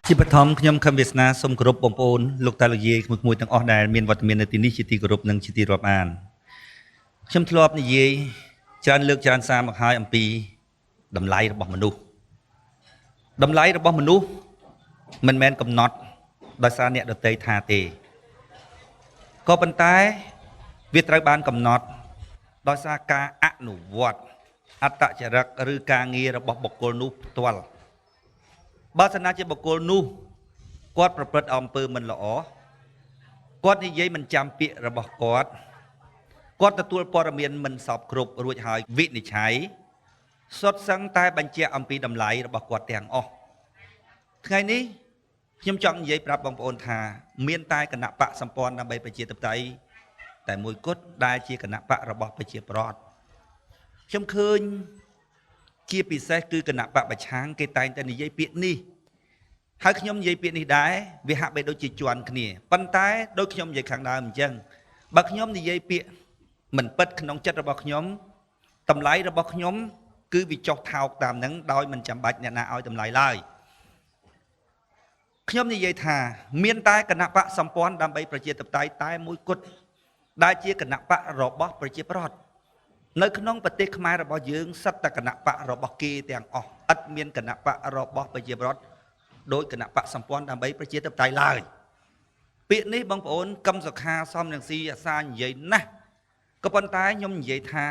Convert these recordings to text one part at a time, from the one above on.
ជាបឋមខ្ញុំខឹមវាសនាសូមគោរពបងប្អូនលោកតាលោកយាយក្មួយៗទាំងអស់ដែលមានវត្តមាននៅទីនេះជាទីគោរពនិងជាទីរាប់អានខ្ញុំធ្លាប់និយាយច្រើនលើកច្រើនសារមកហើយអំពីតម្លៃរបស់មនុស្សតម្លៃរបស់មនុស្សមិនមែនកំណត់ដោយសារអ្នកដទៃថាទេក៏ប៉ុន្តែវាត្រូវបានកំណត់ដោយសារការអនុវត្តអត្តចរិតឬការងាររបស់បុគ្គលនោះផ្ទាល់បើសិនណាជាបុគ្គលនោះគាត់ប្រព្រឹត្តអំពើមិនល្អគាត់និយាយមិនចាំពាក្យរបស់គាត់គាត់ទទួលព័ត៌មានមិនសពគ្រប់រួចហើយវិនិច្ឆ័យសុទ្ធសឹងតែបញ្ជាក់អំពីតម្លៃរបស់គាត់ទាំងអស់ថ្ងៃនេះខ្ញុំចង់និយាយប្រាប់បងប្អូនថាមានតែគណៈបកសម្ព័ន្ធដើម្បីប្រជាធិបតេយ្យតែមួយគត់ដែលជាគណៈបករបស់ប្រជាពលរដ្ឋខ្ញុំឃើញជាពិសេសគឺគណៈបកប្រឆាំងគេតែងតែនិយាយពាក្យនេះហើយខ្ញុំនិយាយពាក្យនេះដែរវាហាក់បីដូចជាជន់គ្នាប៉ុន្តែដូចខ្ញុំនិយាយខាងដើមអញ្ចឹងបើខ្ញុំនិយាយពាក្យមិនពិតក្នុងចិត្តរបស់ខ្ញុំតម្លៃរបស់ខ្ញុំគឺវាចុះថោកតាមនឹងដោយមិនចាំបាច់អ្នកណាឲ្យតម្លៃឡើយខ្ញុំនិយាយថាមានតែគណៈបកសម្ព័ន្ធដើម្បីប្រជាធិបតេយ្យតែមួយគត់ដែលជាគណៈបករបស់ប្រជាពលរដ្ឋនៅក្នុងប្រទេសខ្មែររបស់យើងសិតតែគណៈបករបស់គេទាំងអស់ឥតមានគណៈបករបស់ប្រជាពលរដ្ឋដោយគណៈបកសម្ព័ន្ធដើម្បីប្រជាធិបតេយ្យឡើយពាក្យនេះបងប្អូនកឹមសុខាសំរងស៊ីអាសានិយាយណាស់ក៏ប៉ុន្តែខ្ញុំនិយាយថា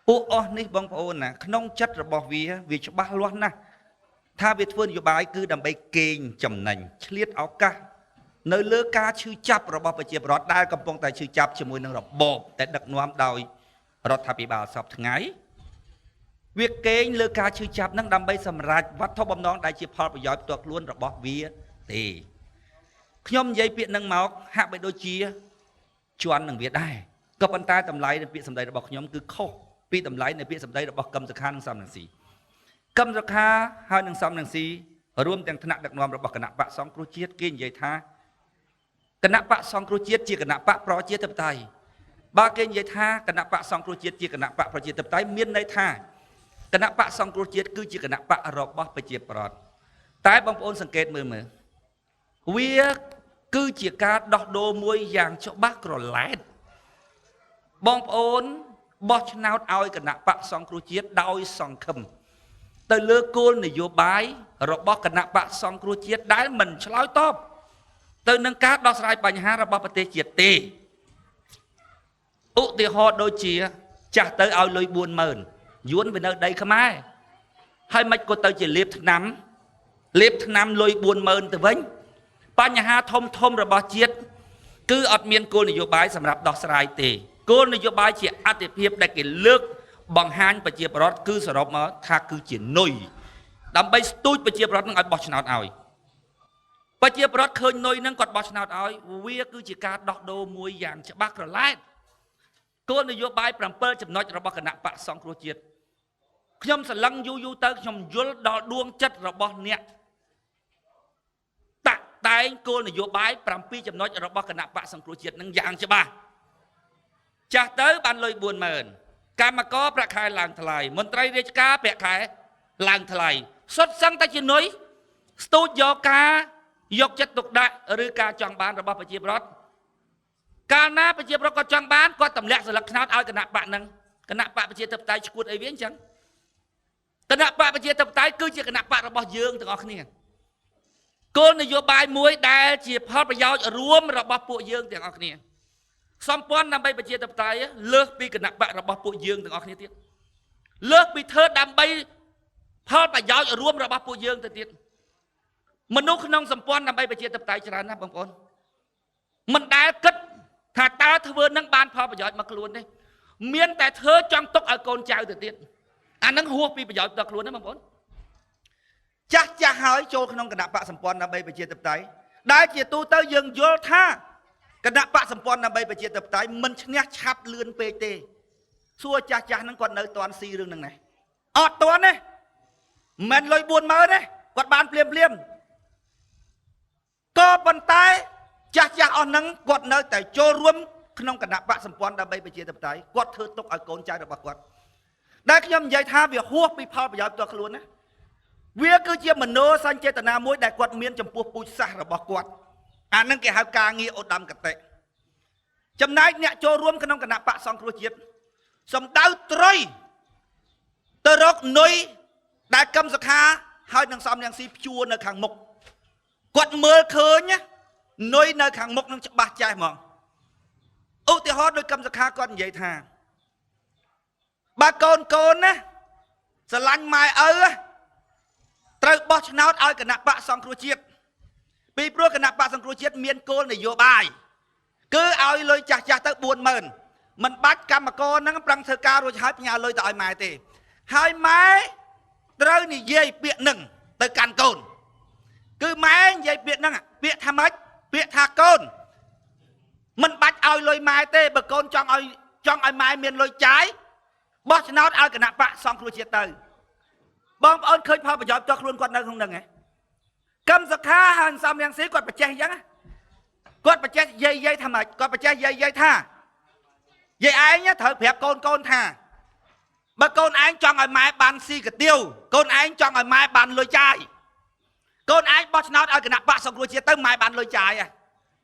ពួកអស់នេះបងប្អូនណាក្នុងចិត្តរបស់វាវាច្បាស់លាស់ណាស់ថាវាធ្វើនយោបាយគឺដើម្បីកេងចំណេញឆ្លៀតឱកាសនៅលើការឈឺចាប់របស់ប្រជាពលរដ្ឋដែលកំពុងតែឈឺចាប់ជាមួយនឹងរបបដែលដឹកនាំដោយរដ្ឋាភិបាលសពថ្ងៃវាកេងលើការឈឺចាប់នឹងដើម្បីសម្រេចវត្ថុបំណងដែលជាផលប្រយោជន៍ផ្ទាល់ខ្លួនរបស់វាទេខ្ញុំនិយាយពាក្យនឹងមកហាក់បីដូចជាជន់នឹងវាដែរក៏ប៉ុន្តែតម្លៃនៃពាក្យសម្ដីរបស់ខ្ញុំគឺខុសពីតម្លៃនៃពាក្យសម្ដីរបស់កឹមសុខានិងសំរងស៊ីកឹមសុខាហើយនិងសំរងស៊ីរួមទាំងថ្នាក់ដឹកនាំរបស់គណៈបកសង្គ្រោះជាតិគេនិយាយថាគណៈបកសង្គ្រោះជាតិជាគណៈបកប្រជាធិបតេយ្យបើគេនិយាយថាគណៈបកសង្គ្រោះជាតិជាគណៈបកប្រជាធិបតេយ្យមានន័យថាគណៈបកសង្គ្រោះជាតិគឺជាគណៈបករបស់ប្រជាពលរដ្ឋតែបងប្អូនសង្កេតមើលមើលវាគឺជាការដោះដូរមួយយ៉ាងច្បាស់ក្រឡែតបងប្អូនបោះឆ្នោតឲ្យគណៈបកសង្គ្រោះជាតិដោយសង្ឃឹមទៅលើគោលនយោបាយរបស់គណៈបកសង្គ្រោះជាតិដែលមិនឆ្លើយតបទៅនឹងការដោះស្រាយបញ្ហារបស់ប្រទេសជាតិទេឧទាហរណ៍ដូចជាចាស់ទៅឲ្យលុយ40000យួនវានៅដីខ្មែរហើយមិនក៏ទៅជាលេបថ្នាំលេបថ្នាំលុយ40000ទៅវិញបញ្ហាធំធំរបស់ជាតិគឺអត់មានគោលនយោបាយសម្រាប់ដោះស្រាយទេគោលនយោបាយជាអតិភិបដែលគេលើកបង្ហាញប្រជាពលរដ្ឋគឺសរុបមកថាគឺជានុយដើម្បីស្ទូចប្រជាពលរដ្ឋនឹងឲ្យបោះឆ្នោតឲ្យប្រជាពលរដ្ឋឃើញនុយនឹងគាត់បោះឆ្នោតឲ្យវាគឺជាការដោះដូរមួយយ៉ាងច្បាស់ក្រឡែតគោលនយោបាយ7ចំណុចរបស់គណៈបកសង្គ្រោះជាតិខ្ញុំសន្លឹងយូរយូរទៅខ្ញុំយល់ដល់ដួងចិត្តរបស់អ្នកតាក់តែងគោលនយោបាយ7ចំណុចរបស់គណៈបកសង្គ្រោះជាតិនឹងយ៉ាងច្បាស់ចាស់ទៅបានលុយ40000កម្មករប្រាក់ខែឡើងថ្លៃមន្ត្រីរាជការប្រាក់ខែឡើងថ្លៃសុទ្ធសឹងតែជានុយស្ទូចយកការយកចិត្តទុកដាក់ឬការចង់បានរបស់ប្រជាពលរដ្ឋកាលណាប្រជាពលរដ្ឋគាត់ចង់បានគាត់ទម្លាក់សន្លឹកឆ្នោតឲ្យគណៈបកនឹងគណៈបកប្រជាធិបតេយ្យឈួតអីវាអញ្ចឹងគណៈបកប្រជាធិបតេយ្យគឺជាគណៈបករបស់យើងទាំងអស់គ្នាគោលនយោបាយមួយដែលជាផលប្រយោជន៍រួមរបស់ពួកយើងទាំងអស់គ្នាសម្ព័ន្ធដើម្បីប្រជាធិបតេយ្យលើសពីគណៈបករបស់ពួកយើងទាំងអស់គ្នាទៀតលើសពីធ្វើដើម្បីផលប្រយោជន៍រួមរបស់ពួកយើងទៅទៀតមនុស្សក្នុងសម្ព័ន្ធដើម្បីប្រជាធិបតេយ្យច្រើនណាស់បងប្អូនមិនដែលគិតថាតើធ្វើនឹងបានផលប្រយោជន៍មកខ្លួនទេមានតែធ្វើចង់ទុកឲ្យកូនចៅទៅទៀតអានឹងហួសពីប្រយោជន៍ដល់ខ្លួនណាបងប្អូនចាស់ចាស់ហើយចូលក្នុងគណៈបកសម្ព័ន្ធដើម្បីប្រជាធិបតេយ្យដែលជាទូទៅយើងយល់ថាគណៈបកសម្ព័ន្ធដើម្បីប្រជាធិបតេយ្យមិនឈ្នះឆាប់លឿនពេកទេសួរចាស់ចាស់ហ្នឹងគាត់នៅតាន់ស៊ីរឿងហ្នឹងណាអត់តាន់ទេមិនលុយ40000ទេគាត់បានភ្លាមភ្លាមក៏ប៉ុន្តែចាស់ចាស់អស់ហ្នឹងគាត់នៅតែចូលរួមក្នុងគណៈបកសម្ព័ន្ធដើម្បីប្រជាធិបតេយ្យគាត់ធ្វើទុកឲ្យកូនចៅរបស់គាត់ដែលខ្ញុំនិយាយថាវាហួសពីផលប្រយោជន៍ផ្ទាល់ខ្លួនណា វាគឺជាមโนសញ្ចេតនាមួយដែលគាត់មានចំពោះពូជសាសន៍របស់គាត់អានឹងគេហៅការងារឧត្តមគតិចំណែកអ្នកចូលរួមក្នុងគណៈបកសង្គ្រោះជាតិសំដៅត្រុយទៅរកនុយដែលកឹមសុខាហើយនឹងសំរងស៊ីព្យួរនៅខាងមុខគាត់មើលឃើញនុយនៅខាងមុខនឹងច្បាស់ចេះហ្មងឧទាហរណ៍ដូចកឹមសុខាគាត់និយាយថាបើកូនកូនណាស្រឡាញ់ម៉ែឪត្រូវបោះឆ្នោតឲ្យគណៈបកសង្គ្រោះជាតិពីព្រោះគណៈបកសង្គ្រោះជាតិមានគោលនយោបាយគឺឲ្យលុយចាស់ចាស់ទៅ40000មិនបាច់កម្មករហ្នឹងប្រឹងធ្វើការរួចហើយផ្ញើលុយទៅឲ្យម៉ែទេហើយម៉ែត្រូវនិយាយពាក្យហ្នឹងទៅកាន់កូនគឺម៉ែនិយាយពាក្យហ្នឹងពាក្យថាម៉េចពាក្យថាកូនមិនបាច់ឲ្យលុយម៉ែទេបើកូនចង់ឲ្យម៉ែមានលុយចាយបោះឆ្នោតឲ្យគណៈបកសង្គ្រោះជាតិទៅបងប្អូនឃើញផលប្រយោជន៍ផ្ទាល់ខ្លួនគាត់នៅក្នុងហ្នឹងហ៎កឹមសុខាហើយសំរងស៊ីគាត់បច្ចេះអញ្ចឹងគាត់បច្ចេះយាយយាយថាម៉េចគាត់បច្ចេះយាយយាយថាយាយឯងត្រូវប្រាប់កូនកូនថាបើកូនឯងចង់ឲ្យម៉ែបានស៊ីកាទៀវកូនឯងចង់ឲ្យម៉ែបានលុយចាយកូនឯងបោះឆ្នោតឲ្យគណៈបកសង្គ្រោះជាតិទៅម៉ែបានលុយចាយ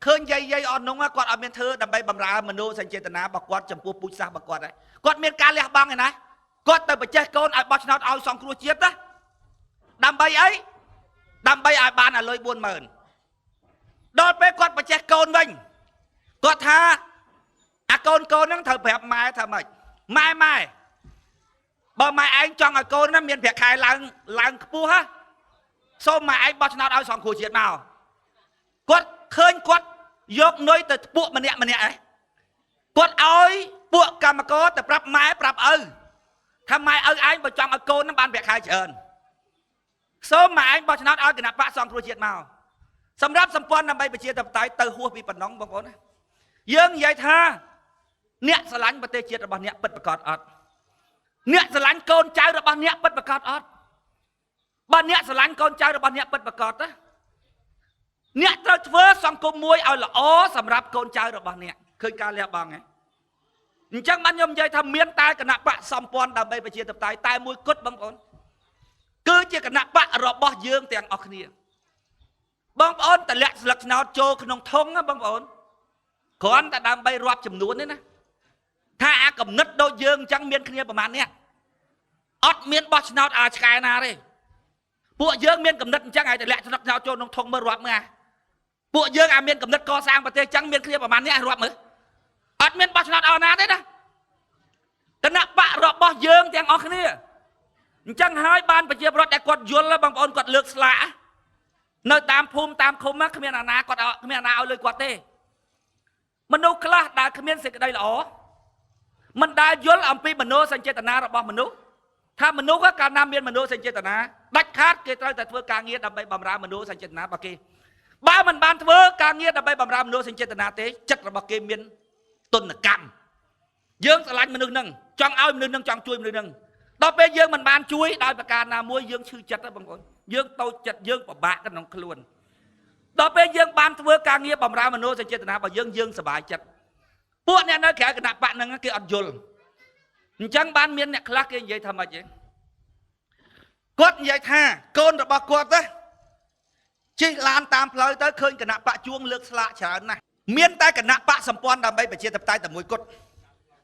ឃើញយាយយាយអត់នោះគាត់អត់មានធ្វើដើម្បីបំរើមនោសញ្ចេតនារបស់គាត់ចំពោះពូជសាសន៍របស់គាត់ដែរគាត់មានការលះបង់ឯណាគាត់ទៅបច្ចេះកូនឲ្យបោះឆ្នោតឲ្យសង្គ្រោះជាតិណាដើម្បីអីដើម្បីឲ្យបានឲ្យលុយ40000ដល់ពេលគាត់បច្ចេះកូនវិញគាត់ថាអាកូនកូនហ្នឹងត្រូវប្រាប់ម៉ែថាម៉េចម៉ែម៉ែបើម៉ែឯងចង់ឲ្យកូនហ្នឹងមានប្រាក់ខែឡើងខ្ពស់ហ៎សូមម៉ែឯងបោះឆ្នោតឲ្យសង្គ្រោះជាតិមកគាត់ឃើញគាត់យកនុយទៅពួកម្នាក់ម្នាក់ឯងគាត់ឲ្យពួកកម្មករទៅប្រាប់ម៉ែប្រាប់ឪថាម៉ែឪឯងបើចង់ឲ្យកូនហ្នឹងបានប្រាក់ខែច្រើនសូមម៉ែឯងបោះឆ្នោតឲ្យគណៈបកសង្គ្រោះជាតិមកសម្រាប់សម្ព័ន្ធដើម្បីប្រជាធិបតេយ្យទៅហួសពីប៉ុណ្ណឹងបងប្អូនណាយើងនិយាយថាអ្នកស្រឡាញ់ប្រទេសជាតិរបស់អ្នកពិតប្រាកដអត់អ្នកស្រឡាញ់កូនចៅរបស់អ្នកពិតប្រាកដអត់បើអ្នកស្រឡាញ់កូនចៅរបស់អ្នកពិតប្រាកដណាអ្នកត្រូវធ្វើសង្គមមួយឲ្យល្អសម្រាប់កូនចៅរបស់អ្នកឃើញការលះបង់ហ៎អញ្ចឹងបានខ្ញុំនិយាយថាមានតែគណៈបកសម្ព័ន្ធដើម្បីប្រជាធិបតេយ្យតែមួយគត់បងប្អូនគឺជាគណៈបករបស់យើងទាំងអស់គ្នាបងប្អូនតម្លាក់ស្លឹកឆ្នោតចូលក្នុងធុងណាបងប្អូនគ្រាន់តែដើម្បីរាប់ចំនួនទេណាថាអាកំណត់ដូចយើងអញ្ចឹងមានគ្នាប្រហែលនេះអត់មានបោះឆ្នោតឲ្យឆ្កែណាទេពួកយើងមានកំណត់អញ្ចឹងឲ្យតម្លាក់ស្លឹកឆ្នោតចូលក្នុងធុងមើលរាប់មើលពួកយើងអាមានកំណត់កសាងប្រទេសអញ្ចឹងមានគ្នាប្រហែលនេះឲ្យរាប់មើលអត់មានបោះឆ្នោតឲ្យណាទេណាគណៈបករបស់យើងទាំងអស់គ្នាអញ្ចឹងហើយបានប្រជាពលរដ្ឋដែលគាត់យល់បងប្អូនគាត់លើកស្លាកនៅតាមភូមិតាមឃុំគ្មានអាណាគាត់គ្មានអាណាឲ្យលុយគាត់ទេមនុស្សខ្លះដែលគ្មានសេចក្តីល្អមិនដែលយល់អំពីមโนសញ្ចេតនារបស់មនុស្សថាមនុស្សកាលណាមានមโนសញ្ចេតនាដាច់ខាតគេត្រូវតែធ្វើការងារដើម្បីបម្រើមโนសញ្ចេតនារបស់គេបើមិនបានធ្វើការងារដើម្បីបម្រើមโนសញ្ចេតនាទេចិត្តរបស់គេមានទនកម្មយើងស្រឡាញ់មនុស្សនឹងចង់ឲ្យមនុស្សនឹងចង់ជួយមនុស្សនឹងដល់ពេលយើងមិនបានជួយដោយប្រការណាមួយយើងឈឺចិត្តហ៎បងប្អូនយើងតូចចិត្តយើងពិបាកក្នុងខ្លួនដល់ពេលយើងបានធ្វើការងារបម្រើមโนសញ្ចេតនារបស់យើងយើងសប្បាយចិត្តពួកអ្នកនៅក្រៅគណៈបកហ្នឹងគេអត់យល់អញ្ចឹងបានមានអ្នកខ្លះគេនិយាយថាម៉េចទេគាត់និយាយថាកូនរបស់គាត់ណាជិះឡានតាមផ្លូវទៅឃើញគណៈបកជួងលើកស្លាកច្រើនណាស់មានតែគណៈបកសម្ព័ន្ធដើម្បីប្រជាធិបតេយ្យតែមួយគត់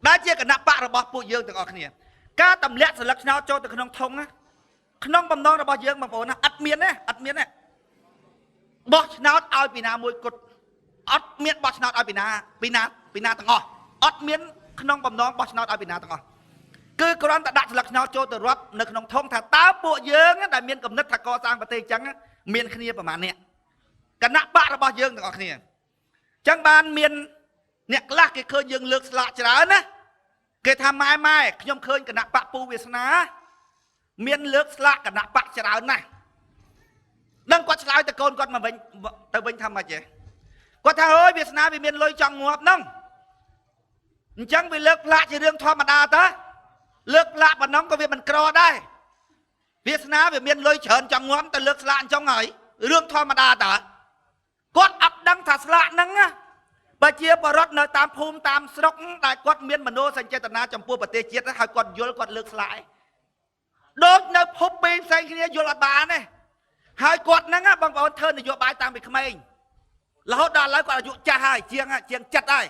ដែលជាគណៈបករបស់ពួកយើងទាំងអស់គ្នាការទម្លាក់ស្លឹកឆ្នោតចូលទៅក្នុងធុងណាក្នុងបំណងរបស់យើងបងប្អូនណាអត់មានទេអត់មានទេបោះឆ្នោតឲ្យពីណាមួយគត់អត់មានបោះឆ្នោតឲ្យពីណាពីណាពីណាទាំងអស់អត់មានក្នុងបំណងបោះឆ្នោតឲ្យពីណាទាំងអស់គឺគ្រាន់តែដាក់ស្លឹកឆ្នោតចូលទៅរាប់នៅក្នុងធុងថាតើពួកយើងដែលមានគំនិតថាកសាងប្រទេសអញ្ចឹងមានគ្នាប្រមាណនេះគណៈបករបស់យើងទាំងអស់គ្នាអញ្ចឹងបានមានអ្នកខ្លះគេឃើញយើងលើកស្លាកច្រើនណាគេថាម៉ែម៉ែខ្ញុំឃើញគណៈបកពូវាសនាមានលើកស្លាកគណៈបកច្រើនណាស់ដឹងគាត់ឆ្លើយទៅកូនគាត់មកវិញទៅវិញថាម៉េចទេគាត់ថាអើយវាសនាវាមានលុយចង់ងាប់ហ្នឹងអញ្ចឹងវាលើកផ្លាកជារឿងធម្មតាតើលើកផ្លាកប៉ុណ្ណឹងក៏វាមិនក្រដែរវាសនាវាមានលុយច្រើនចង់ងាប់ទៅលើកស្លាកអញ្ចឹងហើយរឿងធម្មតាតើគាត់អត់ដឹងថាស្លាកហ្នឹងណាបើជាបរិវត្តនៅតាមភូមិតាមស្រុកដែលគាត់មានមโนសញ្ចេតនាចំពោះប្រទេសជាតិហើយគាត់យល់គាត់លើកស្លាកឯង ដូចនៅភពពីរផ្សេងគ្នាយល់អត់បានទេហើយគាត់ហ្នឹងបងប្អូនធ្វើនយោបាយតាំងពីក្មេងរហូតដល់ឥឡូវគាត់អាយុចាស់ហើយជាងចិត្តហើយ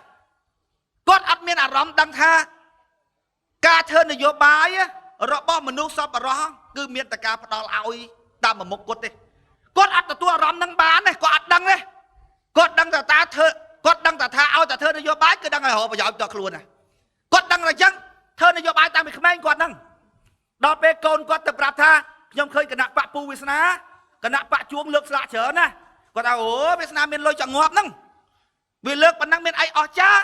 គាត់អត់មានអារម្មណ៍ដឹងថាការធ្វើនយោបាយរបស់មនុស្សសប្បុរសគឺមានតែការផ្ដល់ឲ្យតាមមុខគាត់ទេគាត់អត់ទទួលអារម្មណ៍នឹងបានទេគាត់អត់ដឹងទេគាត់ដឹងតែតាធ្វើគាត់ដឹងតែថាឲ្យតែធ្វើនយោបាយគឺដឹងឲ្យរកប្រយោជន៍ដល់ខ្លួនណាគាត់ដឹងតែអញ្ចឹងធ្វើនយោបាយតាំងពីក្មេងគាត់ហ្នឹងដល់ពេលកូនគាត់ទៅប្រាប់ថាខ្ញុំឃើញគណៈបកពូវាសនាគណៈបកជួងលើកស្លាកច្រើនណាគាត់ថាអូវាសនាមានលុយចងាប់ហ្នឹងវាលើកប៉ុណ្ណឹងមានអីអស្ចារ្យ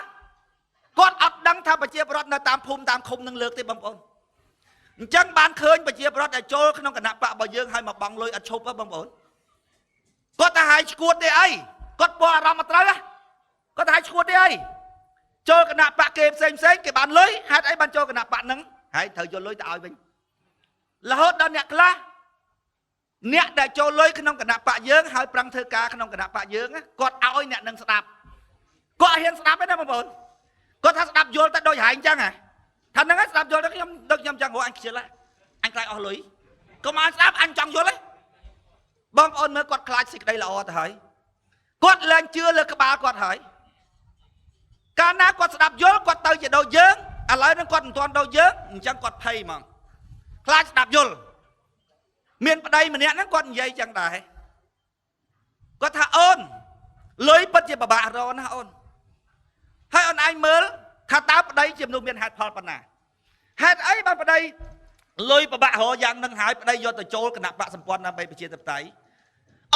គាត់អត់ដឹងថាប្រជាពលរដ្ឋនៅតាមភូមិតាមឃុំនឹងលើកទេបងប្អូនអញ្ចឹងបានឃើញប្រជាពលរដ្ឋដែលចូលក្នុងគណៈបករបស់យើងឲ្យមកបង់លុយអត់ឈប់ហ៎បងប្អូនគាត់តែឲ្យឈួតទេអីគាត់ពោអារម្មណ៍មកត្រូវគាត់តែឲ្យឈួតទេអីចូលគណៈបកគេផ្សេងផ្សេងគេបានលុយហេតុអីបានចូលគណៈបកហ្នឹងហើយត្រូវយកលុយទៅឲ្យវិញរហូតដល់អ្នកខ្លះអ្នកដែលចូលលុយក្នុងគណៈបកយើងហើយប្រឹងធ្វើការក្នុងគណៈបកយើងគាត់ឲ្យអ្នកនឹងស្ដាប់គាត់ហ៊ានស្ដាប់ទេណាបងប្អូនគាត់ថាស្ដាប់យល់តែដូចហែងអញ្ចឹងហ៎ថាហ្នឹងស្ដាប់យល់ទៅខ្ញុំដូចខ្ញុំចង់រកអញខ្ជិលអញខ្លាចអស់លុយកុំឲ្យស្ដាប់អញចង់យល់ទេបងប្អូនមើលគាត់ខ្លាចសេចក្តីល្អទៅហើយគាត់លែងជឿលើក្បាលគាត់ហើយកាលណាគាត់ស្ដាប់យល់គាត់ទៅជាដូចយើងឥឡូវហ្នឹងគាត់មិនទាន់ដូចយើងអញ្ចឹងគាត់ភ័យហ្មងខ្លាចស្ដាប់យល់មានប្តីម្នាក់ហ្នឹងគាត់និយាយចឹងដែរគាត់ថាអូនលុយពិតជាពិបាករកណាអូនហើយអូនឯងមើលថាតើប្តីជាមនុស្សមានហេតុផលប៉ុណ្ណាហេតុអីបានប្តីលុយពិបាករកយ៉ាងនឹងហើយប្តីយកទៅចូលគណៈបកសម្ព័ន្ធដើម្បីប្រជាធិបតេយ្យ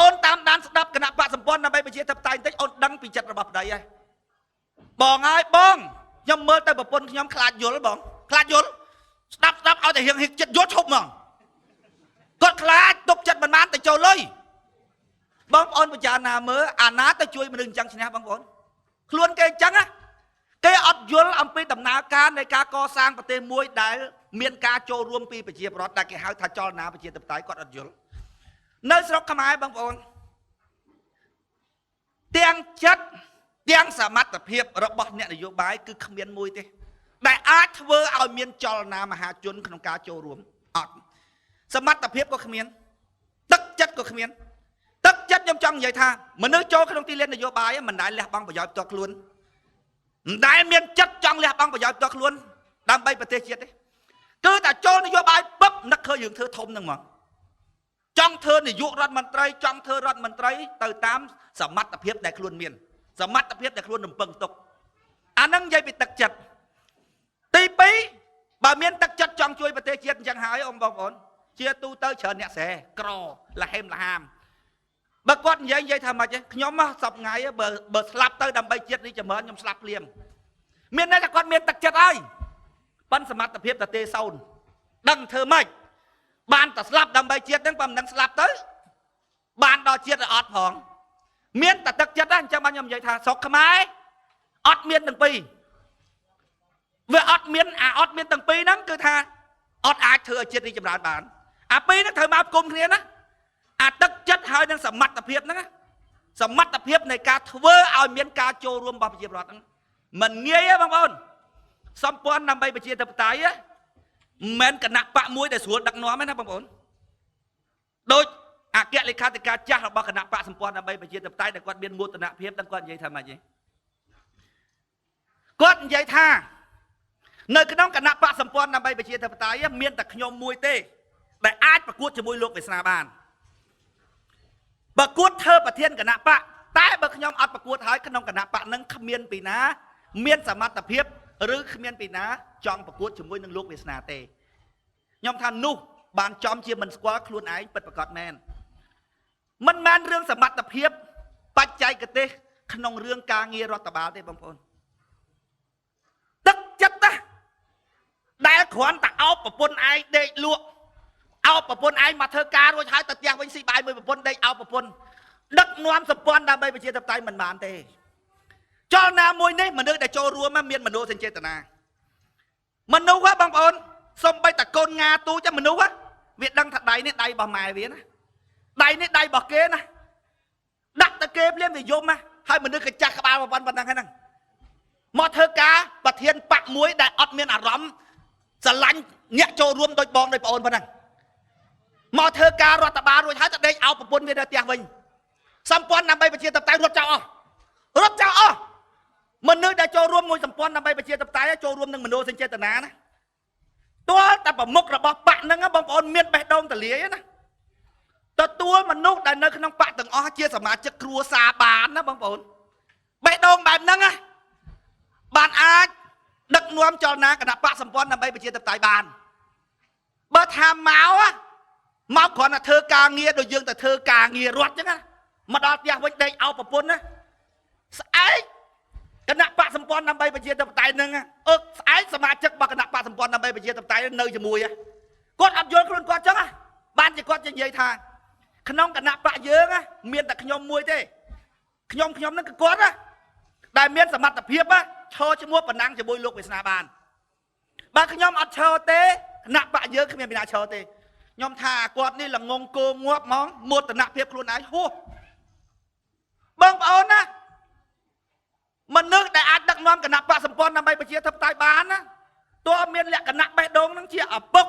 អូនតាមដានស្ដាប់គណៈបកសម្ព័ន្ធដើម្បីប្រជាធិបតេយ្យបន្តិចអូនដឹងពីចិត្តរបស់ប្តីហើយបងហើយបងខ្ញុំមើលទៅប្រពន្ធខ្ញុំខ្លាចយល់បងខ្លាចយល់ស្ដាប់ស្ដាប់ឲ្យតែហៀងហៀងចិត្តយល់ឈប់ហ្មងគាត់ខ្លាចទុកចិត្តមិនបានទៅចូលលុយបងប្អូនពិចារណាមើលអាណាទៅជួយមនុស្សអញ្ចឹងឈ្នះបងប្អូនខ្លួនគេអញ្ចឹងណាគេអត់យល់អំពីដំណើរការនៃការកសាងប្រទេសមួយដែលមានការចូលរួមពីប្រជាពលរដ្ឋដែលគេហៅថាចលនាប្រជាធិបតេយ្យគាត់អត់យល់នៅស្រុកខ្មែរបងប្អូនទាំងចិត្តទាំងសមត្ថភាពរបស់អ្នកនយោបាយគឺគ្មានមួយទេដែលអាចធ្វើឲ្យមានចលនាមហាជនក្នុងការចូលរួមអត់សមត្ថភាពក៏គ្មានទឹកចិត្តក៏គ្មានទឹកចិត្តខ្ញុំចង់និយាយថាមនុស្សចូលក្នុងទីលាននយោបាយមិនដែលលះបង់ប្រយោជន៍ផ្ទាល់ខ្លួនមិនដែលមានចិត្តចង់លះបង់ប្រយោជន៍ផ្ទាល់ខ្លួនដើម្បីប្រទេសជាតិទេគឺតែចូលនយោបាយពឹបនឹកឃើញរឿងធ្វើធំហ្នឹងហ្មងចង់ធ្វើនាយករដ្ឋមន្ត្រីចង់ធ្វើរដ្ឋមន្ត្រីទៅតាមសមត្ថភាពដែលខ្លួនមានសមត្ថភាពដែលខ្លួនរំពឹងទុកអាហ្នឹងនិយាយពីទឹកចិត្តទី2បើមានទឹកចិត្តចង់ជួយប្រទេសជាតិអញ្ចឹងហើយអ៊ំបងប្អូនជាទូទៅច្រើនអ្នកស្រែក្រលហេមលហាមបើគាត់និយាយថាម៉េចខ្ញុំសប្ងៃបើស្លាប់ទៅដើម្បីជាតិនេះចម្រើនខ្ញុំស្លាប់ភ្លាមមានន័យថាគាត់មានទឹកចិត្តហើយប៉ុនសមត្ថភាពតែទេសូន្យដឹងធ្វើម៉េចបានតែស្លាប់ដើម្បីជាតិហ្នឹងបើមិនដឹងស្លាប់ទៅបានដល់ជាតិឬអត់ផងមានតែទឹកចិត្តហ្នឹងអញ្ចឹងបានខ្ញុំនិយាយថាស្រុកខ្មែរអត់មានទាំងពីរវាអត់មានអាអត់មានទាំងពីរហ្នឹងគឺថាអត់អាចធ្វើឲ្យជាតិនេះចម្រើនបានអាពីរហ្នឹងត្រូវមកផ្គុំគ្នាណាអាទឹកចិត្តហើយនឹងសមត្ថភាពហ្នឹងសមត្ថភាពនៃការធ្វើឲ្យមានការចូលរួមរបស់ប្រជាពលរដ្ឋហ្នឹងមិនងាយទេបងប្អូនសម្ព័ន្ធដើម្បីប្រជាធិបតេយ្យមិនមែនគណៈបកមួយដែលស្រួលដឹកនាំទេណាបងប្អូនដូចអគ្គលេខាធិការចាស់របស់គណៈបកសម្ព័ន្ធដើម្បីប្រជាធិបតេយ្យដែលគាត់មានមោទនភាពទាំងគាត់និយាយថាម៉េចទេគាត់និយាយថានៅក្នុងគណៈបកសម្ព័ន្ធដើម្បីប្រជាធិបតេយ្យមានតែខ្ញុំមួយទេដែលអាចប្រកួតជាមួយលោកវាសនាបានប្រកួតធ្វើប្រធានគណៈបកតែបើខ្ញុំអត់ប្រកួតហើយក្នុងគណៈបកនឹងគ្មានពីណាមានសមត្ថភាពឬគ្មានពីណាចង់ប្រកួតជាមួយនឹងលោកវាសនាទេខ្ញុំថានោះបានចំជាមិនស្គាល់ខ្លួនឯងពិតប្រាកដមែនមិនមែនរឿងសមត្ថភាពបច្ចេកទេសក្នុងរឿងការងាររដ្ឋបាលទេបងប្អូនទឹកចិត្តណាដែលគ្រាន់តែអោបប្រពន្ធឯងដេកលក់អោបប្រពន្ធឯងមកធ្វើការរួចហើយទៅផ្ទះវិញស៊ីបាយមួយប្រពន្ធដេកអោបប្រពន្ធដឹកនាំសម្ព័ន្ធដើម្បីប្រជាធិបតេយ្យមិនបានទេចលនាមួយនេះមនុស្សដែលចូលរួមមានមនោសញ្ចេតនាមនុស្សហ៎បងប្អូនសំបីតកូនងាទូចមនុស្សហ៎វាដឹងថាដៃនេះដៃរបស់ម៉ែវាណាដៃនេះដៃរបស់គេណាដាក់តែគេភ្លាមវាយំណាហើយមនុស្សក៏ចាស់ក្បាលប៉ុណ្ណឹងហ្នឹងមកធ្វើការប្រធានបកមួយដែលអត់មានអារម្មណ៍ស្រឡាញ់អ្នកចូលរួមដូចបងដូចប្អូនប៉ុណ្ណឹង មកធ្វើការរដ្ឋបាលរួចហើយទៅដេកអោបប្រពន្ធវានៅផ្ទះវិញសម្ព័ន្ធដើម្បីប្រជាធិបតេយ្យរត់ចោលអស់រត់ចោលអស់មនុស្សដែលចូលរួមមួយសម្ព័ន្ធដើម្បីប្រជាធិបតេយ្យចូលរួមនឹងមនោសញ្ចេតនាណាទាល់តែប្រមុខរបស់បកហ្នឹងបងប្អូនមានបេះដូងទលាយណាទទួលមនុស្សដែលនៅក្នុងបកទាំងអស់ជាសមាជិកគ្រួសារបានណាបងប្អូនបេះដូងបែបហ្នឹងណាបានអាចដឹកនាំចលនាគណៈបកសម្ព័ន្ធដើម្បីប្រជាធិបតេយ្យបានបើថាមកគ្រាន់តែធ្វើការងារដូចយើងទៅធ្វើការងាររដ្ឋចឹងណាមកដល់ផ្ទះវិញដេកអោបប្រពន្ធណាស្អែកគណៈបកសម្ព័ន្ធដើម្បីប្រជាធិបតេយ្យហ្នឹងស្អែកសមាជិករបស់គណៈបកសម្ព័ន្ធដើម្បីប្រជាធិបតេយ្យនៅជាមួយគាត់អត់យល់ខ្លួនគាត់ចឹងណាបានជាគាត់និយាយថាក្នុងគណៈបកយើងមានតែខ្ញុំមួយទេខ្ញុំហ្នឹងគឺគាត់ណាដែលមានសមត្ថភាពឈរឈ្មោះប៉ុណ្ណឹងជាមួយលោកវាសនាបានបើខ្ញុំអត់ឈរទេគណៈបកយើងគ្មានពីណាឈរទេខ្ញុំថាគាត់នេះល្ងងគោងាប់ហ្មងមោទនភាពខ្លួនឯងហួសបងប្អូនណាមនុស្សដែលអាចដឹកនាំគណៈបកសម្ព័ន្ធដើម្បីប្រជាធិបតេយ្យបានណាទោះមានលក្ខណៈបេះដូងនឹងជាឪពុក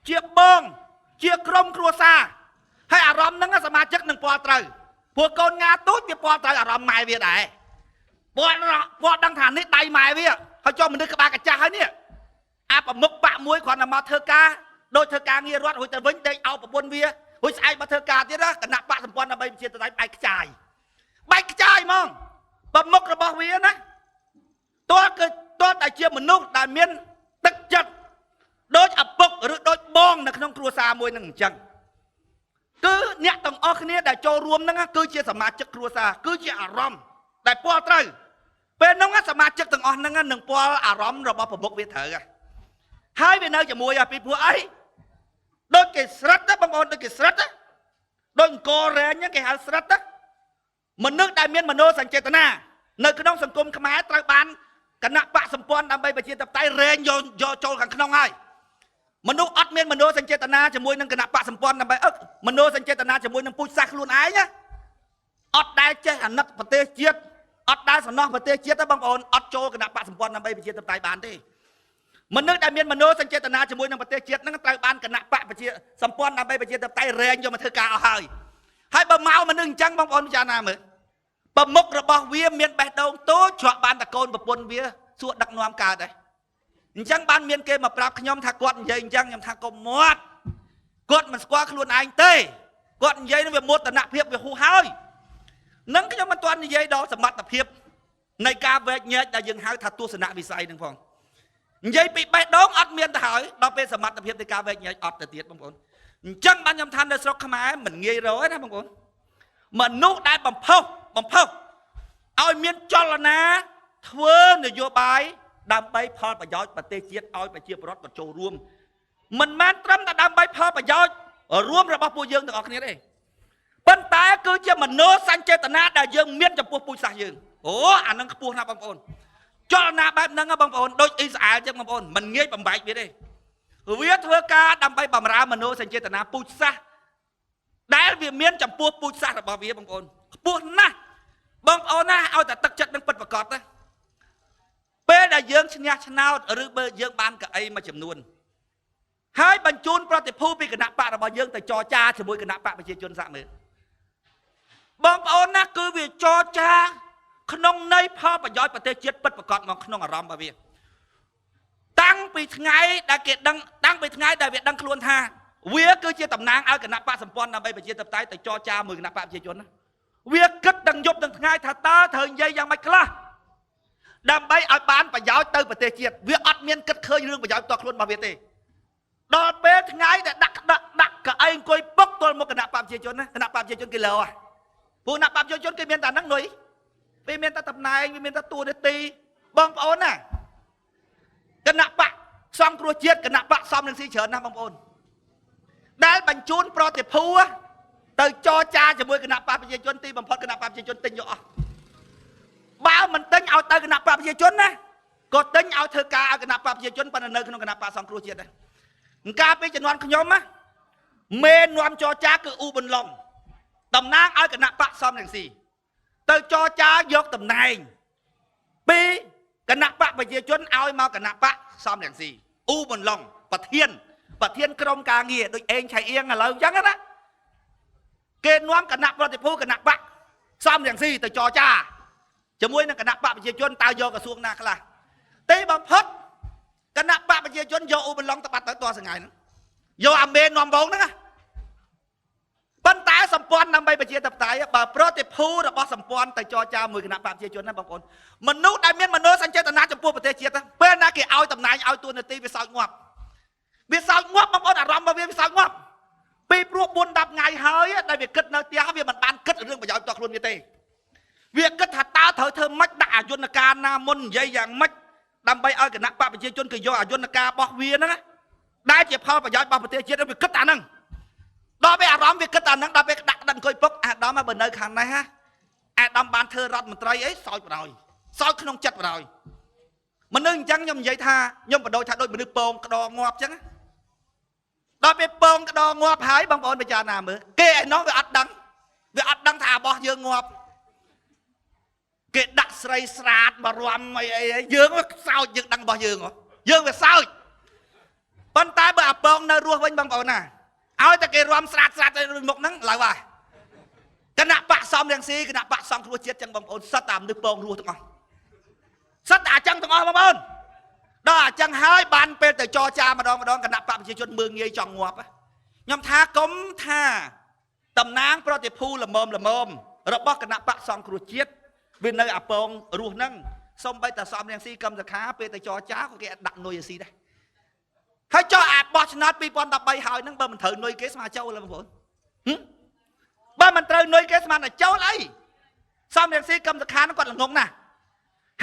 ជាបងជាក្រុមគ្រួសារហើយអារម្មណ៍ហ្នឹងសមាជិកនឹងពាល់ត្រូវព្រោះកូនងាទូចវាពាល់ត្រូវអារម្មណ៍ម៉ែវាដែរពាល់ដឹងថានេះដៃម៉ែវាហើយចុះមនុស្សក្បាលកាចាស់ហើយនេះអាប្រមុខបាក់មួយគ្រាន់តែមកធ្វើការដូចធ្វើការងាររដ្ឋរួចទៅវិញដេកអោបប្រពន្ធវារួចស្អែកមកធ្វើការទៀតណាគណៈបកសម្ព័ន្ធដើម្បីប្រជាធិបតេយ្យបែកខ្ចាយបែកខ្ចាយហ្មងប្រមុខរបស់វាណាតើគឺតើតែជាមនុស្សដែលមានទឹកចិត្តដូចឪពុកឬដូចបងនៅក្នុងគ្រួសារមួយនឹងអញ្ចឹងគឺអ្នកទាំងអស់គ្នាដែលចូលរួមហ្នឹងគឺជាសមាជិកគ្រួសារគឺជាអារម្មណ៍ដែលពាល់ត្រូវពេលហ្នឹងសមាជិកទាំងអស់ហ្នឹងនឹងពាល់អារម្មណ៍របស់ប្រមុខវាត្រូវហើយវានៅជាមួយពីព្រោះអីដូចគេស្រិតណាបងប្អូនដូចគេស្រិតណាដូចអង្គរែងហ្នឹងគេហៅស្រិតណាមនុស្សដែលមានមនោសញ្ចេតនានៅក្នុងសង្គមខ្មែរត្រូវបានគណៈបកសម្ព័ន្ធដើម្បីប្រជាធិបតេយ្យរែងយកចូលខាងក្នុងហើយមនុស្សអត់មានមនោសញ្ចេតនាជាមួយនឹងគណៈបកសម្ព័ន្ធដើម្បីមនោសញ្ចេតនាជាមួយនឹងពូជសាសន៍ខ្លួនឯងណាអត់ដែលចេះអាណិតប្រទេសជាតិអត់ដែលសំណោះប្រទេសជាតិទេបងប្អូនអត់ចូលគណៈបកសម្ព័ន្ធដើម្បីប្រជាធិបតេយ្យបានទេមនុស្សដែលមានមនោសញ្ចេតនាជាមួយនឹងប្រទេសជាតិហ្នឹងត្រូវបានគណៈបកប្រជាសម្ព័ន្ធដើម្បីប្រជាធិបតេយ្យរែងយកមកធ្វើការអស់ហើយហើយបើមកមនុស្សអញ្ចឹងបងប្អូនពិចារណាមើលប្រមុខរបស់វាមានបេះដូងតូចច្រកបានតកូនប្រពន្ធវាសួរដឹកនាំកើតដែរអញ្ចឹងបានមានគេមកប្រាប់ខ្ញុំថាគាត់និយាយអញ្ចឹងខ្ញុំថាកុំមាត់គាត់មិនស្គាល់ខ្លួនឯងទេគាត់និយាយនឹងវាមោទនភាពវាហួសហើយនឹងខ្ញុំមិនទាន់និយាយដល់សមត្ថភាពនៃការវែកញែកដែលយើងហៅថាទស្សនវិស័យនឹងផងនិយាយពីបេះដូងអត់មានទៅហើយដល់ពេលសមត្ថភាពនៃការវែកញែកអត់ទៅទៀតបងប្អូនអញ្ចឹងបានខ្ញុំថានៅស្រុកខ្មែរមិនងាយរកទេណាបងប្អូនមនុស្សដែលបំផុសឲ្យមានចលនាធ្វើនយោបាយដើម្បីផលប្រយោជន៍ប្រទេសជាតិឲ្យប្រជាពលរដ្ឋក៏ចូលរួមមិនមែនត្រឹមតែដើម្បីផលប្រយោជន៍រួមរបស់ពួកយើងទាំងអស់គ្នាទេប៉ុន្តែគឺជាមនោសញ្ចេតនាដែលយើងមានចំពោះពូជសាសន៍យើងអូអានឹងខ្ពស់ណាស់បងប្អូនចលនាបែបហ្នឹងបងប្អូនដូចអ៊ីស្រាអែលចឹងបងប្អូនមិនងាយបំបែកវាទេវាធ្វើការដើម្បីបំរើមនោសញ្ចេតនាពូជសាសន៍ដែលវាមានចំពោះពូជសាសន៍របស់វាបងប្អូនខ្ពស់ណាស់បងប្អូនណាឲ្យតែទឹកចិត្តនឹងពិតប្រាកដណាពេលដែលយើងឈ្នះឆ្នោតឬបើយើងបានកៅអីមួយចំនួនហើយបញ្ជូនប្រតិភូពីគណៈបករបស់យើងទៅចរចាជាមួយគណៈបកប្រជាជនសាក់មើលបងប្អូនណាគឺវាចរចាក្នុងន័យផលប្រយោជន៍ប្រទេសជាតិពិតប្រាកដមកក្នុងអារម្មណ៍របស់វាតាំងពីថ្ងៃដែលគេដឹងតាំងពីថ្ងៃដែលវាដឹងខ្លួនថាវាគឺជាតំណាងឲ្យគណៈបកសម្ព័ន្ធដើម្បីប្រជាធិបតេយ្យទៅចរចាមួយគណៈបកប្រជាជនណាវាគិតទាំងយប់ទាំងថ្ងៃថាតើត្រូវនិយាយយ៉ាងម៉េចខ្លះដើម្បីឲ្យបានប្រយោជន៍ទៅប្រទេសជាតិវាអត់មានគិតឃើញរឿងប្រយោជន៍ផ្ទាល់ខ្លួនរបស់វាទេដល់ពេលថ្ងៃដែលដាក់កៅអីអង្គុយពុកទល់មុខគណៈបកប្រជាជនណាគណៈបកប្រជាជនគេលោហ៎ពួកគណៈបកប្រជាជនគេមានតែហ្នឹងនុយវាមានតែតំណែងវាមានតែតួនាទីបងប្អូនណាគណៈបកសង្គ្រោះជាតិគណៈបកសំរងស៊ីច្រើនណាស់បងប្អូនដែលបញ្ជូនប្រតិភូទៅចរចាជាមួយគណៈបកប្រជាជនទីបំផុតគណៈបកប្រជាជនទិញយកអស់បើមិនទិញឲ្យទៅគណៈបកប្រជាជនណាក៏ទិញឲ្យធ្វើការឲ្យគណៈបកប្រជាជនប៉ុន្តែនៅក្នុងគណៈបកសង្គ្រោះជាតិដែរកាលពីជំនាន់ខ្ញុំណាមេនាំចរចាគឺអ៊ូប៊ុនឡុងតំណាងឲ្យគណៈបកសំរងស៊ីទៅចរចាយកតំណែងពីគណៈបកប្រជាជនឲ្យមកគណៈបកសំរងស៊ីអ៊ូប៊ុនឡុងប្រធាន ប្រធានក្រុមការងារដូចអេងឆៃអៀងឥឡូវអញ្ចឹងណាគេនាំគណៈប្រតិភូគណៈបកសំរងស៊ីទៅចរចាជាមួយនឹងគណៈបកប្រជាជនតើយកក្រសួងណាខ្លះទេបំផុតគណៈបកប្រជាជនយកឧបឡុងទៅបាត់ទៅតសងៃហ្នឹងយកអាមេនាំវងហ្នឹងណាប៉ុន្តែសម្ព័ន្ធដើម្បីប្រជាធិបតេយ្យបើប្រតិភូរបស់សម្ព័ន្ធទៅចរចាមួយគណៈបកប្រជាជនណាបងប្អូនមនុស្សដែលមានមនោសញ្ចេតនាចំពោះប្រទេសជាតិពេលណាគេឲ្យតំណែងឲ្យតួនាទីវាសោចងាប់វាសោចងាប់បងប្អូនអារម្មណ៍របស់វាវាសោចងាប់ពីព្រោះ4 10ថ្ងៃហើយដែលវាគិតនៅផ្ទះវាមិនបានគិតរឿងប្រយោជន៍តខ្លួនវាទេវាគិតថាតើត្រូវធ្វើម៉េចដាក់អយន្តការណាមុននិយាយយ៉ាងម៉េចដើម្បីឲ្យគណៈបកប្រជាជនគេយកអយន្តការរបស់វាហ្នឹងដែលជាផលប្រយោជន៍របស់ប្រទេសជាតិវាគិតអាហ្នឹងដល់ពេលអារម្មណ៍វាគិតអាហ្នឹងដល់ពេលដាក់ដឹងអង្គុយពុកអាដាមបើនៅខាងនេះហ่ะអាដាមបានធ្វើរដ្ឋមន្ត្រីអីសោចបណ្ដោយសោចក្នុងចិត្តបណ្ដោយមនុស្សអញ្ចឹងខ្ញុំនិយាយថាខ្ញុំបដូរថាដូចមនុស្សពងក្តងាប់អញ្ចឹងដល់ពេលពងក្តងាប់ហើយបងប្អូនពិចារណាមើលគេឯនោះវាអត់ដឹងវាអត់ដឹងថារបស់យើងងាប់គេដាក់ស្រីស្រាតមករំអីអីយើងវាសោចយើងដឹងរបស់យើងយើងវាសោចប៉ុន្តែបើអាពងនៅរស់វិញបងប្អូនណាឲ្យតែគេរំស្រាតស្រាតទៅមុខហ្នឹងឡើយវ៉ាគណៈបកសំរងស៊ីគណៈបកសង្គ្រោះជាតិចឹងបងប្អូនសិតតែមនុស្សពងរស់ទាំងអស់សិតតែអញ្ចឹងទាំងអស់បងប្អូនដល់អញ្ចឹងហើយបានពេលទៅចរចាម្ដងម្ដងគណៈបកប្រជាជនមើងងាយចង់ងាប់ខ្ញុំថាកុំថាតំណាងប្រតិភូល្មមល្មមរបស់គណៈបកសង្គ្រោះជាតិវានៅអាពងរស់ហ្នឹងសំបីតែសំរងស៊ីកម្មសខាពេលទៅចរចាក៏គេដាក់នុយអាស៊ីដែរហើយចុះអាបោះឆ្នោត2013ហើយហ្នឹងបើមិនត្រូវនុយគេស្មើចូលបងប្អូនបើមិនត្រូវនុយគេស្មានតែចូលអីសំរងស៊ីកម្មសខាហ្នឹងគាត់ល្ងងណាស់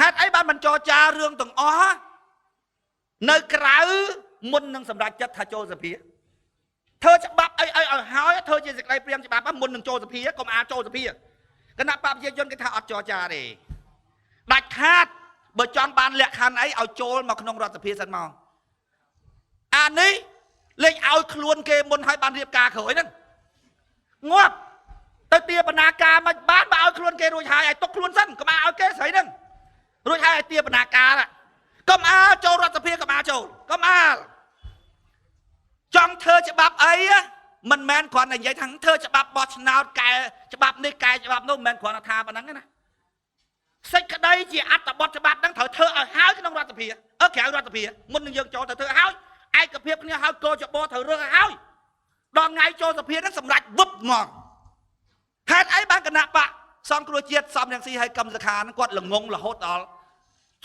ហេតុអីបានមិនចរចារឿងទាំងអស់នៅក្រៅមុននឹងសម្រេចចិត្តថាចូលសភាធ្វើច្បាប់អីអីឲ្យហើយធ្វើជាសេចក្តីព្រាងច្បាប់មុននឹងចូលសភាកុំអាចូលសភាគណៈបកប្រជាជនគេថាអត់ចរចាទេដាច់ខាតបើចង់បានលក្ខខណ្ឌអីឲ្យចូលមកក្នុងរដ្ឋសភាសិនមកអានេះលេងឲ្យខ្លួនគេមុនឲ្យបានរៀបការក្រោយហ្នឹងងាប់ទៅទាបនាការមិនបានបើឲ្យខ្លួនគេរួចហើយឲ្យទុកខ្លួនសិនកុំឲ្យគេស្រីហ្នឹងរួចហើយឲ្យទាបនាការកុំអាចូលរដ្ឋសភាកុំអាចូលកុំអាចង់ធ្វើច្បាប់អីមិនមែនគ្រាន់តែនិយាយថាធ្វើច្បាប់បោះឆ្នោតកែច្បាប់នេះកែច្បាប់នោះមិនមែនគ្រាន់តែថាប៉ុណ្ណឹងណាសេចក្តីជាអត្ថបទច្បាប់ហ្នឹងត្រូវធ្វើឲ្យហើយក្នុងរដ្ឋសភាក្រៅរដ្ឋសភាមុននឹងយើងចូលទៅធ្វើឲ្យឯកភាពគ្នាហើយកោចបត្រូវរើសឲ្យហើយដល់ថ្ងៃចូលសភាហ្នឹងសម្រាប់វឹបហ្មងហេតុអីបានគណៈបកសង្គ្រោះជាតិសំរងស៊ីហើយកម្មសខាហ្នឹងគាត់ល្ងងរហូតដល់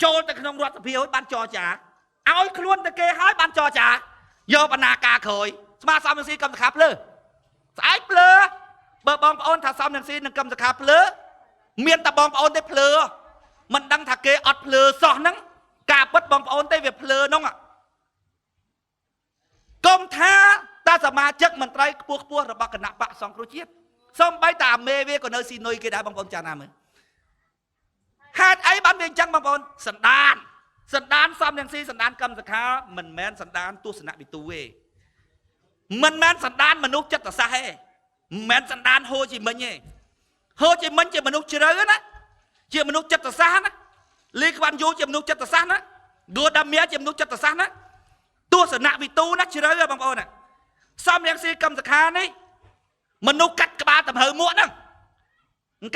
ចូលទៅក្នុងរដ្ឋសភាហើយបានចរចាឲ្យខ្លួនទៅគេហើយបានចរចាយកបណ្ណាការក្រោយស្មាសំរងស៊ីកម្មសខាភ្លើស្អែកភ្លើបើបងប្អូនថាសំរងស៊ីនិងកម្មសខាភ្លើមានតែបងប្អូនទេភ្លើមិនដឹងថាគេអត់ភ្លើសោះហ្នឹងការពិតបងប្អូនទេវាភ្លើហ្នឹងកុំថាតាសមាជិកមន្ត្រីខ្ពស់ខ្ពស់របស់គណៈបកសង្គ្រោះជាតិសំបីតាមេវាក៏នៅស៊ីនុយគេដែរបងប្អូនចាណាមើលហេតុអីបានវាអញ្ចឹងបងប្អូនសន្តានសន្តានសំរងស៊ីសន្តានកម្មសខាមិនមែនសន្តានទស្សនវិទូទេមិនមែនសន្តានមនុស្សចិត្តសាសទេមិនមែនសន្តានហូជីមិញទេហូជីមិញជាមនុស្សជ្រៅណាជាមនុស្សចិត្តសាសណាលីក្វាន់យូជាមនុស្សចិត្តសាសណាហ្គូដាមៀជាមនុស្សចិត្តសាសណាទស្សនវិទូណាជ្រៅបងប្អូនណាសំរងស៊ីកម្មសខានេះមនុស្សកាត់ក្បាលតម្រូវមួកហ្នឹង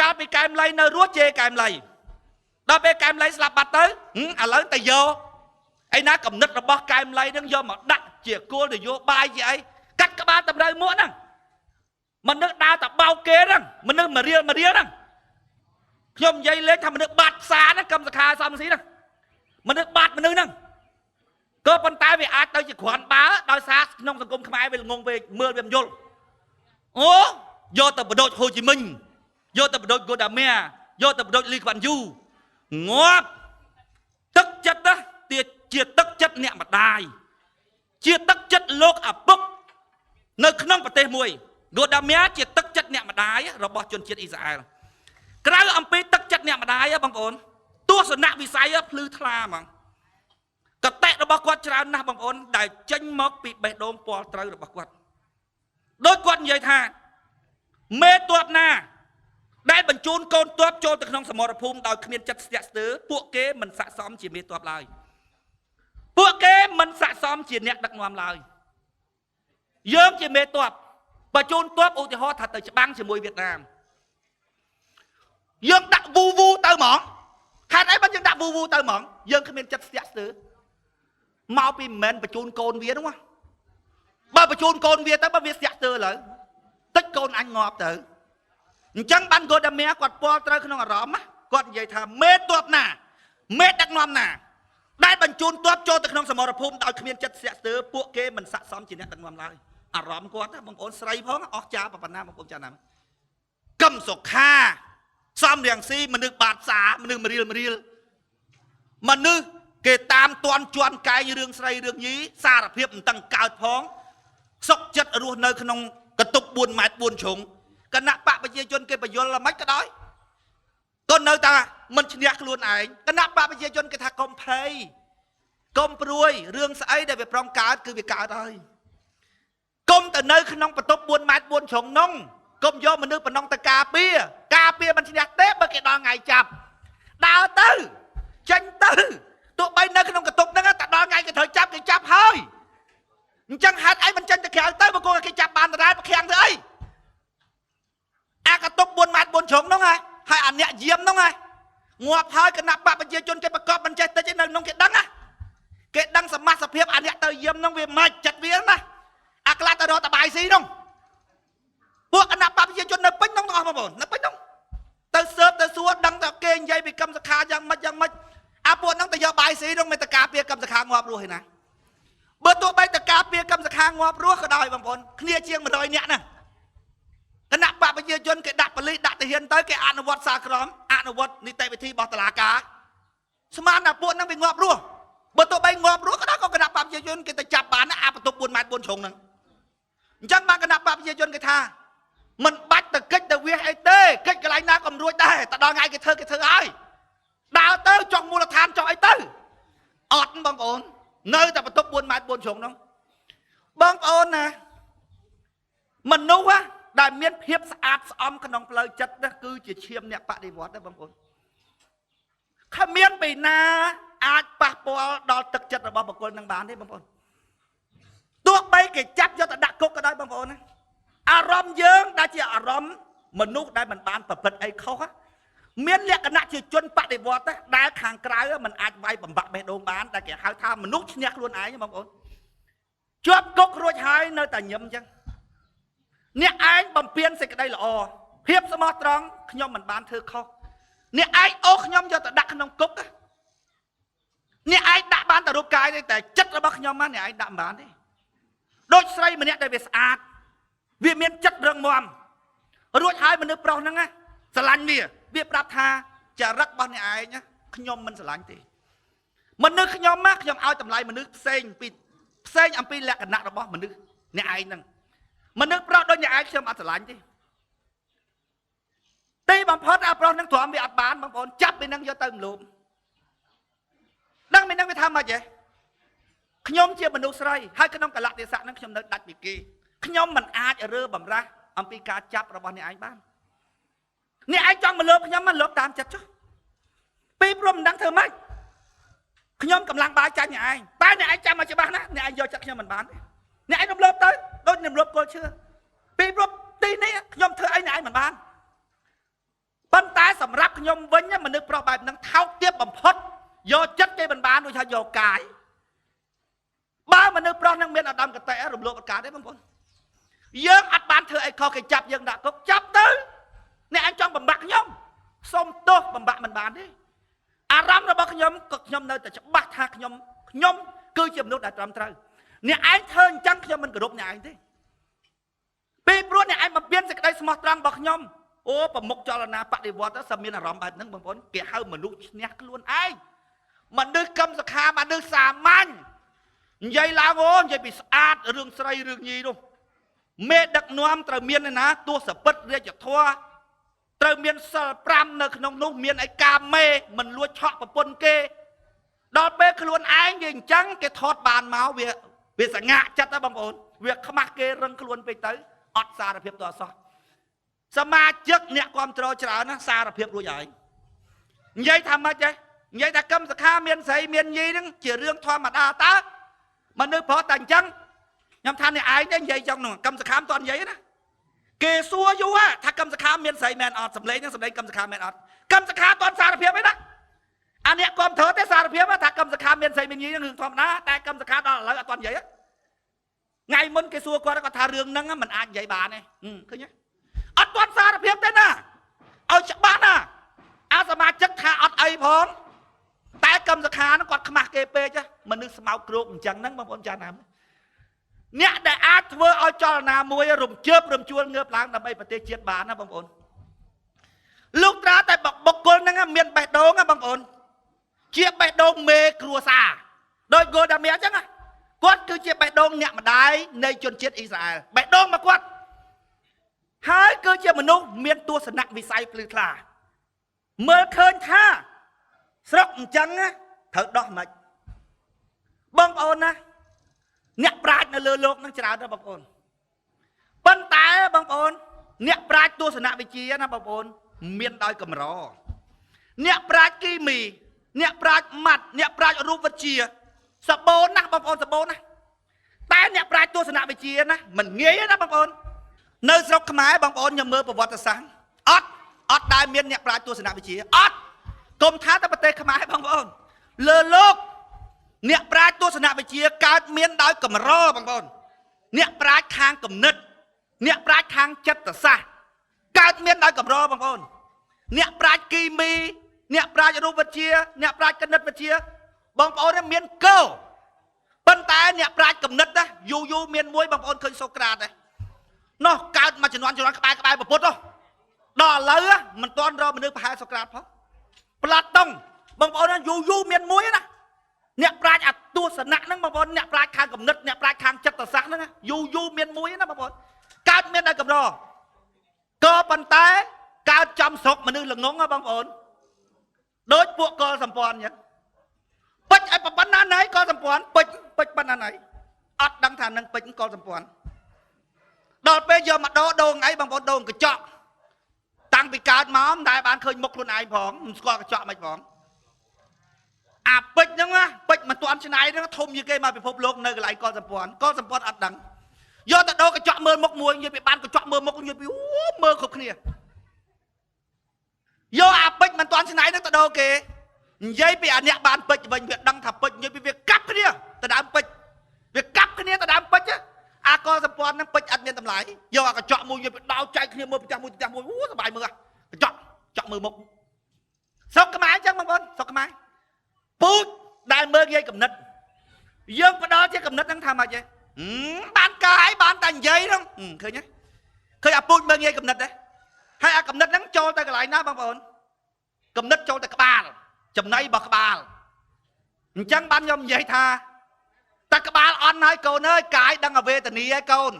កាលពីកែមលៃនៅរស់ជេរកែមលៃដល់ពេលកែមលៃស្លាប់បាត់ទៅឥឡូវតែយកឯណាកំណត់របស់កែមលៃហ្នឹងយកមកដាក់ជាគោលនយោបាយជាអីកាត់ក្បាលតម្រូវមួកហ្នឹងមនុស្សដើរតែបោកគេហ្នឹងមនុស្សមករៀលមករៀលហ្នឹងខ្ញុំនិយាយលេងថាមនុស្សបាត់ផ្សារហ្នឹងកម្មសខាសំស៊ីហ្នឹងមនុស្សបាត់មនុស្សហ្នឹងក៏ប៉ុន្តែវាអាចទៅជាគ្រាន់បើដោយសារក្នុងសង្គមខ្មែរវាល្ងងពេកមើលវាមិនយល់អូយកទៅបដូចហូជីមិញយកទៅបដូចហ្គូដាមៀយកទៅបដូចលីក្វាន់យូងាប់ទឹកចិត្តណាជាទឹកចិត្តអ្នកម្ដាយជាទឹកចិត្តលោកឪពុកនៅក្នុងប្រទេសមួយហ្គូដាមៀជាទឹកចិត្តអ្នកម្ដាយរបស់ជនជាតិអ៊ីស្រាអែលក្រៅអំពីទឹកចិត្តអ្នកម្ដាយបងប្អូនទស្សនវិស័យភ្លឺថ្លាហ្មងកតិរបស់គាត់ច្រើនណាស់បងប្អូនដែលចេញមកពីបេះដូងពាល់ត្រូវរបស់គាត់ដោយគាត់និយាយថាមេតបណាដែលបញ្ជូនកូនទ័ពចូលទៅក្នុងសមរភូមិដោយគ្មានចិត្តស្ទាក់ស្ទើរពួកគេមិនស័ក្តិសមជាមេតបឡើយពួកគេមិនស័ក្តិសមជាអ្នកដឹកនាំឡើយ យើងជាមេតបបញ្ជូនតបឧទាហរណ៍ថាទៅច្បាំងជាមួយវៀតណាមយើងដាក់វូវូទៅហ្មងហេតុអីបានយើងដាក់វូវូទៅហ្មងយើងគ្មានចិត្តស្ទាក់ស្ទើរមកពីមិនមែនបញ្ជូនកូនវានោះបើបញ្ជូនកូនវាទៅបើវាស្ទាក់ស្ទើរឡើយតិចកូនអញងាប់ទៅអញ្ចឹងបាន កូដាមៀគាត់ពាល់ត្រូវក្នុងអារម្មណ៍គាត់និយាយថាមេតបណាមេដឹកនាំណាដែលបញ្ជូនទ័ពចូលទៅក្នុងសមរភូមិដោយគ្មានចិត្តស្ទាក់ស្ទើរពួកគេមិនស័ក្តិសមជាអ្នកដឹកនាំឡើយអារម្មណ៍គាត់បងប្អូនស្រីផងអស់ចាប៉ុណ្ណាបងប្អូនចាណាកឹមសុខាសំរៀងស៊ីមនុស្សបាតសាមនុស្សមរៀលមរៀលមនុស្សគេតាមតន់ជន់កែងរឿងស្រីរឿងញីសារភាពមិនតឹងកើតផងសុកចិត្តរស់នៅក្នុងកន្ទប់4ម៉ែត្រ4ជ្រុងគណៈបកប្រជាជនគេបញ្យល់មិនក៏ដោយក៏នៅតែមិនឈ្នះខ្លួនឯងគណៈបកប្រជាជនគេថាកុំភ័យកុំព្រួយរឿងស្អីដែលវាប្រុងកើតគឺវាកើតហើយកុំទៅនៅក្នុងបន្ទប់4ម៉ែត្រ4ជ្រុងនោះកុំយកមនុស្សប៉ុណ្ណឹងទៅការពារការពារមិនឈ្នះទេបើគេដល់ថ្ងៃចាប់ដើរទៅចេញទៅទោះបីនៅក្នុងបន្ទប់ហ្នឹងតែដល់ថ្ងៃគេត្រូវចាប់គេចាប់ហើយអញ្ចឹងហេតុអីមិនចេញទៅក្រៅទៅបើគង់គេចាប់បានដដែលប្រខាំងទៅអីអាកន្ទប់4ម៉ែត្រ4ជ្រុងនោះហើយហើយអាអ្នកយាមនោះហើយងាប់ហើយគណៈបកប្រជាជនគេប្រកបមិនចេះតិចឯនៅក្នុងគេដឹងណាគេដឹងសមាសភាពអាអ្នកទៅយាមនោះវាមិនចិត្តវាណាអាខ្លះទៅរកតបាយស៊ីនោះពួកគណៈបកប្រជាជននៅពេញនោះទាំងអស់បងប្អូននៅពេញនោះទៅសើបទៅសួរដឹងតែគេនិយាយពីកម្មសខាយ៉ាងម៉េចយ៉ាងម៉េចអាពួកហ្នឹងទៅយកបាយស៊ីនោះមិនទៅការពារកម្មសខាងាប់រស់ឯណាបើទោះបីទៅការពារកម្មសខាងាប់រស់ក៏ដោយបងប្អូនគ្នាជាង100នាក់ណាគណៈបកប្រជាជនគេដាក់ប៉ូលីសដាក់ទាហានទៅគេអនុវត្តសារក្រមអនុវត្តនីតិវិធីរបស់តុលាការស្មានថាពួកហ្នឹងវាងាប់រស់បើទោះបីងាប់រស់ក៏ដោយក៏គណៈបកប្រជាជនគេទៅចាប់បានណាអាបន្ទប់4ម៉ែត្រ4ជ្រុងហ្នឹងអញ្ចឹងបានគណៈបកប្រជាជនគេថាមិនបាច់ទៅកិច្ចទៅវាសអីទេកិច្ចកន្លែងណាក៏មិនរួចដែរតែដល់ថ្ងៃគេធ្វើគេធ្វើហើយដើរទៅចុះមូលដ្ឋានចុះអីទៅអត់បងប្អូននៅតែបន្ទប់4ម៉ែត្រ4ជ្រុងហ្នឹងបងប្អូនណាមនុស្សដែលមានភាពស្អាតស្អំក្នុងផ្លូវចិត្តណាគឺជាឈាមអ្នកបដិវត្តណាបងប្អូនគ្មានពីណាអាចប៉ះពាល់ដល់ទឹកចិត្តរបស់បុគ្គលនឹងបានទេបងប្អូនទោះបីគេចាប់យកទៅដាក់គុកក៏ដោយបងប្អូនណាអារម្មណ៍យើងដែលជាអារម្មណ៍មនុស្សដែលមិនបានប្រព្រឹត្តអីខុសមានលក្ខណៈជាជនបដិវត្តដែលខាងក្រៅមិនអាចវាយបំបាក់បេះដូងបានតែគេហៅថាមនុស្សឈ្នះខ្លួនឯងបងប្អូនជាប់គុករួចហើយនៅតែញឹមអញ្ចឹងអ្នកឯងបំពេញសេចក្តីល្អភាពស្មោះត្រង់ខ្ញុំមិនបានធ្វើខុសអ្នកឯងអូសខ្ញុំយកទៅដាក់ក្នុងគុកអ្នកឯងដាក់បានតែរូបកាយទេតែចិត្តរបស់ខ្ញុំណាអ្នកឯងដាក់មិនបានទេដូចស្រីម្នាក់ដែលវាស្អាតវាមានចិត្តរឹងមាំរួចហើយមនុស្សប្រុសហ្នឹងណាស្រឡាញ់វាវាប្រាប់ថាចរិតរបស់អ្នកឯងខ្ញុំមិនស្រឡាញ់ទេមនុស្សខ្ញុំណាខ្ញុំឲ្យតម្លៃមនុស្សផ្សេងពីផ្សេងអំពីលក្ខណៈរបស់មនុស្សអ្នកឯងហ្នឹងមនុស្សប្រុសដូចអ្នកឯងខ្ញុំអត់ស្រឡាញ់ទេទីបំផុតអាប្រុសនឹងទ្រាំវាអត់បានបងប្អូនចាប់ពីនឹងយកទៅមលូបដឹងពីនឹងវាថាម៉េចហ៎ខ្ញុំជាមនុស្សស្រីហើយក្នុងកលៈទេសៈនឹងខ្ញុំនៅដាច់ពីគេខ្ញុំមិនអាចរើបំរាស់អំពីការចាប់របស់អ្នកឯងបានអ្នកឯងចង់មកលើបខ្ញុំមកលើបតាមចិត្តចុះពីព្រោះមិនដឹងធ្វើម៉េចខ្ញុំកម្លាំងបាយចាញ់អ្នកឯងតែអ្នកឯងចាំមកច្បាស់ណាអ្នកឯងយកចិត្តខ្ញុំមិនបានទេអ្នកឯងរំលោភទៅដូចរំលោភគល់ឈើពីព្រោះទីនេះខ្ញុំធ្វើអីអ្នកឯងមិនបានប៉ុន្តែសម្រាប់ខ្ញុំវិញមនុស្សប្រុសបែបហ្នឹងថោកទាបបំផុតយកចិត្តគេមិនបានដូចថាយកកាយបើមនុស្សប្រុសហ្នឹងមានឧត្តមគតិរំលោភអត់កើតទេបងប្អូនយើងអត់បានធ្វើអីខុសគេចាប់យើងដាក់គុកចាប់ទៅអ្នកឯងចង់បំបាក់ខ្ញុំសុំទោសបំបាក់មិនបានទេអារម្មណ៍របស់ខ្ញុំក៏ខ្ញុំនៅតែច្បាស់ថាខ្ញុំគឺជាមនុស្សដែលត្រឹមត្រូវអ្នកឯងធ្វើអញ្ចឹងខ្ញុំមិនគោរពអ្នកឯងទេពីព្រោះអ្នកឯងបំពេញសេចក្តីស្មោះត្រង់របស់ខ្ញុំអូប្រមុខចលនាបដិវត្តសមានអារម្មណ៍បែបហ្នឹងបងប្អូនគេហៅមនុស្សឈ្នះខ្លួនឯងមនុស្សកម្មសខាមនុស្សសាមញ្ញនិយាយឡើងអូនិយាយពីស្អាតរឿងស្រីរឿងញីនោះមេដឹកនាំត្រូវមានឯណាទស្សពិតរាជធម៌ត្រូវមានសិល5នៅក្នុងនោះមានឯកាមេមិនលួចឆក់ប្រពន្ធគេដល់ពេលខ្លួនឯងវាអញ្ចឹងគេថតបានមកវាសងាក់ចិត្តហ៎បងប្អូនវាខ្មាស់គេរឹងខ្លួនពេកទៅអត់សារភាពទៅអសោះសមាជិកអ្នកគ្រប់គ្រងច្រើនណាសារភាពរួចហើយនិយាយថាម៉េចទេនិយាយថាកម្មសខាមានស្រីមានញីហ្នឹងជារឿងធម្មតាតើមនុស្សប្រុសតែអញ្ចឹង ខ្ញុំថាអ្នកឯងទេនិយាយចង់នោះកឹមសុខាមិនទាន់និយាយណាគេសួរយូរថាកឹមសុខាមានស្រីមែនអត់សម្លេងហ្នឹងសម្លេងកឹមសុខាមែនអត់កឹមសុខាទាន់សារភាពឯណាអាអ្នកគាំទ្រទេសារភាពថាកឹមសុខាមានស្រីមានញីហ្នឹងរឿងធម្មតាតែកឹមសុខាដល់ឥឡូវអត់ទាន់និយាយថ្ងៃមុនគេសួរគាត់គាត់ថារឿងហ្នឹងមិនអាចនិយាយបានទេឃើញទេអត់ទាន់សារភាពទេណាឲ្យច្បាស់ណាអាសមាជិកថាអត់អីផងតែកឹមសុខាហ្នឹងគាត់ខ្មាស់គេពេកមនុស្សស្មោកគ្រោកអញ្ចឹងហ្នឹងបងប្អូនចាស់ណាអ្នកដែលអាចធ្វើឲ្យចលនាមួយរំជើបរំជួលងើបឡើងដើម្បីប្រទេសជាតិបានណាបងប្អូនលោកត្រាតែបុគ្គលហ្នឹងមានបេះដូងណាបងប្អូនជាបេះដូងមេគ្រួសារដោយហ្គោដាមៀអញ្ចឹងគាត់គឺជាបេះដូងអ្នកម្ដាយនៃជនជាតិអ៊ីស្រាអែលបេះដូងមកគាត់ហើយគឺជាមនុស្សមានទស្សនៈវិស័យភ្លឺថ្លាមើលឃើញថាស្រុកអញ្ចឹងត្រូវដោះមិនបងប្អូនណាអ្នកប្រាជ្ញនៅលើលោកនឹងច្រើនណាស់បងប្អូនប៉ុន្តែបងប្អូនអ្នកប្រាជ្ញទស្សនវិជ្ជាណាបងប្អូនមានដោយកម្រអ្នកប្រាជ្ញគីមីអ្នកប្រាជ្ញម៉ាត់អ្នកប្រាជ្ញរូបវិទ្យាសបូនណាស់បងប្អូនសបូនណាតែអ្នកប្រាជ្ញទស្សនវិជ្ជាណាមិនងាយទេណាបងប្អូននៅស្រុកខ្មែរបងប្អូនខ្ញុំមើលប្រវត្តិសាស្ត្រអត់ដែលមានអ្នកប្រាជ្ញទស្សនវិជ្ជាអត់កុំថាតែប្រទេសខ្មែរបងប្អូនលើលោកអ្នកប្រាជ្ញទស្សនវិជ្ជាកើតមានដោយកម្របងប្អូនអ្នកប្រាជ្ញខាងគំនិតអ្នកប្រាជ្ញខាងចិត្តសាស្ត្រកើតមានដោយកម្របងប្អូនអ្នកប្រាជ្ញគីមីអ្នកប្រាជ្ញរូបវិទ្យាអ្នកប្រាជ្ញគណិតវិទ្យាបងប្អូនមានកោប៉ុន្តែអ្នកប្រាជ្ញគំនិតណាយូរយូរមានមួយបងប្អូនឃើញសូក្រាតទេនោះកើតមកជំនាន់ក្បែរពុទ្ធដល់ឥឡូវមិនទាន់រកមនុស្សប្រហែលសូក្រាតផងប្លាតុងបងប្អូនយូរយូរមានមួយណាអ្នកប្រាជ្ញអទស្សនៈហ្នឹងបងប្អូនអ្នកប្រាជ្ញខាងគំនិតអ្នកប្រាជ្ញខាងចិត្តសាស្ត្រហ្នឹងយូរយូរមានមួយណាបងប្អូនកើតមានដោយកម្រក៏ប៉ុន្តែកើតចំស្រុកមនុស្សល្ងងបងប្អូនដូចពួកកលសម្ព័ន្ធអញ្ចឹងពេជ្រឲ្យប៉ុណ្ណាណៃកលសម្ព័ន្ធពេជ្រប៉ុណ្ណាណៃអត់ដឹងថានឹងពេជ្រកលសម្ព័ន្ធដល់ពេលយកមកដូងអីបងប្អូនដូងកញ្ចក់តាំងពីកើតមកមិនដែលបានឃើញមុខខ្លួនឯងផងមិនស្គាល់កញ្ចក់មិនផងអាពេជ្រហ្នឹងណាពេជ្រមិនទាន់ឆ្នៃហ្នឹងធំជាងគេមកពិភពលោកនៅកន្លែងកលសម្ព័ន្ធកលសម្ព័ន្ធអត់ដឹងយកទៅដូងកញ្ចក់មើលមុខមួយនិយាយពីបានកញ្ចក់មើលមុខនិយាយពីអូមើលគ្រប់គ្នាយកអាពេជ្រមិនទាន់ឆ្នៃហ្នឹងទៅដូងគេនិយាយពីអាអ្នកបានពេជ្រវិញវាដឹងថាពេជ្រនិយាយពីវាកាប់គ្នាទៅដើមពេជ្រវាកាប់គ្នាទៅដើមពេជ្រអាកលសម្ព័ន្ធហ្នឹងពេជ្រអត់មានតម្លៃយកអាកញ្ចក់មួយនិយាយពីដោចែកគ្នាមើលផ្ទះមួយផ្ទះមួយអូសប្បាយមើលកញ្ចក់មើលមុខស្រុកខ្មែរអញ្ចឹងបងប្អូនស្រុកខ្មែរពូជដែលមើលងាយកំណត់យើងផ្ដល់ជាកំណត់ហ្នឹងថាម៉េចទេបានកាយបានតែនិយាយហ្នឹងឃើញទេឃើញអាពូជមើលងាយកំណត់ទេហើយអាកំណត់ហ្នឹងចូលទៅកន្លែងណាបងប្អូនកំណត់ចូលទៅក្បាលចំណៃរបស់ក្បាលអញ្ចឹងបានខ្ញុំនិយាយថាតែក្បាលអន់ហើយកូនអើយកាយដឹងអវេទនាហើយកូន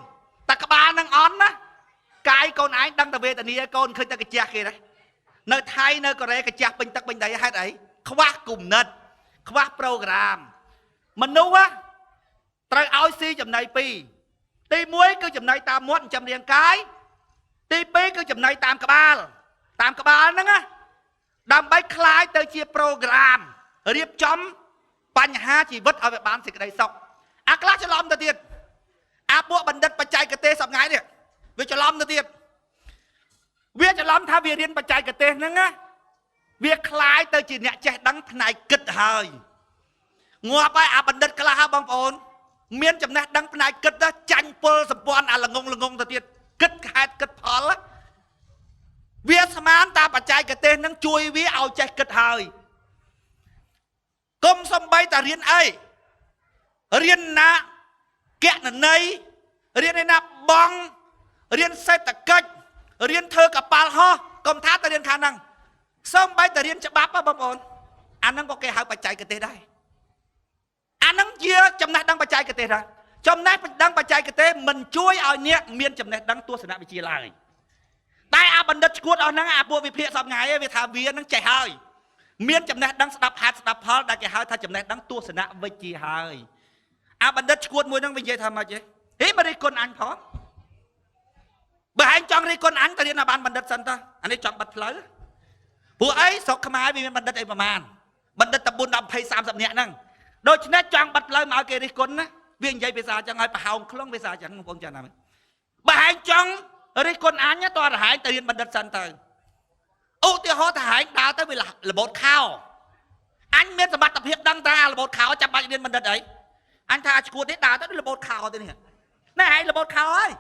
តែក្បាលហ្នឹងអន់ណាកាយកូនឯងដឹងតែវេទនាហើយកូនឃើញតែកាជះគេដែរនៅថៃនៅកូរ៉េកាជះពេញទឹកពេញដីហេតុអីខ្វះគំនិតខ្វះប្រូក្រាមមនុស្សត្រូវឲ្យស៊ីចំណីពីរទី1គឺចំណីតាមមាត់ចិញ្ចឹមរាងកាយទី2គឺចំណីតាមក្បាលតាមក្បាលហ្នឹងណាដើម្បីคล้ายទៅជាប្រូក្រាមរៀបចំបញ្ហាជីវិតឲ្យវាបានសេចក្តីសុខអាខ្លះច្រឡំទៅទៀតអាពួកបណ្ឌិតបច្ចេកទេសសប្ងៃនេះវាច្រឡំទៅទៀតវាច្រឡំថាវារៀនបច្ចេកទេសហ្នឹងណាវាคล้ายទៅជាអ្នកចេះដឹងផ្នែកគិតហើយងាប់ហើយអាបណ្ឌិតខ្លះបងប្អូនមានចំណេះដឹងផ្នែកគិតទៅចាញ់ពលសម្ព័ន្ធអាល្ងងទៅទៀតគិតហេតុគិតផលវាស្មានតាបច្ចេកទេសនឹងជួយវាឲ្យចេះគិតហើយកុំសំបីតារៀនអីរៀនណាគណនេយ្យរៀនឯណាបងរៀនសេដ្ឋកិច្ចរៀនធ្វើកប៉ាល់ហោះកុំថាតែរៀនខាងហ្នឹងសំបីតារៀនច្បាប់បងប្អូនអាហ្នឹងក៏គេហៅបច្ចេកទេសដែរអាហ្នឹងជាចំណេះដឹងបច្ចេកទេសដែរចំណេះដឹងបច្ចេកទេសមិនជួយឲ្យអ្នកមានចំណេះដឹងទស្សនវិជ្ជាឡើយតែអាបណ្ឌិតឈួតអស់ហ្នឹងអាពួកវិភាគសពថ្ងៃវាថាវានឹងចេះហើយមានចំណេះដឹងស្ដាប់ហេតុស្ដាប់ផលដែលគេហៅថាចំណេះដឹងទស្សនវិជ្ជាហើយអាបណ្ឌិតឈួតមួយហ្នឹងវានិយាយថាម៉េចទេហេមករិះគន់អញផងបើឯងចង់រិះគន់អញទៅរៀនឲ្យបានបណ្ឌិតសិនតើអានេះចង់បិទផ្លូវពួកអីស្រុកខ្មែរវាមានបណ្ឌិតអីប្រមាណបណ្ឌិតតែ4 10 20 30នាក់ហ្នឹងដូច្នេះចង់បិទផ្លូវមកឲ្យគេរិះគន់ណា វានិយាយភាសាអញ្ចឹងឲ្យប្រហោងខ្លងភាសាអញ្ចឹងបងប្អូនចាំណាបើហែងចង់រិះគន់អញតើហែងទៅរៀនបណ្ឌិតសិនទៅឧទាហរណ៍ថាហែងដើរទៅវារបូតខោអញមានសមត្ថភាពដឹងតារបូតខោចាំបាច់រៀនបណ្ឌិតអីអញថាឈួតនេះដើរទៅរបូតខោទៅនេះណែហែងរបូតខោហើយ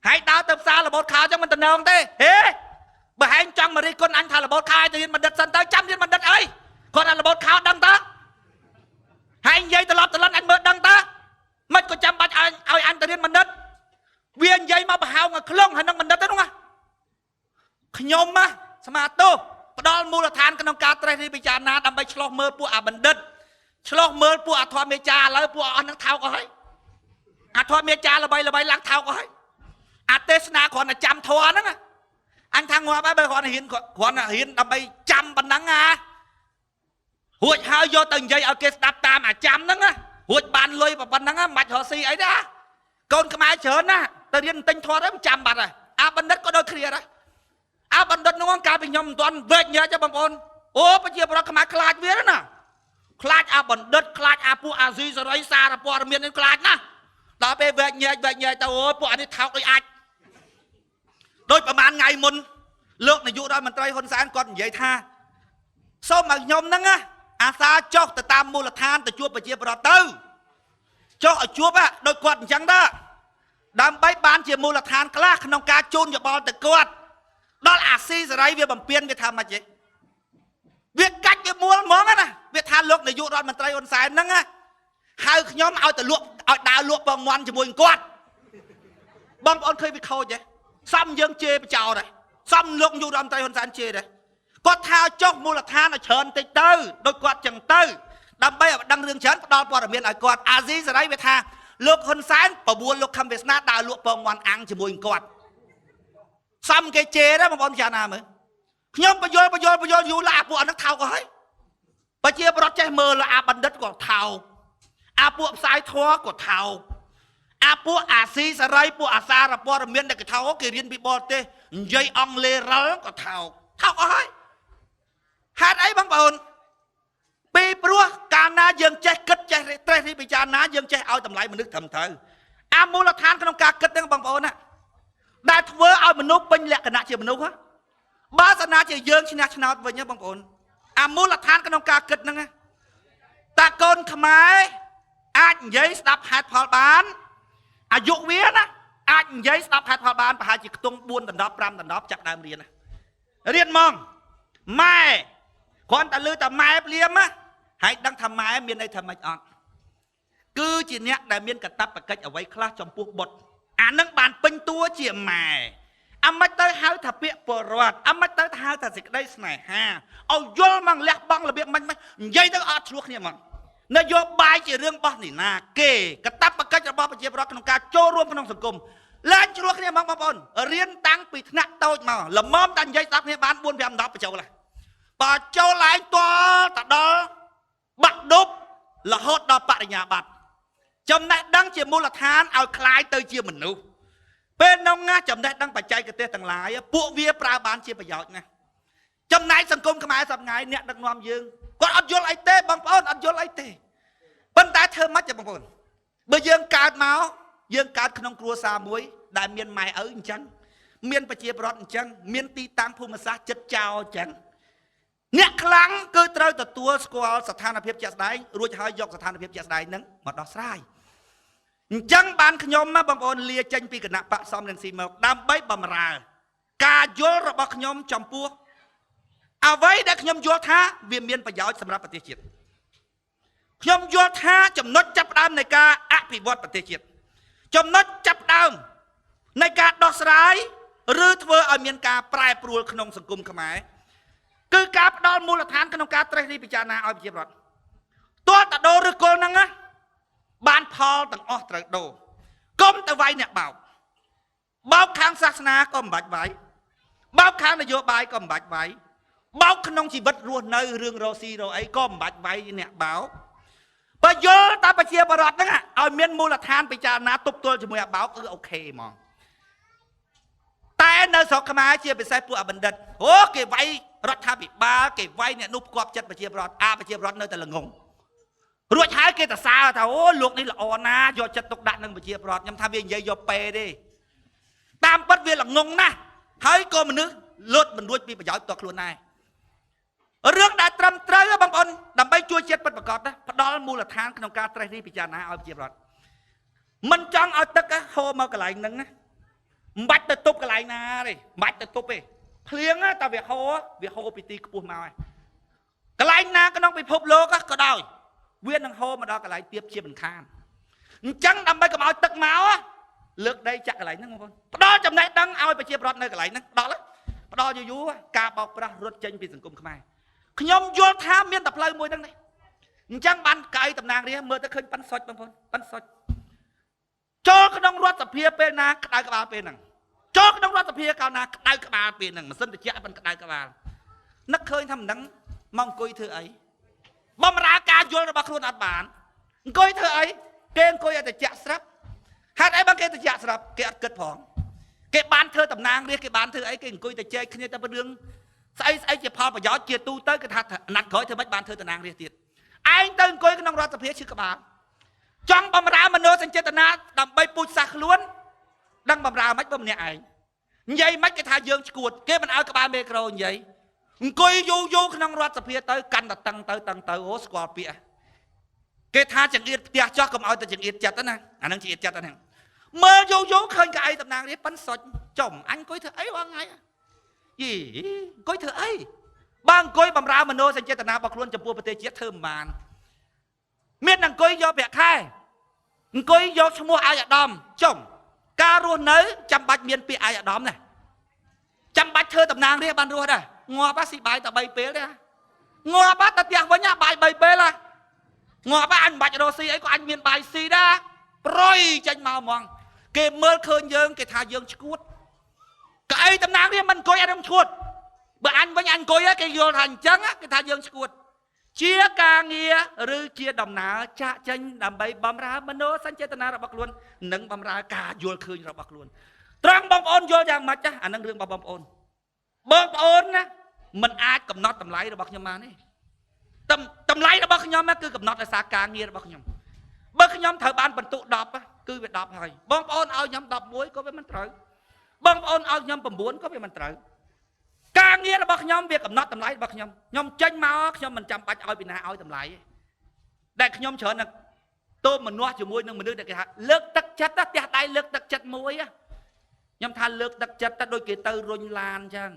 ហែងដើរទៅផ្សាររបូតខោអញ្ចឹងមិនតំណងទេហេបើហែងចង់មករិះគន់អញថារបូតខោឲ្យទៅរៀនបណ្ឌិតសិនទៅចាំរៀនបណ្ឌិតអីគាត់ថារបូតខោដឹងតាហែងនិយាយត្រឡប់ត្រឡិនអញមើលដឹងតាមិនក៏ចាំបាច់ឲ្យអញទៅរៀនបណ្ឌិតវានិយាយមកប្រហោងឲ្យខ្លងហើយនឹងបណ្ឌិតទៅនោះខ្ញុំណាស្មាទោសផ្ដល់មូលដ្ឋានក្នុងការត្រេះរិះពិចារណាដើម្បីឆ្លោះមើលពួកអាបណ្ឌិតឆ្លោះមើលពួកអាធម្មមេចាឥឡូវពួកអស់នឹងថោកអស់ហើយអាធម្មមេចាល្បីល្បីឡើងថោកអស់ហើយអាទេសនាគ្រាន់តែចាំធម៌ហ្នឹងអញថាងាប់ហើយបើគ្រាន់តែរៀនគ្រាន់តែរៀនដើម្បីចាំប៉ុណ្ណឹងណារួចហើយយកទៅនិយាយឲ្យគេស្ដាប់តាមអាចាំហ្នឹងណារួចបានលុយប៉ុណ្ណឹងមិនបាច់រកស៊ីអីទេកូនខ្មែរច្រើនណាទៅរៀនទិញធម៌ទៅចាំបាត់ហើយអាបណ្ឌិតក៏ដូចគ្នាដែរអាបណ្ឌិតនោះកាលពីខ្ញុំមិនទាន់វែកញែកទេបងប្អូនអូប្រជាប្រដ្ឋខ្មែរខ្លាចវាណាខ្លាចអាបណ្ឌិតខ្លាចអាពួកអាស៊ីសេរីសារព័ត៌មាននេះខ្លាចណាស់ដល់ពេលវែកញែកវែកញែកទៅអូពួកអានេះថោកដូចអាចដូចប្រហែលថ្ងៃមុនលោកនាយករដ្ឋមន្ត្រីហ៊ុនសែនគាត់និយាយថាសូមឲ្យខ្ញុំហ្នឹងណាអាសាចុះទៅតាមមូលដ្ឋានទៅជួបប្រជាប្រដ្ឋទៅចុះឲ្យជួបដូចគាត់អញ្ចឹងដែរដើម្បីបានជាមូលដ្ឋានខ្លះក្នុងការជូនយោបល់ទៅគាត់ដល់អាស៊ីសេរីវាបំពេញវាថាម៉េចទេវាកាច់វាមួលហ្មងណាវាថាលោកនាយករដ្ឋមន្ត្រីហ៊ុនសែនហ្នឹងណាហៅខ្ញុំឲ្យទៅលក់ឲ្យដើរលក់ពងមាន់ជាមួយគាត់បងប្អូនឃើញវាខូចទេសំយើងជេរបចោដែរសំលោកនាយករដ្ឋមន្ត្រីហ៊ុនសែនជេរដែរគាត់ថាចុះមូលដ្ឋានឲ្យច្រើនតិចទៅដូចគាត់ចឹងទៅដើម្បីឲ្យដឹងរឿងច្រើនផ្ដល់ព័ត៌មានឲ្យគាត់អាស៊ីសេរីវាថាលោកហ៊ុនសែនបបួលលោកខឹមវាសនាដើរលក់ពងមាន់អាំងជាមួយគាត់សំគេជេរដែរបងប្អូនចាណាមើលខ្ញុំបញ្យល់បញ្យល់បញ្យល់យូរឡាពួកអានឹងថោកអស់ហើយប្រជាប្រដ្ឋចេះមើលអាបណ្ឌិតក៏ថោកអាពួកផ្សាយធម៌ក៏ថោកអាពួកអាស៊ីសេរីពួកអាសារព័ត៌មានដែលគេថោកគេរៀនពីបរទេសនិយាយអង់គ្លេសរលក៏ថោកថោកអស់ហើយហេតុអីបងប្អូនពីព្រោះកាលណាយើងចេះគិតចេះត្រេះរិះពិចារណាយើងចេះឲ្យតម្លៃមនុស្សត្រឹមត្រូវអាមូលដ្ឋានក្នុងការគិតហ្នឹងបងប្អូនណាដែលធ្វើឲ្យមនុស្សពេញលក្ខណៈជាមនុស្សបើសិនណាជាយើងឈ្នះឆ្នោតវិញណាបងប្អូនអាមូលដ្ឋានក្នុងការគិតហ្នឹងតាកូនខ្មែរអាចនិយាយស្ដាប់ហេតុផលបានអាយុវាណាអាចនិយាយស្ដាប់ហេតុផលបានប្រហែលជាខ្ទង់4ដណ្ដប់5ដណ្ដប់ចាប់ដើមរៀនណារៀនហ្មងម៉ែគ្រាន់តែលឺតែម៉ែភ្លាមណាហើយដឹងថាម៉ែមានន័យថាម៉េចអត់គឺជាអ្នកដែលមានកាតព្វកិច្ចអ្វីខ្លះចំពោះបុត្រអានឹងបានពេញតួជាម៉ែអាមិនទៅហៅថាពាក្យពលរដ្ឋអាមិនទៅហៅថាសេចក្តីស្នេហាឲ្យយល់មកលះបង់របៀបមិននិយាយទៅអត់ឆ្លោះគ្នាហ្មងនយោបាយជារឿងរបស់នេះណាគេកាតព្វកិច្ចរបស់ប្រជាពលរដ្ឋក្នុងការចូលរួមក្នុងសង្គមឡើងឆ្លោះគ្នាហ្មងបងប្អូនរៀនតាំងពីថ្នាក់តូចមកល្មមតែនិយាយស្ដាប់គ្នាបាន4 5 10បញ្ចូលហើយបើចូលឡើងតតដល់បាក់ឌុបរហូតដល់បរិញ្ញាបត្រចំណេះដឹងជាមូលដ្ឋានឲ្យคล้ายទៅជាមនុស្សពេលនោះណាចំណេះដឹងបច្ចេកទេសទាំងឡាយពួកវាប្រើបានជាប្រយោជន៍ណាចំណែកសង្គមខ្មែរសប្ងៃអ្នកដឹកនាំយើងគាត់អត់យល់អីទេបងប្អូនអត់យល់អីទេប៉ុន្តែធ្វើម៉េចទេបងប្អូនបើយើងកើតមកយើងកើតក្នុងគ្រួសារមួយដែលមានម៉ែឪអញ្ចឹងមានប្រជាប្រដ្ឋអញ្ចឹងមានទីតាំងភូមិសាស្ត្រចិត្តចោលអញ្ចឹងអ្នកខ្លាំងគឺត្រូវទទួលស្គាល់ស្ថានភាពជាក់ស្ដែងរួចហើយយកស្ថានភាពជាក់ស្ដែងហ្នឹងមកដោះស្រាយអញ្ចឹងបានខ្ញុំបងប្អូនលាចេញពីគណៈបកសំរងស៊ីមកដើម្បីបំរើការយល់របស់ខ្ញុំចំពោះអ្វីដែលខ្ញុំយល់ថាវាមានប្រយោជន៍សម្រាប់ប្រទេសជាតិខ្ញុំយល់ថាចំណុចចាប់ផ្ដើមនៃការអភិវឌ្ឍប្រទេសជាតិចំណុចចាប់ផ្ដើមនៃការដោះស្រាយឬធ្វើឲ្យមានការប្រែប្រួលក្នុងសង្គមខ្មែរគឺការផ្ដល់មូលដ្ឋានក្នុងការត្រេះរិះពិចារណាឲ្យប្រជាពលរដ្ឋទាល់តែដូរឬគល់ហ្នឹងណាបានផលទាំងអស់ត្រូវដូរកុំទៅវាយអ្នកបោកបោកខាងសាសនាក៏មិនបាច់វាយបោកខាងនយោបាយក៏មិនបាច់វាយបោកក្នុងជីវិតរស់នៅរឿងរស់ស៊ីរកអីក៏មិនបាច់វាយអ្នកបោកបើយល់តែប្រជាពលរដ្ឋហ្នឹងឲ្យមានមូលដ្ឋានពិចារណាទប់ទល់ជាមួយអាបោកគឺអូខេហ្មងតែនៅស្រុកខ្មែរជាពិសេសពួកអបណ្ឌិតអូគេវាយរដ្ឋាភិបាលគេវាយអ្នកនោះផ្គប់ចិត្តប្រជាពលរដ្ឋអាប្រជាពលរដ្ឋនៅតែល្ងង រួចហើយគេទៅសើថាអូលោកនេះល្អណាស់យកចិត្តទុកដាក់នឹងប្រជាពលរដ្ឋខ្ញុំថាវានិយាយយកពេទេតាមពិតវាល្ងងណាស់ហើយក៏មនុស្សលត់មិនរួចពីប្រយោជន៍ផ្ទាល់ខ្លួនដែររឿងដែលត្រឹមត្រូវបងប្អូនដើម្បីជួយជាតិពិតប្រាកដណាផ្ដល់មូលដ្ឋានក្នុងការត្រេះរិះពិចារណាឲ្យប្រជាពលរដ្ឋមិនចង់ឲ្យទឹកហូរមកកន្លែងហ្នឹងណាមិនបាច់ទៅទប់កន្លែងណាទេមិនបាច់ទៅទប់ទេភ្លៀងតែវាហូរពីទីខ្ពស់មកហើយកន្លែងណាក្នុងពិភពលោកក៏ដោយវានឹងហូរមកដល់កន្លែងទៀបជាមិនខានអញ្ចឹងដើម្បីកុំឲ្យទឹកមកលើកដីចាក់កន្លែងហ្នឹងបងប្អូនផ្ដល់ចំណេះដឹងឲ្យប្រជាពលរដ្ឋនៅកន្លែងហ្នឹងផ្ដល់យូរយូរការបោកប្រាស់រត់ចេញពីសង្គមខ្មែរខ្ញុំយល់ថាមានតែផ្លូវមួយហ្នឹងនេះអញ្ចឹងបានកៅអីតំណាងរាស្ត្រមើលទៅឃើញប៉ិនសុចបងប្អូនប៉ិនសុចចូលក្នុងរដ្ឋសភាពេលណាក្តៅក្បាលពេលហ្នឹងចូលក្នុងរដ្ឋសភាកាលណាក្តៅក្បាលពេលហ្នឹងម៉ាស៊ីនត្រជាក់ប៉ិនក្តៅក្បាលនឹកឃើញថាមិនដឹងមកអង្គុយធ្វើអីបំរើការយល់របស់ខ្លួនអត់បានអង្គុយធ្វើអីគេអង្គុយឲ្យត្រជាក់ស្រាប់ហេតុអីបានគេត្រជាក់ស្រាប់គេអត់គិតផងគេបានធ្វើតំណាងរាស្ត្រគេបានធ្វើអីគេអង្គុយតែជែកគ្នាតែរឿងស្អីស្អីជាផលប្រយោជន៍ជាទូទៅគេថាអាណត្តិក្រោយធ្វើម៉េចបានធ្វើតំណាងរាស្ត្រទៀតឯងទៅអង្គុយក្នុងរដ្ឋសភាឈឺក្បាលចង់បំរើមនោសញ្ចេតនាដើម្បីពូជសាសន៍ខ្លួនដឹងបំរើមិនបើម្នាក់ឯងនិយាយមិនគេថាយើងឈួតគេមិនឲ្យក្បាលមេក្រូនិយាយអង្គុយយូរយូរក្នុងរដ្ឋសភាទៅកាន់តែតឹងទៅតឹងទៅអូស្គាល់ពាក្យគេថាចង្អៀតផ្ទះចោះកុំឲ្យតែចង្អៀតចិត្តណាអានឹងចង្អៀតចិត្តហ្នឹងមើលយូរយូរឃើញកៅអីតំណាងរាស្ត្រប៉ិនសុចចំអញអង្គុយធ្វើអីរាល់ថ្ងៃយីអង្គុយធ្វើអីបើអង្គុយបំរើមនោសញ្ចេតនារបស់ខ្លួនចំពោះប្រទេសជាតិធ្វើមិនបានមានអង្គុយយកប្រាក់ខែអង្គុយយកឈ្មោះអាយឧត្តមចំការរស់នៅចាំបាច់មានពាក្យអាយឧត្តមណាចាំបាច់ធ្វើតំណាងរាស្ត្របានរស់ដែរងាប់ស៊ីបាយតែ3ពេលទេងាប់តែផ្ទះវិញបាយ3ពេលងាប់អញមិនបាច់រកស៊ីអីក៏អញមានបាយស៊ីដែរប្រយចេញមកហ្មងគេមើលឃើញយើងគេថាយើងឈួតកៅអីតំណាងរាស្ត្រមិនអង្គុយអត់ឈួតបើអញវិញអញអង្គុយគេយល់ថាអញ្ចឹងគេថាយើងឈួតជាការងារឬជាដំណើរចាក់ចេញដើម្បីបំរើមនោសញ្ចេតនារបស់ខ្លួននិងបំរើការយល់ឃើញរបស់ខ្លួនត្រង់បងប្អូនយល់យ៉ាងម៉េចចាស់អានឹងរឿងរបស់បងប្អូនបងប្អូនណាមិនអាចកំណត់តម្លៃរបស់ខ្ញុំបានទេតម្លៃរបស់ខ្ញុំគឺកំណត់ដោយសារការងាររបស់ខ្ញុំបើខ្ញុំត្រូវបានបន្ទុក10គឺវា10ហើយបងប្អូនឲ្យខ្ញុំ11ក៏វាមិនត្រូវបងប្អូនឲ្យខ្ញុំ9ក៏វាមិនត្រូវការងាររបស់ខ្ញុំវាកំណត់តម្លៃរបស់ខ្ញុំខ្ញុំចេញមកខ្ញុំមិនចាំបាច់ឲ្យពីណាឲ្យតម្លៃទេដែលខ្ញុំច្រើនណាស់ទោមនាស់ជាមួយនឹងមនុស្សដែលគេថាលើកទឹកចិត្តផ្ទះដៃលើកទឹកចិត្តមួយខ្ញុំថាលើកទឹកចិត្តតែដូចគេទៅរុញឡានអញ្ចឹង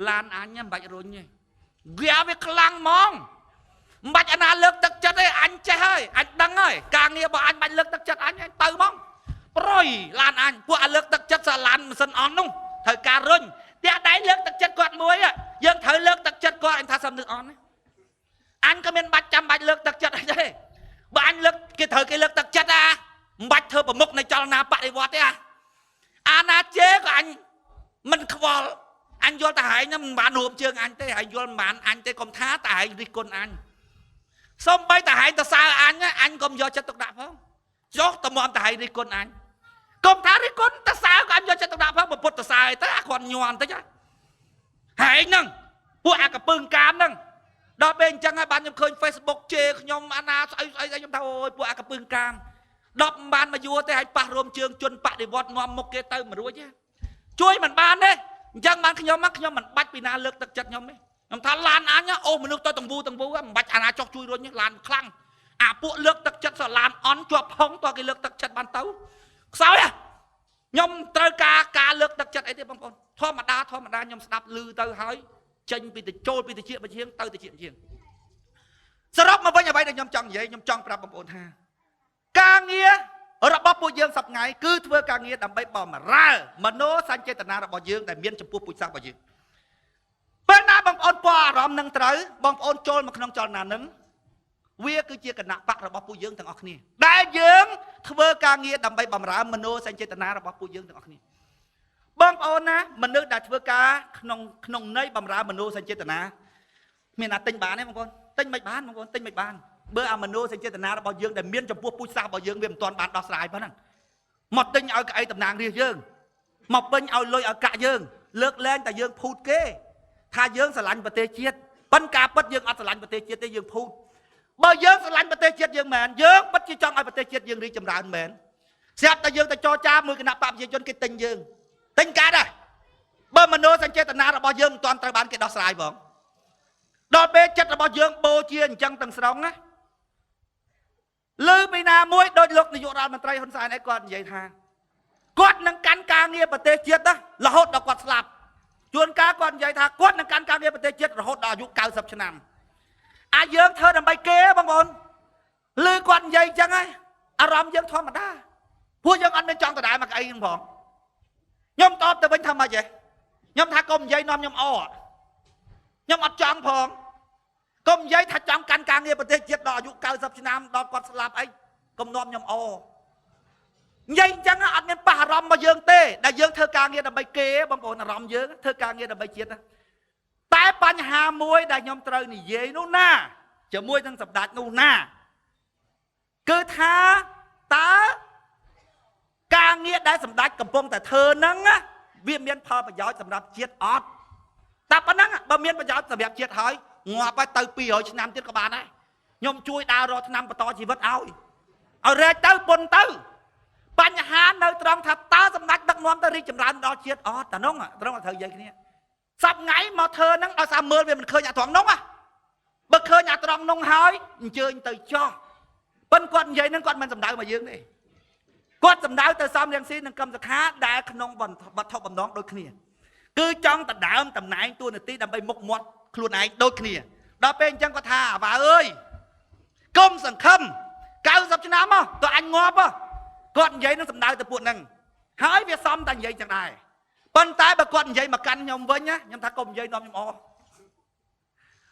ឡានអញមិនបាច់រុញទេវាខ្លាំងហ្មងមិនបាច់អាណាលើកទឹកចិត្តទេអញចេះហើយអញដឹងហើយការងាររបស់អញបាច់លើកទឹកចិត្តអញទៅហ្មងប្រយឡានអញពួកអាលើកទឹកចិត្តសាឡានម៉ាស៊ីនអន់នោះត្រូវការរុញផ្ទះដៃលើកទឹកចិត្តគាត់មួយយើងត្រូវលើកទឹកចិត្តគាត់អញថាសំនឹកអន់អញក៏មានបាច់ចាំបាច់លើកទឹកចិត្តអីទេបើអញលើកគេត្រូវគេលើកទឹកចិត្តអាមិនបាច់ធ្វើប្រមុខនៃចលនាបដិវត្តទេអាណាជេក៏អញមិនខ្វល់អញយល់តែហែងហ្នឹងមិនបានរួមជើងអញទេហែងយល់មិនបានអញទេកុំថាតែហែងរិះគន់អញសំបីតែហែងទៅសើអញអញកុំយកចិត្តទុកដាក់ផងចុះតម្រាំតែហែងរិះគន់អញកុំថារិះគន់ទៅសើក៏អញយកចិត្តទុកដាក់ផងពុទ្ធទៅសើទៅអាគាត់ញ័របន្តិចហែងហ្នឹងពួកអាកពឹងកាមហ្នឹងដល់ពេលអញ្ចឹងហើយបានខ្ញុំឃើញ Facebook ជេរខ្ញុំអាណាស្អីស្អីខ្ញុំថាអូយពួកអាកពឹងកាម10បានមកយួរទេឲ្យប៉ះរួមជើងជនបដិវត្តនាំមុខគេទៅមិនរួចទេជួយមិនបានទេអញ្ចឹងបានខ្ញុំមិនបាច់ពីណាលើកទឹកចិត្តខ្ញុំទេខ្ញុំថាឡានអញអូមនុស្សទៅទាំងវូទាំងវូមិនបាច់អាណាចុះជួយរុញឡានខ្លាំងអាពួកលើកទឹកចិត្តសឡានអន់ជាប់ផុងតើគេលើកទឹកចិត្តបានទៅខ្សោយខ្ញុំត្រូវការការលើកទឹកចិត្តអីទេបងប្អូនធម្មតាខ្ញុំស្ដាប់ឮទៅហើយចេញពីទៅចូលពីតិចមួយជាងទៅតិចជាងសរុបមកវិញអ្វីដែលខ្ញុំចង់និយាយខ្ញុំចង់ប្រាប់បងប្អូនថាការងាររបស់ពួកយើងសប្ងៃគឺធ្វើការងារដើម្បីបំរើមនោសញ្ចេតនារបស់យើងដែលមានចំពោះពូជសាសន៍របស់យើងពេលណាបងប្អូនពណ៌អារម្មណ៍នឹងត្រូវបងប្អូនចូលមកក្នុងចលនានឹងវាគឺជាគណៈបករបស់ពួកយើងទាំងអស់គ្នាដែលយើងធ្វើការងារដើម្បីបំរើមនោសញ្ចេតនារបស់ពួកយើងទាំងអស់គ្នាបងប្អូនណាមនុស្សដែលធ្វើការក្នុងន័យបំរើមនោសញ្ចេតនាមានណាទិញបានទេបងប្អូនទិញមិនបានបងប្អូនទិញមិនបានបើអាមនោសញ្ចេតនារបស់យើងដែលមានចំពោះពូជសាសន៍របស់យើងវាមិនទាន់បានដោះស្រាយប៉ុណ្ណឹងមកទិញឲ្យកៅអីតំណាងរាស្ត្រយើងមកពេញឲ្យលុយឲ្យកាក់យើងលើកលែងតែយើងភូតគេថាយើងស្រឡាញ់ប្រទេសជាតិប៉ុន្តែការពិតយើងអត់ស្រឡាញ់ប្រទេសជាតិទេយើងភូត បើយើងស្រឡាញ់ប្រទេសជាតិយើងមែនយើងពិតជាចង់ឲ្យប្រទេសជាតិយើងរីកចម្រើនមែនស្រាប់តែយើងទៅចរចាមួយគណៈបកប្រជាជនគេទិញយើងទិញកើតដែរបើមโนសញ្ចេតនារបស់យើងមិនទាន់ត្រូវបានគេដោះស្រាយផងដល់ពេលចិត្តរបស់យើងបូជាអញ្ចឹងទាំងស្រុងណាលើពីណាមួយដោយលោកនាយករដ្ឋមន្ត្រីហ៊ុនសែនឯងគាត់និយាយថាគាត់នឹងកាន់ការងារប្រទេសជាតិណារហូតដល់គាត់ស្លាប់ជួនកាលគាត់និយាយថាគាត់នឹងកាន់ការងារប្រទេសជាតិរហូតដល់អាយុ90ឆ្នាំអាយើងធ្វើដើម្បីគេបងប្អូនឬគាត់និយាយអញ្ចឹងហើយអារម្មណ៍យើងធម្មតាពួកយើងអត់មានចង់ដដែលមកអីហ្នឹងផងខ្ញុំតបទៅវិញថាម៉េចហ៎ខ្ញុំថាកុំនិយាយនាំខ្ញុំអខ្ញុំអត់ចង់ផងកុំនិយាយថាចង់កាន់ការងារប្រទេសជាតិដល់អាយុ90ឆ្នាំដល់គាត់ស្លាប់អីកុំនាំខ្ញុំអនិយាយអញ្ចឹងអត់មានប៉ះអារម្មណ៍របស់យើងទេដែលយើងធ្វើការងារដើម្បីគេបងប្អូនអារម្មណ៍យើងធ្វើការងារដើម្បីជាតិតែបញ្ហាមួយដែលខ្ញុំត្រូវនិយាយនោះណាជាមួយនឹងសម្ដេចនោះណាគឺថាតើការងារដែលសម្ដេចកំពុងតែធ្វើហ្នឹងវាមានផលប្រយោជន៍សម្រាប់ជាតិអត់តែប៉ុណ្ណឹងបើមានប្រយោជន៍សម្រាប់ជាតិហើយងាប់ហើយទៅ200ឆ្នាំទៀតក៏បានដែរខ្ញុំជួយដើររកឆ្នាំបន្តជីវិតឲ្យរែកទៅពុនទៅបញ្ហានៅត្រង់ថាតើសម្ដេចដឹកនាំទៅរីកចម្រើនដល់ជាតិអត់តានោះត្រង់ត្រូវនិយាយគ្នាសប្ងៃមកធ្វើហ្នឹងដោយសារមើលវាមិនឃើញអាត្រង់នោះបើឃើញអាត្រង់នោះហើយអញ្ជើញទៅចោះប៉ុន្តែគាត់និយាយហ្នឹងគាត់មិនសំដៅមកយើងទេគាត់សំដៅទៅសំរងស៊ីនិងកឹមសុខាដែលក្នុងវត្ថុបំណងដូចគ្នាគឺចង់ដដើមតំណែងតួនាទីដើម្បីមុខមាត់ខ្លួនឯងដូចគ្នាដល់ពេលអញ្ចឹងគាត់ថាអាវ៉ាអើយកុំសង្ឃឹម90ឆ្នាំមកតើអញងាប់គាត់និយាយនឹងសំដៅទៅពួកហ្នឹងហើយវាសមតែនិយាយចឹងដែរប៉ុន្តែបើគាត់និយាយមកកាន់ខ្ញុំវិញណាខ្ញុំថាកុំនិយាយនាំខ្ញុំ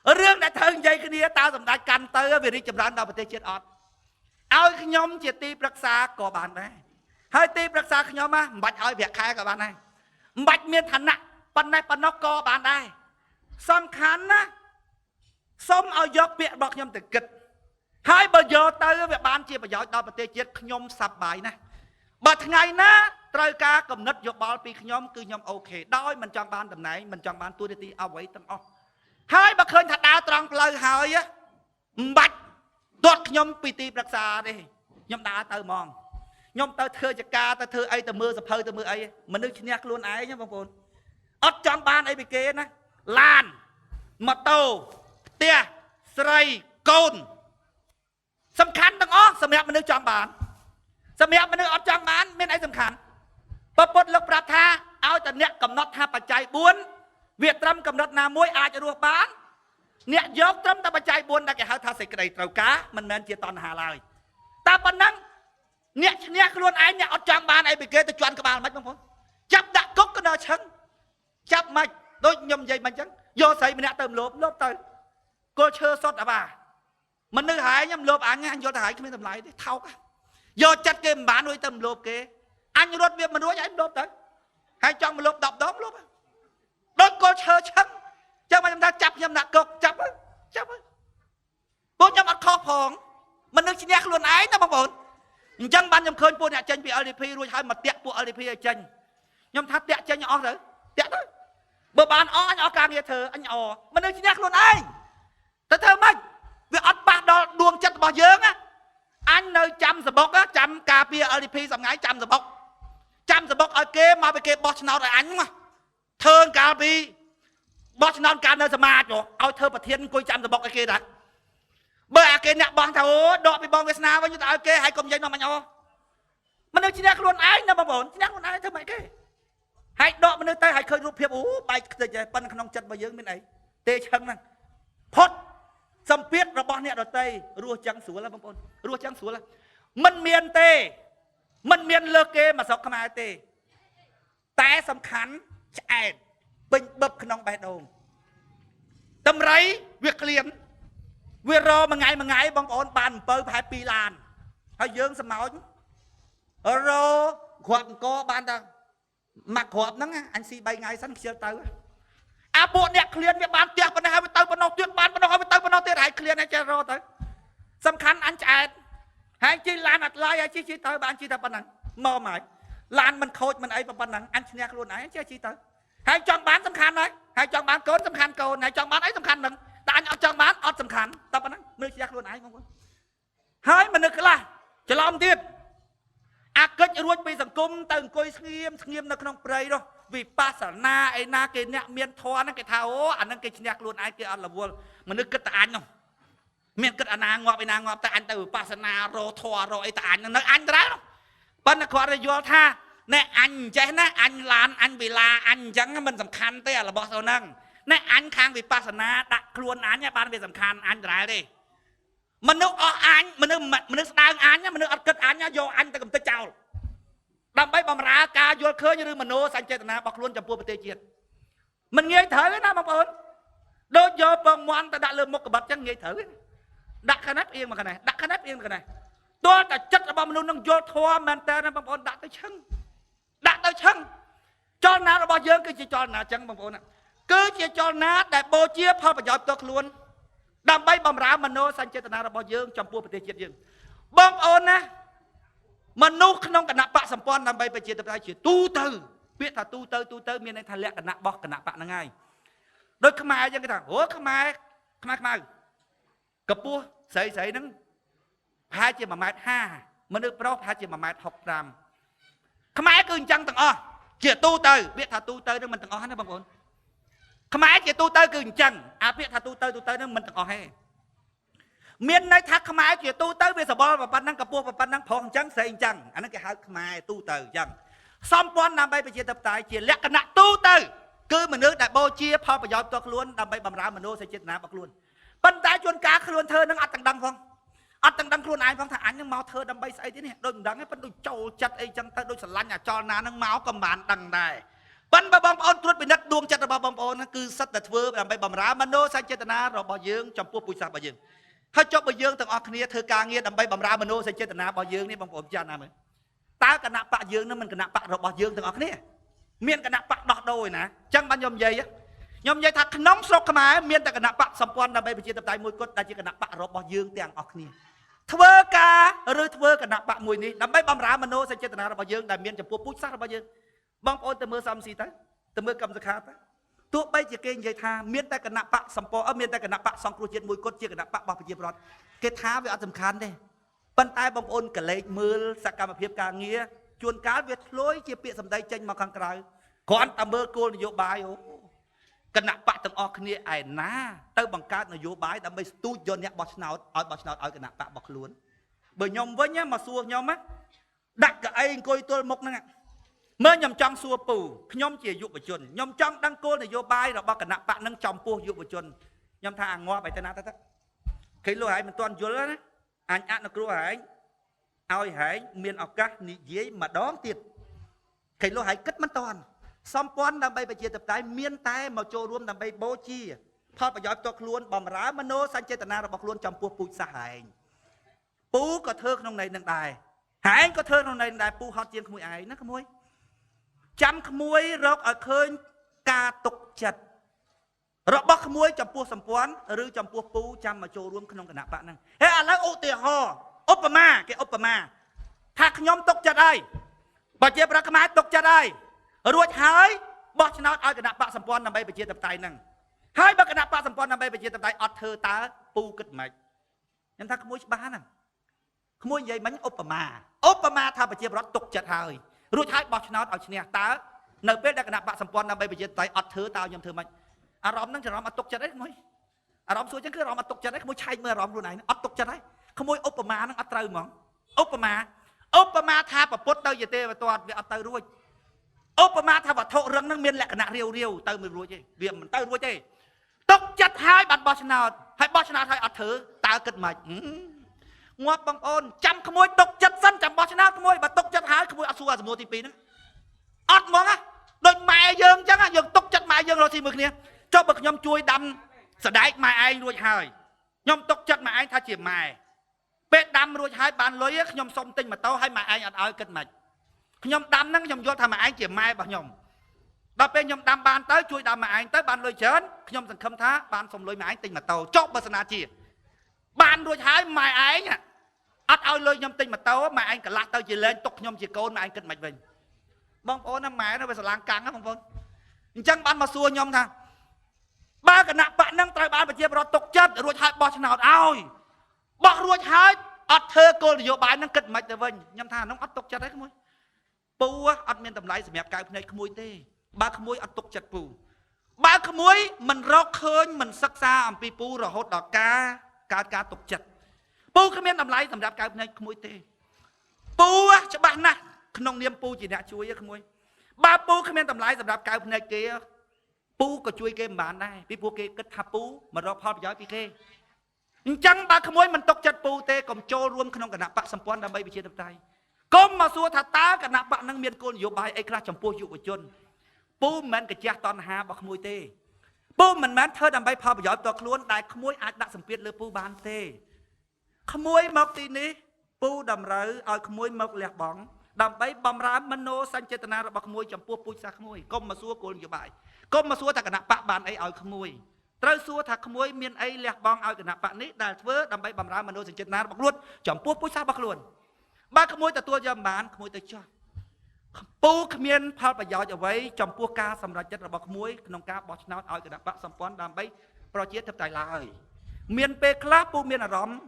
អរឿងដែលត្រូវនិយាយគ្នាតើសម្ដេចកាន់ទៅវារីកចម្រើនដល់ប្រទេសជាតិអត់ឲ្យខ្ញុំជាទីប្រឹក្សាក៏បានដែរហើយទីប្រឹក្សាខ្ញុំណាមិនបាច់ឲ្យប្រាក់ខែក៏បានដែរមិនបាច់មានឋានៈប៉ុណ្ណេះប៉ុណ្ណោះក៏បានដែរសំខាន់ណាសូមឲ្យយកពាក្យរបស់ខ្ញុំទៅគិតហើយបើយកទៅវាបានជាប្រយោជន៍ដល់ប្រទេសជាតិខ្ញុំសប្បាយណាស់បើថ្ងៃណាត្រូវការកំណត់យោបល់ពីខ្ញុំគឺខ្ញុំអូខេដោយមិនចង់បានតំណែងមិនចង់បានតួនាទីអ្វីទាំងអស់ហើយបើឃើញថាដើរត្រង់ផ្លូវហើយមិនបាច់ទាត់ខ្ញុំពីទីប្រឹក្សាទេខ្ញុំដើរទៅហ្មងខ្ញុំទៅធ្វើចការទៅធ្វើអីទៅមើលសភៅទៅមើលអីមនុស្សឈ្នះខ្លួនឯងបងប្អូនអត់ចង់បានអីពីគេណាឡានម៉ូតូផ្ទះស្រីកូនសំខាន់ទាំងអស់សម្រាប់មនុស្សចង់បានសម្រាប់មនុស្សអត់ចង់បានមានអីសំខាន់ពពុទ្ធលោកប្រាប់ថាឲ្យតែអ្នកកំណត់ថាបច្ច័យ4វាត្រឹមកំណត់ណាមួយអាចរស់បានអ្នកយកត្រឹមតែបច្ច័យ4ដែលគេហៅថាសេចក្តីត្រូវការមិនមែនជាតណ្ហាឡើយតែប៉ុណ្ណឹងអ្នកឈ្នះខ្លួនឯងអ្នកអត់ចង់បានអីពីគេទៅជន់ក្បាលមិនបងប្អូនចាប់ដាក់គុកក៏ដល់ឆឹងចាប់មិនដូចខ្ញុំនិយាយមិនអញ្ចឹងយកស្រីម្នាក់ទៅលោបលោបទៅគល់ឈើសុតអាបាមនុស្សហែងខ្ញុំលោបអញអញយល់ថាហែងគ្មានតម្លៃទេថោកយកចិត្តគេមិនបានរួចទៅលោបគេអញរត់វាមិនរួចឯងលោបទៅហើយចង់មកលោប10ដងលោបដូចគល់ឈើឆឹងចឹងមកខ្ញុំថាចាប់ខ្ញុំដាក់គុកចាប់ចាប់ពួកខ្ញុំអត់ខុសផងមនុស្សឈ្នះខ្លួនឯងណាបងប្អូនអញ្ចឹងបានខ្ញុំឃើញពួកអ្នកចេញពី LDP រួចហើយមកតាក់ពួក LDP ឲ្យចេញខ្ញុំថាតាក់ចេញអស់ទៅតាក់ទៅបើបានអស់អញអស់ការងារធ្វើអញអមនុស្សឈ្នះខ្លួនឯងទៅធ្វើម៉េចវាអត់ប៉ះដល់ដួងចិត្តរបស់យើងណាអញនៅចាំសបុកចាំការពារ LDP សម្ងាយចាំសបុកចាំសបុកឲ្យគេមកពីគេបោះឆ្នោតឲ្យអញមកធ្វើកាលពីបោះឆ្នោតកាលនៅសមាជឲ្យធ្វើប្រធានអង្គុយចាំសបុកឲ្យគេដែរបើអាគេអ្នកបោះថាអូដកពីបងវាសនាវិញទៅឲ្យគេហើយកុំនិយាយនាំអញអមនុស្សឈ្នះខ្លួនឯងណាបងប្អូនឈ្នះខ្លួនឯងធ្វើម៉េចគេហើយដកមនុស្សទៅហើយឃើញរូបភាពអូបែកខ្ទេចហើយប៉ុន្តែក្នុងចិត្តរបស់យើងមានអីទេឆឹងហ្នឹងផុតសម្ពាធរបស់អ្នកដតីរស់ចឹងស្រួលហ៎បងប្អូនរស់ចឹងស្រួលមិនមានទេមិនមានលើកគេមកស្រុកខ្មែរទេតែសំខាន់ឆ្អែតពេញបឹបក្នុងបេះដូងតម្រៃវាក្លៀនវារមួយថ្ងៃមួយថ្ងៃបងប្អូនបានអំពៅប្រហែល2ឡានហើយយើងសម្ោចរគ្រាប់អង្គបានតែមួយគ្រាប់ហ្នឹងអញស៊ី3ថ្ងៃសិនខ្ជិលទៅអាពួកអ្នកក្លៀនវាបានផ្ទះប៉ុណ្ណេះហើយវាទៅប៉ុណ្ណោះទៀតបានប៉ុណ្ណោះហើយវាទៅប៉ុណ្ណោះទៀតហើយក្លៀនហើយចេះរទៅសំខាន់អញឆ្អែតហើយជិះឡានអត់ឡាយហើយជិះទៅបានជិះតែប៉ុណ្ណឹងមកហើយឡានមិនខូចមិនអីប៉ុណ្ណឹងអញឈ្នះខ្លួនឯងចេះជិះទៅហើយចង់បានសំខាន់ហើយហើយចង់បានកូនសំខាន់កូនហើយចង់បានអីសំខាន់ហ្នឹងតែ អញអត់ចង់បានអត់សំខាន់តែប៉ុណ្ណឹងមើលឈ្នះខ្លួនឯងបងប្អូនហើយមនុស្សខ្លះច្រឡំទៀតអាកិច្ចរួចពីសង្គមទៅអង្គុយស្ងៀមស្ងៀមនៅក្នុងព្រៃនោះវិបស្សនាឯណាគេអ្នកមានធម៌ហ្នឹងគេថាអូអាហ្នឹងគេឈ្នះខ្លួនឯងគេអត់រវល់មនុស្សគិតតែអញនោះមានគិតអាណាងាប់ឯណាងាប់តែអញទៅវិបស្សនារោធម៌រោអីតែអញហ្នឹងនៅអញដដែលនោះប៉ុន្តែគាត់ទៅយល់ថាណែអញចេះណាអញឡានអញវិឡាអញអញ្ចឹងមិនសំខាន់ទេអារបស់ទៅហ្នឹងណែអញខាងវិបស្សនាដាក់ខ្លួនអញបានវាសំខាន់អញដដែលទេមនុស្សអស់អញមនុស្សមនុស្សស្ដើងអញមនុស្សអត់គិតអញយកអញទៅកំទេចចោលដើម្បីបំរើការយល់ឃើញឬមโนសញ្ចេតនារបស់ខ្លួនចំពោះប្រទេសជាតិមិនងាយត្រូវទេណាបងប្អូនដូចយកពងមាន់ទៅដាក់លើមុខក្បិតចឹងងាយត្រូវទេដាក់ខាងនេះផ្អៀងមកខាងនេះដាក់ខាងនេះផ្អៀងមកខាងនេះទោះតែចិត្តរបស់មនុស្សនឹងយល់ធម៌មែនតើណាបងប្អូនដាក់ទៅឈឹងដាក់ទៅឈឹងចលនារបស់យើងគឺជាចលនាចឹងបងប្អូនគឺជាចលនាដែលបូជាផលប្រយោជន៍ផ្ទាល់ខ្លួនដើម្បីបំរើមโนសញ្ចេតនារបស់យើងចំពោះប្រទេសជាតិយើងបងប្អូនណាមនុស្សក្នុងគណៈបកសម្ព័ន្ធដើម្បីប្រជាធិបតេយ្យជាទូទៅពាក្យថាទូទៅទូទៅមានន័យថាលក្ខណៈរបស់គណៈបកហ្នឹងហើយដូចខ្មែរយើងគេថាអូខ្មែរខ្មែរខ្មៅកម្ពស់ស្រីស្រីហ្នឹងប្រហែលជា1.50ម៉ែត្រមនុស្សប្រុសប្រហែលជា1.65ម៉ែត្រខ្មែរគឺអញ្ចឹងទាំងអស់ជាទូទៅពាក្យថាទូទៅហ្នឹងមិនទាំងអស់ណាបងប្អូនខ្មែរជាទូទៅគឺអញ្ចឹងអាពាក្យថាទូទៅទូទៅហ្នឹងមិនទាំងអស់ទេមានន័យថាខ្មែរជាទូទៅវាសបល់ប៉ុណ្ណឹងកម្ពស់ប៉ុណ្ណឹងប្រុសអញ្ចឹងស្រីអញ្ចឹងអាហ្នឹងគេហៅខ្មែរទូទៅអញ្ចឹងសម្ព័ន្ធដើម្បីប្រជាធិបតេយ្យជាលក្ខណៈទូទៅគឺមនុស្សដែលបូជាផលប្រយោជន៍ផ្ទាល់ខ្លួនដើម្បីបម្រើមនោសញ្ចេតនារបស់ខ្លួនប៉ុន្តែជួនកាលខ្លួនធ្វើនឹងអត់ទាំងដឹងផងអត់ទាំងដឹងខ្លួនឯងផងថាអញនឹងមកធ្វើដើម្បីស្អីទេនេះដូចមិនដឹងទេប៉ុន្តែដូចចូលចិត្តអីចឹងទៅដូចស្រឡាញ់អាចលណានឹងមកក៏មិនបានដឹងដែរប៉ុន្តែបងប្អូនត្រួតពិនិត្យដួងចិត្តរបស់បងប្អូនគឺសិតតែធ្វើដើម្បីបម្រើមនោសញ្ចេតនារបស់យើងចំពោះពូជសាសន៍របស់យើងហើយចុះបើយើងទាំងអស់គ្នាធ្វើការងារដើម្បីបម្រើមនោសញ្ចេតនារបស់យើងនេះបងប្អូនចាស់ណាមើលតើគណៈបកយើងនឹងមិនគណៈបករបស់យើងទាំងអស់គ្នាមានគណៈបកដោះដូរឯណាអញ្ចឹងបានខ្ញុំនិយាយថាក្នុងស្រុកខ្មែរមានតែគណៈបកសម្ព័ន្ធដើម្បីប្រជាធិបតេយ្យមួយគត់ដែលជាគណៈបករបស់យើងទាំងអស់គ្នាធ្វើការឬធ្វើគណៈបកមួយនេះដើម្បីបម្រើមនោសញ្ចេតនារបស់យើងដែលមានចំពោះពូជសាសន៍របស់យើងបងប្អូនទៅមើលសំស៊ីទៅទៅមើលកម្មសខាទៅទោះបីជាគេនិយាយថាមានតែគណៈបកសម្ព័ន្ធមានតែគណៈបកសង្គ្រោះជាតិមួយគត់ជាគណៈបករបស់ប្រជាពលរដ្ឋគេថាវាអត់សំខាន់ទេប៉ុន្តែបងប្អូនកលេចមើលសកម្មភាពការងារជួនកាលវាធ្លុយជាពាក្យសម្ដីចេញមកខាងក្រៅគ្រាន់តែមើលគោលនយោបាយអូគណៈបកទាំងអស់គ្នាឯណាទៅបង្កើតនយោបាយដើម្បីស្ទូចយកអ្នកបោះឆ្នោតឲ្យបោះឆ្នោតឲ្យគណៈបករបស់ខ្លួនបើខ្ញុំវិញមកសួរខ្ញុំដាក់កៅអីអង្គុយទល់មុខហ្នឹងមើលខ្ញុំចង់សួរពូខ្ញុំជាយុវជនខ្ញុំចង់ដឹងគោលនយោបាយរបស់គណៈបកនឹងចំពោះយុវជនខ្ញុំថាអាងាប់ឲ្យទៅណាទៅគេលោកឯងមិនទាន់យល់ណាអញអនុគ្រោះឯងឲ្យឯងមានឱកាសនិយាយម្ដងទៀតគេលោកឯងគិតមិនទាន់សម្ព័ន្ធដើម្បីប្រជាធិបតេយ្យមានតែមកចូលរួមដើម្បីបូជាផលប្រយោជន៍ផ្ទាល់ខ្លួនបំរើមโนសញ្ចេតនារបស់ខ្លួនចំពោះពូជសាសន៍ឯងពូក៏ធ្វើក្នុងន័យនឹងដែរឯងក៏ធ្វើក្នុងន័យនឹងដែរពូហត់ជាងក្មួយឯងណាក្មួយចាំក្មួយរកឲ្យឃើញការទុកចិត្តរបស់ក្មួយចំពោះសម្ព័ន្ធឬចំពោះពូចាំមកចូលរួមក្នុងគណៈបកហ្នឹងហេឥឡូវឧទាហរណ៍ឧបមាគេឧបមាថាខ្ញុំទុកចិត្តហើយបើជាប្រខ្មែរទុកចិត្តហើយរួចហើយបោះឆ្នោតឲ្យគណៈបកសម្ព័ន្ធដើម្បីប្រជាធិបតេយ្យហ្នឹងហើយបើគណៈបកសម្ព័ន្ធដើម្បីប្រជាធិបតេយ្យអត់ធ្វើតើពូគិតម៉េចខ្ញុំថាក្មួយច្បាស់ហ្នឹងក្មួយនិយាយមិញឧបមាឧបមាថាប្រជាប្រដ្ឋទុកចិត្តហើយរួចហើយបោះឆ្នោតឲ្យឈ្នះតើនៅពេលដែលគណៈបកសម្ព័ន្ធដើម្បីប្រជាធិបតេយ្យអត់ធ្វើតើខ្ញុំធ្វើម៉េចអារម្មណ៍ហ្នឹងអារម្មណ៍អត់ទុកចិត្តទេក្មួយអារម្មណ៍សួរចឹងគឺអារម្មណ៍អត់ទុកចិត្តទេក្មួយឆែកមើលអារម្មណ៍ខ្លួនឯងអត់ទុកចិត្តហើយក្មួយឧបមាហ្នឹងអត់ត្រូវហ្មងឧបមាថាប្រពុតទៅជាទេវទត្តវាអត់ទៅរួចឧបមាថាវត្ថុរឹងហ្នឹងមានលក្ខណៈរាវរាវទៅមិនរួចទេវាមិនទៅរួចទេទុកចិត្តហើយបានបោះឆ្នោតហើយបោះឆ្នោតហើយអត់ធ្វើតើគិតម៉េចងាប់បងប្អូនចាំក្មួយទុកចិត្តសិនចាំបោះឆ្នោតក្មួយបើទុកចិត្តហើយក្មួយអត់សួរអាសំណួរទី2ហ្នឹងអត់ហ្មងណាដូចម៉ែយើងអញ្ចឹងយើងទុកចិត្តម៉ែយើងរកស៊ីមួយគ្នាចុះបើខ្ញុំជួយដាំសដែកម៉ែឯងរួចហើយខ្ញុំទុកចិត្តម៉ែឯងថាជាម៉ែពេលដាំរួចហើយបានលុយខ្ញុំសុំទិញម៉ូតូហើយម៉ែឯងអត់ឲ្យគិតម៉េចខ្ញុំដាំហ្នឹងខ្ញុំយល់ថាម៉ែឯងជាម៉ែរបស់ខ្ញុំដល់ពេលខ្ញុំដាំបានទៅជួយដាំម៉ែឯងទៅបានលុយច្រើនខ្ញុំសង្ឃឹមថាបានសុំលុយម៉ែឯងទិញម៉ូតូចុះបើសិនណាជាបានរួចហើយម៉ែឯងអត់ឲ្យលុយខ្ញុំទិញម៉ូតូម៉ែឯងកន្លះទៅជាលែងទុកខ្ញុំជាកូនម៉ែឯងគិតមិនវិញបងប្អូនណាម៉ែនៅវាស្រឡាងកាំងណាបងប្អូនអញ្ចឹងបានមកសួរខ្ញុំថា បើគណៈបកហ្នឹងត្រូវបានប្រជាពលរដ្ឋទុកចិត្តរួចហើយបោះឆ្នោតឲ្យបោះរួចហើយអត់ធ្វើគោលនយោបាយហ្នឹងគិតមិនទៅវិញខ្ញុំថាហ្នឹងអត់ទុកចិត្តទេក្មួយពូអត់មានតម្លៃសម្រាប់កៅភ្នែកក្មួយទេបើក្មួយអត់ទុកចិត្តពូបើក្មួយមិនរកឃើញមិនសិក្សាអំពីពូរហូតដល់ការកើតការទុកចិត្តពូគ្មានតម្លៃសម្រាប់កៅភ្នែកក្មួយទេពូច្បាស់ណាស់ក្នុងនាមពូជាអ្នកជួយក្មួយបើពូគ្មានតម្លៃសម្រាប់កៅភ្នែកគេពូក៏ជួយគេមិនបានដែរពីព្រោះគេគិតថាពូមករកផលប្រយោជន៍ពីគេអញ្ចឹងបើក្មួយមិនទុកចិត្តពូទេកុំចូលរួមក្នុងគណៈបកសម្ព័ន្ធដើម្បីប្រជាធិបតេយ្យកុំមកសួរថាតើគណៈបកនឹងមានគោលនយោបាយអីខ្លះចំពោះយុវជនពូមិនមែនកញ្ជះតណ្ហារបស់ក្មួយទេពូមិនមែនធ្វើដើម្បីផលប្រយោជន៍ផ្ទាល់ខ្លួនដែលក្មួយអាចដាក់សម្ពាធលើពូបានទេក្មួយមកទីនេះពូតម្រូវឲ្យក្មួយមកលះបង់ដើម្បីបំរើមโนសញ្ចេតនារបស់ក្មួយចំពោះពូជសាសន៍ក្មួយកុំមកសួរគោលនយោបាយកុំមកសួរថាគណៈបកបានអីឲ្យក្មួយត្រូវសួរថាក្មួយមានអីលះបង់ឲ្យគណៈបកនេះដែលធ្វើដើម្បីបំរើមโนសញ្ចេតនារបស់ខ្លួនចំពោះពូជសាសន៍របស់ខ្លួនបើក្មួយទទួលយកមិនបានក្មួយទៅចោះពូគ្មានផលប្រយោជន៍អ្វីចំពោះការសម្រេចចិត្តរបស់ក្មួយក្នុងការបោះឆ្នោតឲ្យគណៈបកសម្ព័ន្ធដើម្បីប្រជាធិបតេយ្យឡើយមានពេលខ្លះពូមានអារម្មណ៍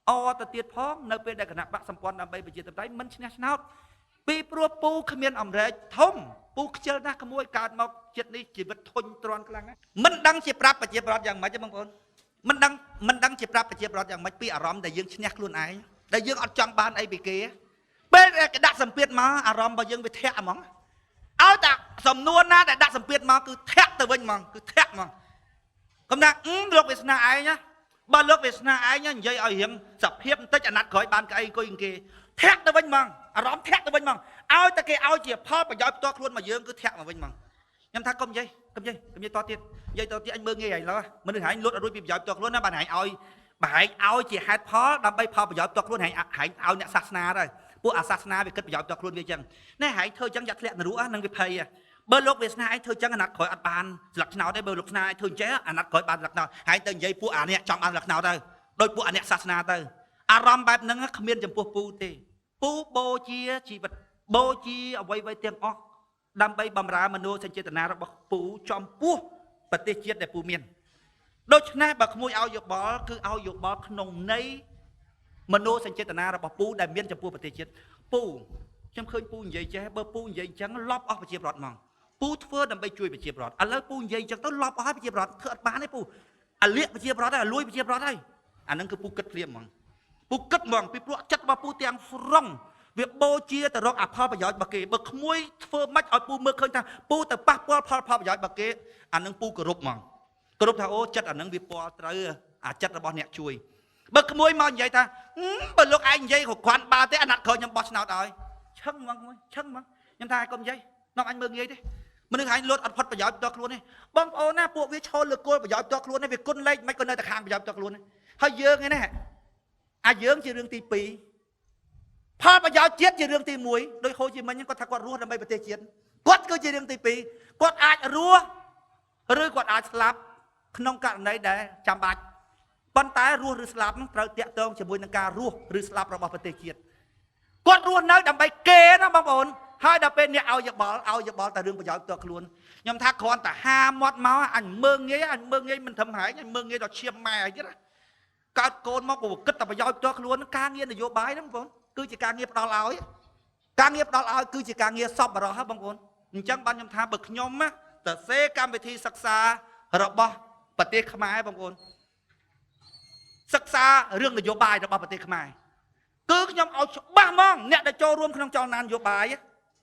អទៅទៀតផងនៅពេលដែលគណៈបកសម្ព័ន្ធដើម្បីប្រជាធិបតេយ្យមិនឈ្នះឆ្នោតពីព្រោះពូគ្មានអម្រែកធំពូខ្ជិលណាស់ក្មួយកើតមកចិត្តនេះជីវិតធុញទ្រាន់ខ្លាំងណាស់មិនដឹងជាប្រាប់ប្រជាប្រដ្ឋយ៉ាងម៉េចទេបងប្អូនមិនដឹងជាប្រាប់ប្រជាប្រដ្ឋយ៉ាងម៉េចពីអារម្មណ៍ដែលយើងឈ្នះខ្លួនឯងដែលយើងអត់ចង់បានអីពីគេពេលគេដាក់សម្ពាធមកអារម្មណ៍របស់យើងវាធាក់ហ្មងឲ្យតែសំនួនណាដែលដាក់សម្ពាធមកគឺធាក់ទៅវិញហ្មងគឺធាក់ហ្មងកុំថាលោកវាសនាឯងណាបើលោកវាសនាឯងនិយាយឲ្យរៀងសភាពបន្តិចអាណត្តិក្រោយបានកៅអីអង្គុយគេធាក់ទៅវិញហ្មងអារម្មណ៍ធាក់ទៅវិញហ្មងឲ្យតែគេឲ្យជាផលប្រយោជន៍ផ្ទាល់ខ្លួនមកយើងគឺធាក់មកវិញហ្មងខ្ញុំថាកុំនិយាយតទៀតនិយាយតទៀតអញមើលងាយឯងឡើយមនុស្សហែងលុតអត់រួចពីប្រយោជន៍ផ្ទាល់ខ្លួនណាបានហែងឲ្យបើហែងឲ្យជាហេតុផលដើម្បីផលប្រយោជន៍ផ្ទាល់ខ្លួនហែងឲ្យអ្នកសាសនាទៅពួកអាសាសនាវាគិតប្រយោជន៍ផ្ទាល់ខ្លួនវាអញ្ចឹងណែហែងធ្វើអញ្ចឹងយ៉ាក់ធ្លាក់នរកហ្នឹងវាភ័យបើលោកវាសនាឯងធ្វើអញ្ចឹងអាណត្តិក្រោយអត់បានស្លឹកឆ្នោតទេបើលោកស្នាឯងធ្វើអញ្ចឹងអាណត្តិក្រោយបានស្លឹកឆ្នោតហែងទៅនិយាយពួកអាអ្នកចង់បានស្លឹកឆ្នោតទៅដោយពួកអាអ្នកសាសនាទៅអារម្មណ៍បែបហ្នឹងគ្មានចំពោះពូទេពូបូជាជីវិតបូជាអ្វីៗទាំងអស់ដើម្បីបំរើមនោសញ្ចេតនារបស់ពូចំពោះប្រទេសជាតិដែលពូមានដូច្នេះបើក្មួយឲ្យយោបល់គឺឲ្យយោបល់ក្នុងន័យមនោសញ្ចេតនារបស់ពូដែលមានចំពោះប្រទេសជាតិពូខ្ញុំឃើញពូនិយាយចេះបើពូនិយាយអញ្ចឹងលប់អស់ប្រជាប្រដ្ឋហ្មងពូធ្វើដើម្បីជួយប្រជាប្រដ្ឋឥឡូវពូនិយាយអញ្ចឹងទៅលប់អស់ហើយប្រជាប្រដ្ឋធ្វើអត់បានទេពូអាលៀកប្រជាប្រដ្ឋហើយអាលួយប្រជាប្រដ្ឋហើយអាហ្នឹងគឺពូគិតភ្លាមហ្មងពូគិតហ្មងពីព្រោះចិត្តរបស់ពូទាំងស្រុងវាបូជាទៅរកអផលប្រយោជន៍របស់គេបើក្មួយធ្វើម៉េចឲ្យពូមើលឃើញថាពូទៅប៉ះពាល់ផលប្រយោជន៍របស់គេអានឹងពូគោរពហ្មងគោរពថាអូចិត្តអានឹងវាពាល់ត្រូវអាចិត្តរបស់អ្នកជួយបើក្មួយមកនិយាយថាបើលោកឯងនិយាយក៏គ្រាន់បើទេអាណត្តិក្រោយខ្ញុំបោះឆ្នោតឲ្យឆឹងហ្មងក្មួយឆឹងហ្មងខ្ញុំថាឲ្យកុំនិយាយនាំអញមើលងាយទេមនុស្សឯងលត់អត់ផុតប្រយោជន៍ផ្ទាល់ខ្លួនទេបងប្អូនណាពួកវាឈរលើគោលប្រយោជន៍ផ្ទាល់ខ្លួនទេវាគុណលេខមិនក៏នៅតែខាងប្រយោជន៍ផ្ទាល់ខ្លួនទេហើយយើងឯនេះអាយើងជារឿងទី2ផលប្រយោជន៍ជាតិជារឿងទី1ដោយហូជីមិញគាត់ថាគាត់រស់ដើម្បីប្រទេសជាតិគាត់គឺជារឿងទី2គាត់អាចរស់ឬគាត់អាចស្លាប់ក្នុងករណីដែលចាំបាច់ប៉ុន្តែរស់ឬស្លាប់នឹងត្រូវតាក់ទងជាមួយនឹងការរស់ឬស្លាប់របស់ប្រទេសជាតិគាត់រស់នៅដើម្បីគេណាបងប្អូនហើយដល់ពេលអ្នកឲ្យយោបល់ឲ្យយោបល់តែរឿងប្រយោជន៍ផ្ទាល់ខ្លួនខ្ញុំថាគ្រាន់តែហាមាត់មកអញមើងងាយអញមើងងាយមិនត្រឹមហែងអញមើងងាយដល់ឈាមម៉ែអីទៀតណាកើតកូនមកក៏គិតតែប្រយោជន៍ផ្ទាល់ខ្លួនការងារនយោបាយហ្នឹងបងប្អូនគឺជាការងារផ្ដល់ឲ្យការងារផ្ដល់ឲ្យគឺជាការងារសប្បុរសហ៎បងប្អូនអញ្ចឹងបានខ្ញុំថាបើខ្ញុំណាទៅសេកម្មវិធីសិក្សារបស់ប្រទេសខ្មែរបងប្អូនសិក្សារឿងនយោបាយរបស់ប្រទេសខ្មែរគឺខ្ញុំឲ្យច្បាស់ហ្មងអ្នកដែលចូលរួមក្នុងចលនានយោបាយ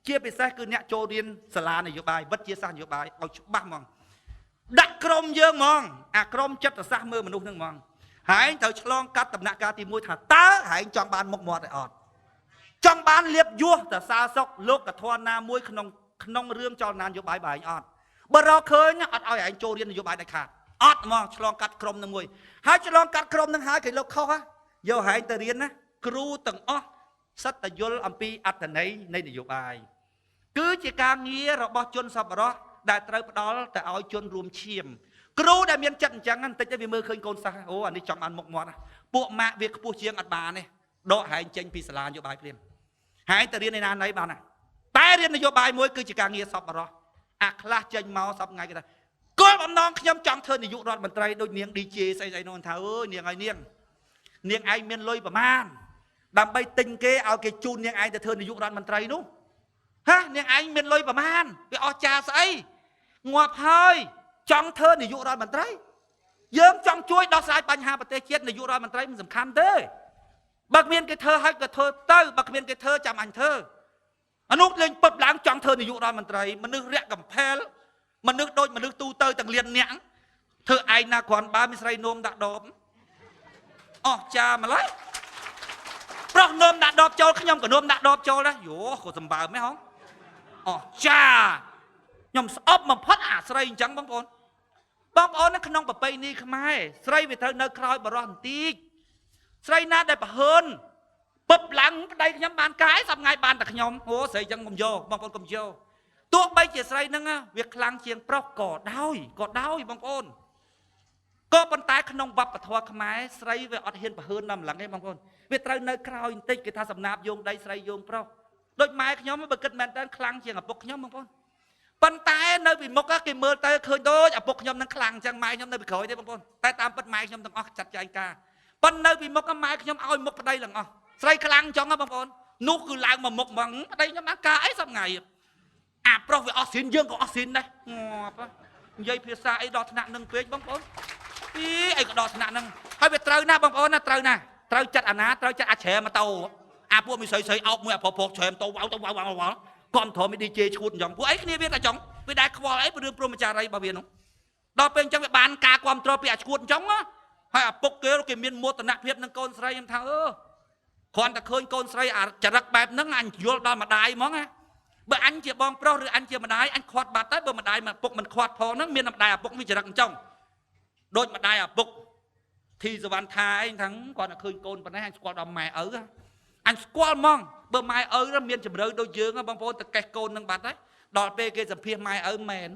ជាពិសេសគឺអ្នកចូលរៀនសាលានយោបាយវិទ្យាសាស្ត្រនយោបាយឲ្យច្បាស់ហ្មងដាក់ក្រុមយើងហ្មងអាក្រុមចិត្តសាស្ត្រមើលមនុស្សហ្នឹងហ្មងហែងត្រូវឆ្លងកាត់ដំណាក់កាលទី1ថាតើហែងចង់បានមុខមាត់ឬអត់ចង់បានលៀបយោះតសាសុកលោកធម៌ណាមួយក្នុងរឿងចលនានយោបាយបើឯងអត់បើរកឃើញអត់ឲ្យឯងចូលរៀននយោបាយដាច់ខាតអត់ហ្មងឆ្លងកាត់ក្រុមនឹងមួយហើយឆ្លងកាត់ក្រុមនឹងហើយគេលោកខុសយកហែងទៅរៀនណាគ្រូទាំងអស់សិតតែយល់អំពីអត្ថន័យនៃនយោបាយគឺជាការងាររបស់ជនសប្បុរសដែលត្រូវផ្ដល់ទៅឲ្យជនរួមឈាមគ្រូដែលមានចិត្តអញ្ចឹងបន្តិចទៅវាមើលឃើញកូនសិស្សអូអានេះចង់បានមុខមាត់ពួកម៉ាក់វាខ្ពស់ជាងអត់បានទេដកហែងចេញពីសាលានយោបាយភ្លាមហែងទៅរៀនឯណាណីបានណាតែរៀននយោបាយមួយគឺជាការងារសប្បុរសអាខ្លះចេញមកសប្ថ្ងៃគេថា គោលបំណងខ្ញុំចង់ធ្វើនាយករដ្ឋមន្ត្រីដូចនាង DJ ស្អីស្អីនោះថាអើយនាងឲ្យនាងនាងឯងមានលុយប្រមាណដើម្បីទិញគេឲ្យគេជូននាងឯងទៅធ្វើនាយករដ្ឋមន្ត្រីនោះហានាងឯងមានលុយប្រមាណវាអស់ចាស្អីងាប់ហើយចង់ធ្វើនាយករដ្ឋមន្ត្រីយើងចង់ជួយដោះស្រាយបញ្ហាប្រទេសជាតិនាយករដ្ឋមន្ត្រីមិនសំខាន់ទេបើគ្មានគេធ្វើឲ្យក៏ធ្វើទៅបើគ្មានគេធ្វើចាំអញធ្វើអានោះលេងពឹបឡើងចង់ធ្វើនាយករដ្ឋមន្ត្រីមនុស្សរាក់កំផែលមនុស្សដូចមនុស្សទូទៅទាំងលៀនអ្នកធ្វើឯងណាគ្រាន់បើមានស្រីនោមដាក់ដបអស់ចាម្ល៉េះប្រុសនោមដាក់ដបចូលខ្ញុំក៏នោមដាក់ដបចូលដែរយោក៏សម្បើមហ៎ហងអស់ចាខ្ញុំស្អប់បំផុតអាស្រីអញ្ចឹងបងប្អូនបងប្អូននៅក្នុងប្រពៃណីខ្មែរស្រីវាត្រូវនៅក្រោយបរោះបន្តិចស្រីណាដែលប្រហើនពឹបឡើងប្តីខ្ញុំបានកាយសប្ងៃបានតែខ្ញុំអូស្រីអញ្ចឹងកុំយកបងប្អូនកុំយកទោះបីជាស្រីហ្នឹងវាខ្លាំងជាងប្រុសក៏ដោយក៏ដោយបងប្អូនក៏ប៉ុន្តែក្នុងវប្បធម៌ខ្មែរស្រីវាអត់ហ៊ានប្រហើនដល់ម្លឹងទេបងប្អូនវាត្រូវនៅក្រោយបន្តិចគេថាសំណាបយោងដីស្រីយោងប្រុសដូចម៉ែខ្ញុំបើគិតមែនតើខ្លាំងជាងឪពុកខ្ញុំបងប្អូនប៉ុន្តែនៅពីមុខគេមើលទៅឃើញដូចឪពុកខ្ញុំនឹងខ្លាំងអញ្ចឹងម៉ែខ្ញុំនៅពីក្រោយទេបងប្អូនតែតាមពិតម៉ែខ្ញុំទាំងអស់ចាត់ចែងការប៉ុន្តែនៅពីមុខម៉ែខ្ញុំឲ្យមុខប្តីទាំងអស់ស្រីខ្លាំងអញ្ចឹងបងប្អូននោះគឺឡើងមកមុខហ្មងប្តីខ្ញុំបានការអីសប្ងៃអាប្រុសវាអស់ស៊ីនយើងក៏អស់ស៊ីនដែរងាប់និយាយភាសាអីដល់ថ្នាក់នឹងពេកបងប្អូនពីអីក៏ដល់ថ្នាក់នឹងហើយវាត្រូវណាស់បងប្អូនណាត្រូវណាស់ត្រូវចិត្តអាណាត្រូវចិត្តអាច្រែម៉ូតូអាពួកមីស្រីស្រីអោបមួយអាប្រុសប្រុសច្រែម៉ូតូវ៉ៅទៅវ៉ៅវ៉ៅវ៉ៅគាំទ្រមី DJ ឈួតអញ្ចឹងពួកអីគ្នាវាតែចង់វាដែរខ្វល់អីរឿងព្រមចារីរបស់វានោះដល់ពេលអញ្ចឹងវាបានការគាំទ្រពីអាឈួតអញ្ចឹងហើយឪពុកគេគេមានមោទនភាពនឹងកូនស្រីខ្ញុំថាអឺគ្រាន់តែឃើញកូនស្រីអាចរិតបែបហ្នឹងអញយល់ដល់ម្ដាយហ្មងណាបើអញជាបងប្រុសឬអញជាម្ដាយអញខាត់បាត់ទៅបើម្ដាយឪពុកមិនខាត់ផងហ្នឹងមានម្ដាយឪពុកវាចរិតអញ្ចឹងដូចម្ដាយឪពុកធីសវណ្ណថាឯងថាគាត់តែឃើញកូនប៉ុណ្ណេះអញស្គាល់ដល់ម៉ែឪអញស្គាល់ហ្មងបើម៉ែឪមានជំរឿដូចយើងបងប្អូនតកេះកូននឹងបាត់ហើយដល់ពេលគេសម្ភាសម៉ែឪមែន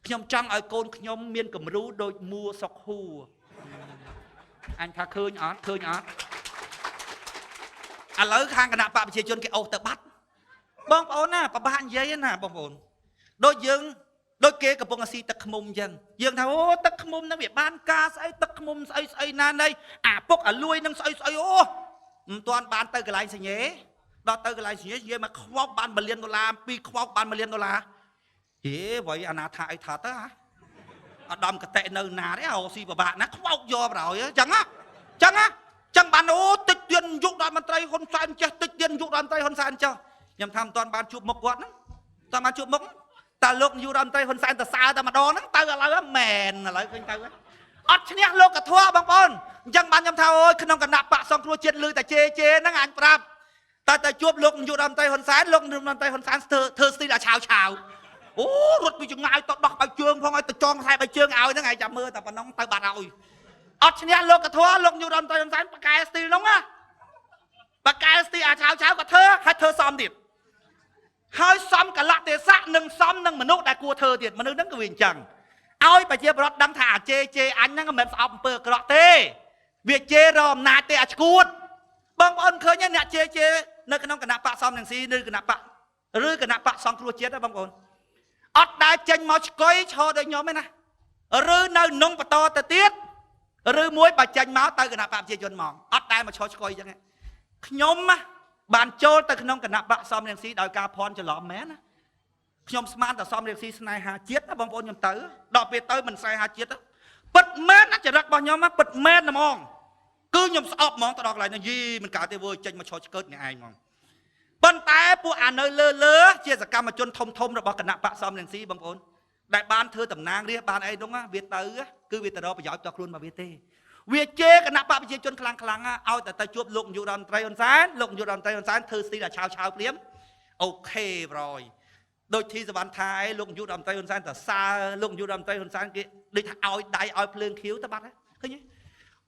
ខ្ញុំចង់ឲ្យកូនខ្ញុំមានគំរូដូចមួសុកហួរអញថាឃើញអត់ឃើញអត់ឥឡូវខាងគណៈបកប្រជាជនគេអូសទៅបាត់បងប្អូនណាប្របាក់និយាយណាបងប្អូនដូចយើងដូចគេកំពុងស៊ីទឹកឃ្មុំអញ្ចឹងយើងថាអូទឹកឃ្មុំហ្នឹងវាបានការស្អីទឹកឃ្មុំស្អីស្អីណានៃអាពុកអាលួយនឹងស្អីស្អីអូមិនទាន់បានទៅកន្លែងសញ្ញេដល់ទៅកន្លែងសញ្ញេនិយាយមកខ្វោកបាន1លានដុល្លារពីរខ្វោកបាន1លានដុល្លារហេវ៉ៃអាណាថាអីថាទៅហ่ะឧត្តមកតេនៅណាទេអូស៊ីពិបាកណាខ្វោកយកប្រហើយអញ្ចឹងហ៎អញ្ចឹងហ៎ចឹងបានអូតិចទៀនយុគដល់មន្ត្រីហ៊ុនសែនចេះតិចទៀនយុគដល់មន្ត្រីហ៊ុនសែនចុះខ្ញុំថាមិនទាន់បានជួបមុខគាត់ហ្នឹងតើបានជួបមុខតើលោកនាយករដ្ឋមន្ត្រីហ៊ុនសែនទៅសើតែម្ដងហ្នឹងទៅឥឡូវមែនឥឡូវឃើញទៅអត់ឈ្នះលោកកធัวបងប្អូនអញ្ចឹងបានខ្ញុំថាអូយក្នុងគណៈបកសង្គ្រោះជាតិឮតែជេជេហ្នឹងអញប្រាប់តែតែជួបលោកនាយករដ្ឋមន្ត្រីហ៊ុនសែនលោកនាយករដ្ឋមន្ត្រីហ៊ុនសែនធ្វើស្ទីលអាឆាវឆាវអូរត់ពីចង្ងាយទៅដោះបែកជើងផងឲ្យទៅចងខ្សែបែកជើងឲ្យហ្នឹងឯងចាំមើលតែប៉ុណ្ណឹងទៅបាត់ហើយអត់ឈ្នះលោកកធัวលោកនាយករដ្ឋមន្ត្រីហ៊ុនសែនបកែស្ទីលហ្នឹងណាបកែស្ទីលអាឆាវឆាវក៏ធ្វើហើយធ្វើសមទៀតហើយសំកលៈទេសៈនិងសំនឹងមនុស្សដែលគួរធ្វើទៀតមនុស្សហ្នឹងក៏វាអញ្ចឹងឲ្យប្រជាប្រដ្ឋដឹងថាអាជេជេអញហ្នឹងមិនមែនស្អប់អំពើអាក្រក់ទេវាជេរអំណាចទេអាឈួតបងប្អូនឃើញអ្នកជេជេនៅក្នុងគណៈបកសំនឹងស៊ីឬគណៈបកឬគណៈបកសង្គ្រោះជាតិណាបងប្អូនអត់ដែលចេញមកឆ្កុយឈរដូចខ្ញុំទេណាឬនៅនងបន្តទៅទៀតឬមួយបើចេញមកទៅគណៈបកប្រជាជនហ្មងអត់ដែលមកឈរឆ្កុយអញ្ចឹងខ្ញុំបានចូលទៅក្នុងគណៈបកសំរងស៊ីដោយការភ័ន្តច្រឡំមែនណាខ្ញុំស្មានតែសំរងស៊ីស្នេហាជាតិណាបងប្អូនខ្ញុំទៅដល់ពេលទៅមិនស្នេហាជាតិពិតមែនណាចរិតរបស់ខ្ញុំពិតមែនហ្មងគឺខ្ញុំស្អប់ហ្មងទៅដល់កន្លែងហ្នឹងយីមិនកើតទេវើចេញមកឈរឆ្កើតអ្នកឯងហ្មងប៉ុន្តែពួកអានៅលើលើជាសកម្មជនធំធំរបស់គណៈបកសំរងស៊ីបងប្អូនដែលបានធ្វើតំណាងរាស្ត្របានអីនោះវាទៅគឺវាទៅរកប្រយោជន៍ផ្ទាល់ខ្លួនមកវាទេវាជេរគណៈបកប្រជាជនខ្លាំងខ្លាំងឲ្យតែទៅជួបលោកនាយករដ្ឋមន្ត្រីហ៊ុនសែនលោកនាយករដ្ឋមន្ត្រីហ៊ុនសែនធ្វើស្ទីលអាឆាវឆាវព្រាមអូខេប្រយដូចធីសវណ្ណថាឯងលោកនាយករដ្ឋមន្ត្រីហ៊ុនសែនតសើលោកនាយករដ្ឋមន្ត្រីហ៊ុនសែនគេដូចថាឲ្យដៃឲ្យភ្លើងខៀវទៅបាត់ឃើញទេ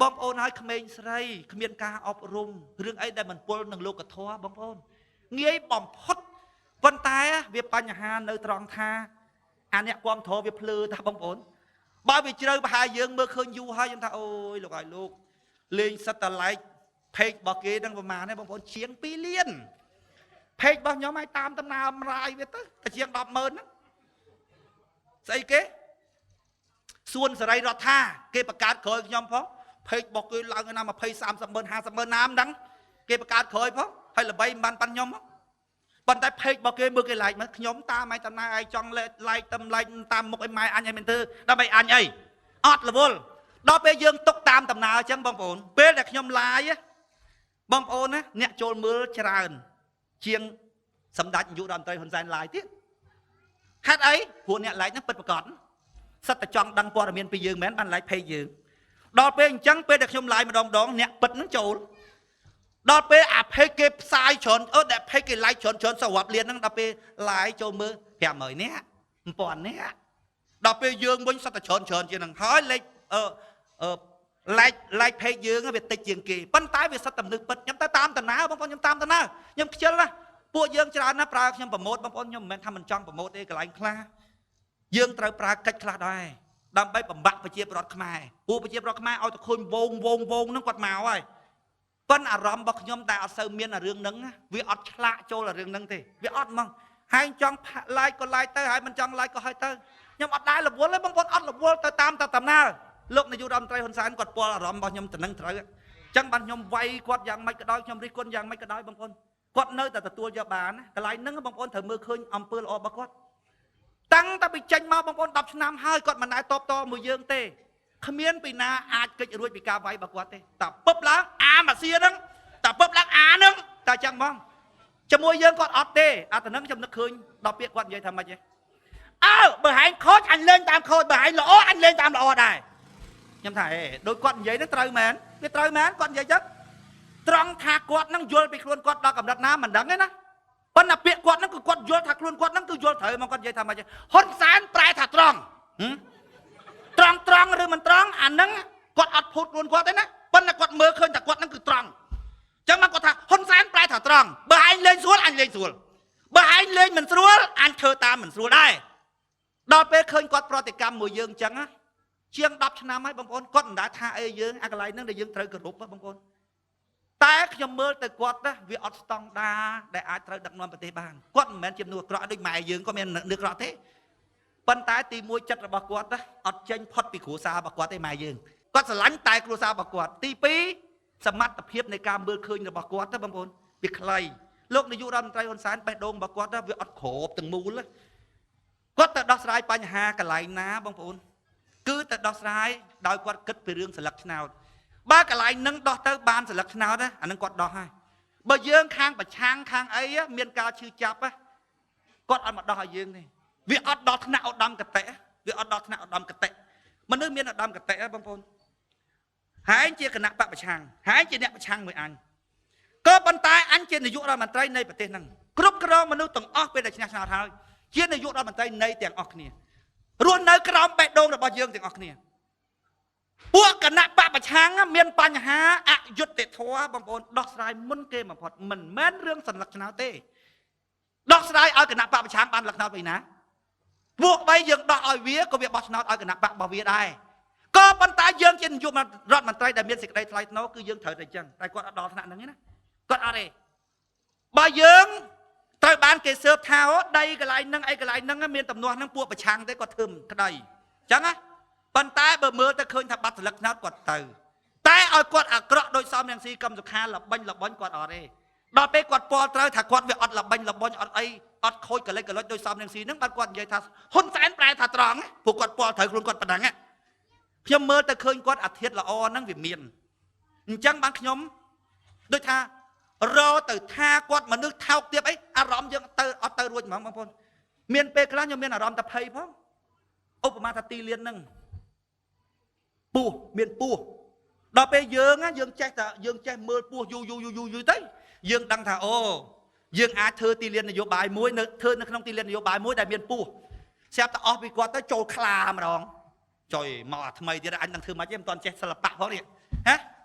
បងប្អូនឲ្យក្មេងស្រីគ្មានការអប់រំរឿងអីដែលមិនពលនឹងលោកធម៌បងប្អូនងាយបំផុតប៉ុន្តែវាបញ្ហានៅត្រង់ថាអាអ្នកគាំទ្រវាភ្លឺថាបងប្អូនបើវាជ្រៅប្រហែលយើងមើលឃើញយូរហើយខ្ញុំថាអូយលោកឲ្យលោកលេងសិតតឡែកផេករបស់គេនឹងប្រហែលទេបងប្អូនជាង2លានផេករបស់ខ្ញុំឲ្យតាមដំណើរម្រាយវាទៅតែជាង100000ហ្នឹងស្អីគេ សួនសេរីរដ្ឋាគេបង្កើតក្រោយខ្ញុំផង page របស់គេឡើងណា20 30ម៉ឺន50ម៉ឺនណាមិនដឹងគេបង្កើតក្រោយផងហើយល្បីមិនបានប៉ាន់ខ្ញុំប៉ុន្តែ page របស់គេមើលគេ like មើលខ្ញុំតាមឯតំណែងឯងចង់ like តាម like តាមមុខអីម៉ែអញឲ្យមិនធ្វើដើម្បីអញអីអត់រវល់ដល់ពេលយើងទុកតាមដំណើរអញ្ចឹងបងប្អូនពេលដែលខ្ញុំ live បងប្អូនណាអ្នកចូលមើលច្រើនជាងសម្ដេចនាយករដ្ឋមន្ត្រីហ៊ុនសែន live ទៀតហេតុអីព្រោះអ្នក like ហ្នឹងពិតប្រាកដសិតតែចង់ដឹងព័ត៌មានពីយើងមែនបាន like page យើងដល់ពេលអញ្ចឹងពេលដែលខ្ញុំ live ម្ដងម្ដងអ្នកពិតហ្នឹងចូលដល់ពេលអា page គេផ្សាយច្រើនអឺដែល page គេ like ច្រើនច្រើនសវរាប់លានហ្នឹងដល់ពេល live ចូលមើល500នាក់1000នាក់ដល់ពេលយើងវិញសិតតែច្រើនច្រើនជាងហ្នឹងហើយលេខអឺអឺ like page យើងវាតិចជាងគេប៉ុន្តែវាសិតតែមនុស្សពិតខ្ញុំទៅតាមតាណាបងប្អូនខ្ញុំតាមតាណាខ្ញុំខ្ជិលណាពួកយើងច្រើនណាស់ប្រើខ្ញុំ promote បងប្អូនខ្ញុំមិនមែនថាមិនចង់ promote ទេកន្លែងខ្លះយើងត្រូវប្រើកិច្ចខ្លះដែរដើម្បីបំបាក់ប្រជាប្រដ្ឋខ្មែរពួកប្រជាប្រដ្ឋខ្មែរឲ្យតែឃើញវងវងវងហ្នឹងគាត់មកហើយប៉ុន្តែអារម្មណ៍របស់ខ្ញុំតែអត់សូវមានអារឿងហ្នឹងវាអត់ឆ្លាក់ចូលអារឿងហ្នឹងទេវាអត់ហ្មងហើយចង់ like ក៏ like ទៅហើយមិនចង់ like ក៏ហើយទៅខ្ញុំអត់ដែររវល់ទេបងប្អូនអត់រវល់ទៅតាមតែដំណើរលោកនាយករដ្ឋមន្ត្រីហ៊ុនសែនគាត់ពាល់អារម្មណ៍របស់ខ្ញុំតំណឹងត្រូវអញ្ចឹងបានខ្ញុំវាយគាត់យ៉ាងម៉េចក៏ដោយខ្ញុំរិះគន់យ៉ាងម៉េចក៏ដោយបងប្អូនគាត់នៅតែទទួលយកបានកន្លែងហ្នឹងបងប្អូនត្រូវមើលឃើញអំពើល្អរបស់គាត់តាំងតែពីចេញមកបងប្អូន10ឆ្នាំហើយគាត់មិនដែលតបតមួយយើងទេគ្មានពីណាអាចគេចរួចពីការវាយរបស់គាត់ទេតែពឹបឡើងអាម៉ាស៊ីហ្នឹងតែពឹបឡើងអាហ្នឹងតែចឹងហ្មងជាមួយយើងគាត់អត់ទេអាទៅនឹងខ្ញុំនឹកឃើញដល់ពាក្យគាត់និយាយថាម៉េចទេអើបើហែងខូចអញលេងតាមខូចបើហែងល្អអញលេងតាមល្អដែរខ្ញុំថាអេដូចគាត់និយាយហ្នឹងត្រូវមែនវាត្រូវមែនគាត់និយាយចឹងត្រង់ថាគាត់ហ្នឹងយល់ពីខ្លួនគាត់ដល់កម្រិតណាមិនដឹងទេណាប៉ុន្តែពាក្យគាត់ហ្នឹងគឺគាត់យល់ថាខ្លួនគាត់ហ្នឹងគឺយល់ត្រូវមកគាត់និយាយថាម៉េចហ៊ុនសែនប្រែថាត្រង់ត្រង់ត្រង់ឬមិនត្រង់អាហ្នឹងគាត់អត់ភូតខ្លួនគាត់ទេណាប៉ុន្តែគាត់មើលឃើញថាគាត់ហ្នឹងគឺត្រង់អញ្ចឹងមកគាត់ថាហ៊ុនសែនប្រែថាត្រង់បើឯងលេងស្រួលអញលេងស្រួលបើឯងលេងមិនស្រួលអញធ្វើតាមមិនស្រួលដែរដល់ពេលឃើញគាត់ប្រតិកម្មមួយយើងអញ្ចឹងណាជាង10ឆ្នាំហើយបងប្អូនគាត់មិនដែលថាអីយើងអាកន្លែងហ្នឹងដែលយើងត្រូវគោរពបងប្អូនតែខ្ញុំមើលទៅគាត់ណាវាអត់ស្តង់ដាដែលអាចត្រូវដឹកនាំប្រទេសបានគាត់មិនមែនជាមនុស្សអាក្រក់ដូចម៉ែយើងក៏មាននឹកអាក្រក់ទេប៉ុន្តែទីមួយចិត្តរបស់គាត់ណាអត់ចេញផុតពីគ្រួសាររបស់គាត់ទេម៉ែយើងគាត់ស្រឡាញ់តែគ្រួសាររបស់គាត់ទី2សមត្ថភាពនៃការមើលឃើញរបស់គាត់ណាបងប្អូនវាខ្លីលោកនាយករដ្ឋមន្ត្រីហ៊ុនសែនបេះដូងរបស់គាត់ណាវាអត់គ្របទាំងមូលគាត់ទៅដោះស្រាយបញ្ហាកន្លែងណាបងប្អូនគឺទៅដោះស្រាយដោយគាត់គិតពីរឿងសិលឹកឆ្នោតបើកន្លែងនឹងដោះទៅបានសិលឹកឆ្នោតណាអានឹងគាត់ដោះហើយបើយើងខាងប្រឆាំងខាងអីមានការឈឺចាប់គាត់អត់មកដោះឲ្យយើងទេវាអត់ដល់ថ្នាក់ឧត្តមគតិវាអត់ដល់ថ្នាក់ឧត្តមគតិមនុស្សមានឧត្តមគតិបងប្អូនហើយជាគណៈបកប្រឆាំងហើយជាអ្នកប្រឆាំងមួយអញក៏ប៉ុន្តែអញជានាយករដ្ឋមន្ត្រីនៃប្រទេសហ្នឹងគ្រប់គ្រងមនុស្សទាំងអស់ពេលដែលឈ្នះឆ្នោតហើយជានាយករដ្ឋមន្ត្រីនៃទាំងអស់គ្នារស់នៅក្រោមបេះដូងរបស់យើងទាំងអស់គ្នាពួកគណៈបកប្រឆាំងមានបញ្ហាអយុត្តិធម៌បងប្អូនដោះស្រាយមុនគេបំផុតមិនមែនរឿងសន្លឹកឆ្នោតទេដោះស្រាយឲ្យគណៈបកប្រឆាំងបានលឹកឆ្នោតវិញណាពួកបីយើងដោះឲ្យវាក៏វាបោះឆ្នោតឲ្យគណៈបករបស់វាដែរក៏ប៉ុន្តែយើងជានាយករដ្ឋមន្ត្រីដែលមានសេចក្តីថ្លៃថ្នូរគឺយើងត្រូវតែអញ្ចឹងតែគាត់អត់ដល់ថ្នាក់ហ្នឹងទេណាគាត់អត់ទេបើយើងត្រូវបានគេស៊ើបថាដីកន្លែងហ្នឹងអីកន្លែងហ្នឹងមានទំនាស់ហ្នឹងពួកប្រឆាំងទេគាត់ធ្វើមិនក្តីអញ្ចឹងណាប៉ុន្តែបើមើលទៅឃើញថាបាត់ស្លឹកឆ្នោតគាត់ទៅតែឲ្យគាត់អាក្រក់ដោយសំរងស៊ីកឹមសុខាល្បាញ់ល្បាញ់គាត់អត់ទេដល់ពេលគាត់ពាល់ត្រូវថាគាត់វាអត់ល្បាញ់ល្បាញ់អត់អីអត់ខូចកលិចកលុចដោយសំរងស៊ីហ្នឹងបានគាត់និយាយថាហ៊ុនសែនប្រែថាត្រង់ព្រោះគាត់ពាល់ត្រូវខ្លួនគាត់ប៉ុណ្ណឹងខ្ញុំមើលទៅឃើញគាត់អាធិធល្អហ្នឹងវាមានអញ្ចឹងបានខ្ញុំដូចថារទៅថាគាត់មនុស្សថោកទាបអីអារម្មណ៍យើងទៅអត់ទៅរួចហ្មងបងប្អូនមានពេលខ្លះខ្ញុំមានអារម្មណ៍តែភ័យផងឧបមាថាទីលានហ្នឹងពោះមានពោះដល់ពេលយើងយើងចេះតែយើងចេះមើលពោះយូរយូរយូរយូរទៅយើងដឹងថាអូយើងអាចធ្វើទីលាននយោបាយមួយនៅធ្វើនៅក្នុងទីលាននយោបាយមួយដែលមានពោះស្រាប់តែអស់ពីគាត់ទៅចូលខ្លាម្ដងចុយមកអាថ្មីទៀតអញនឹងធ្វើម៉េចទេមិនទាន់ចេះសិល្បៈផងនេះហ៎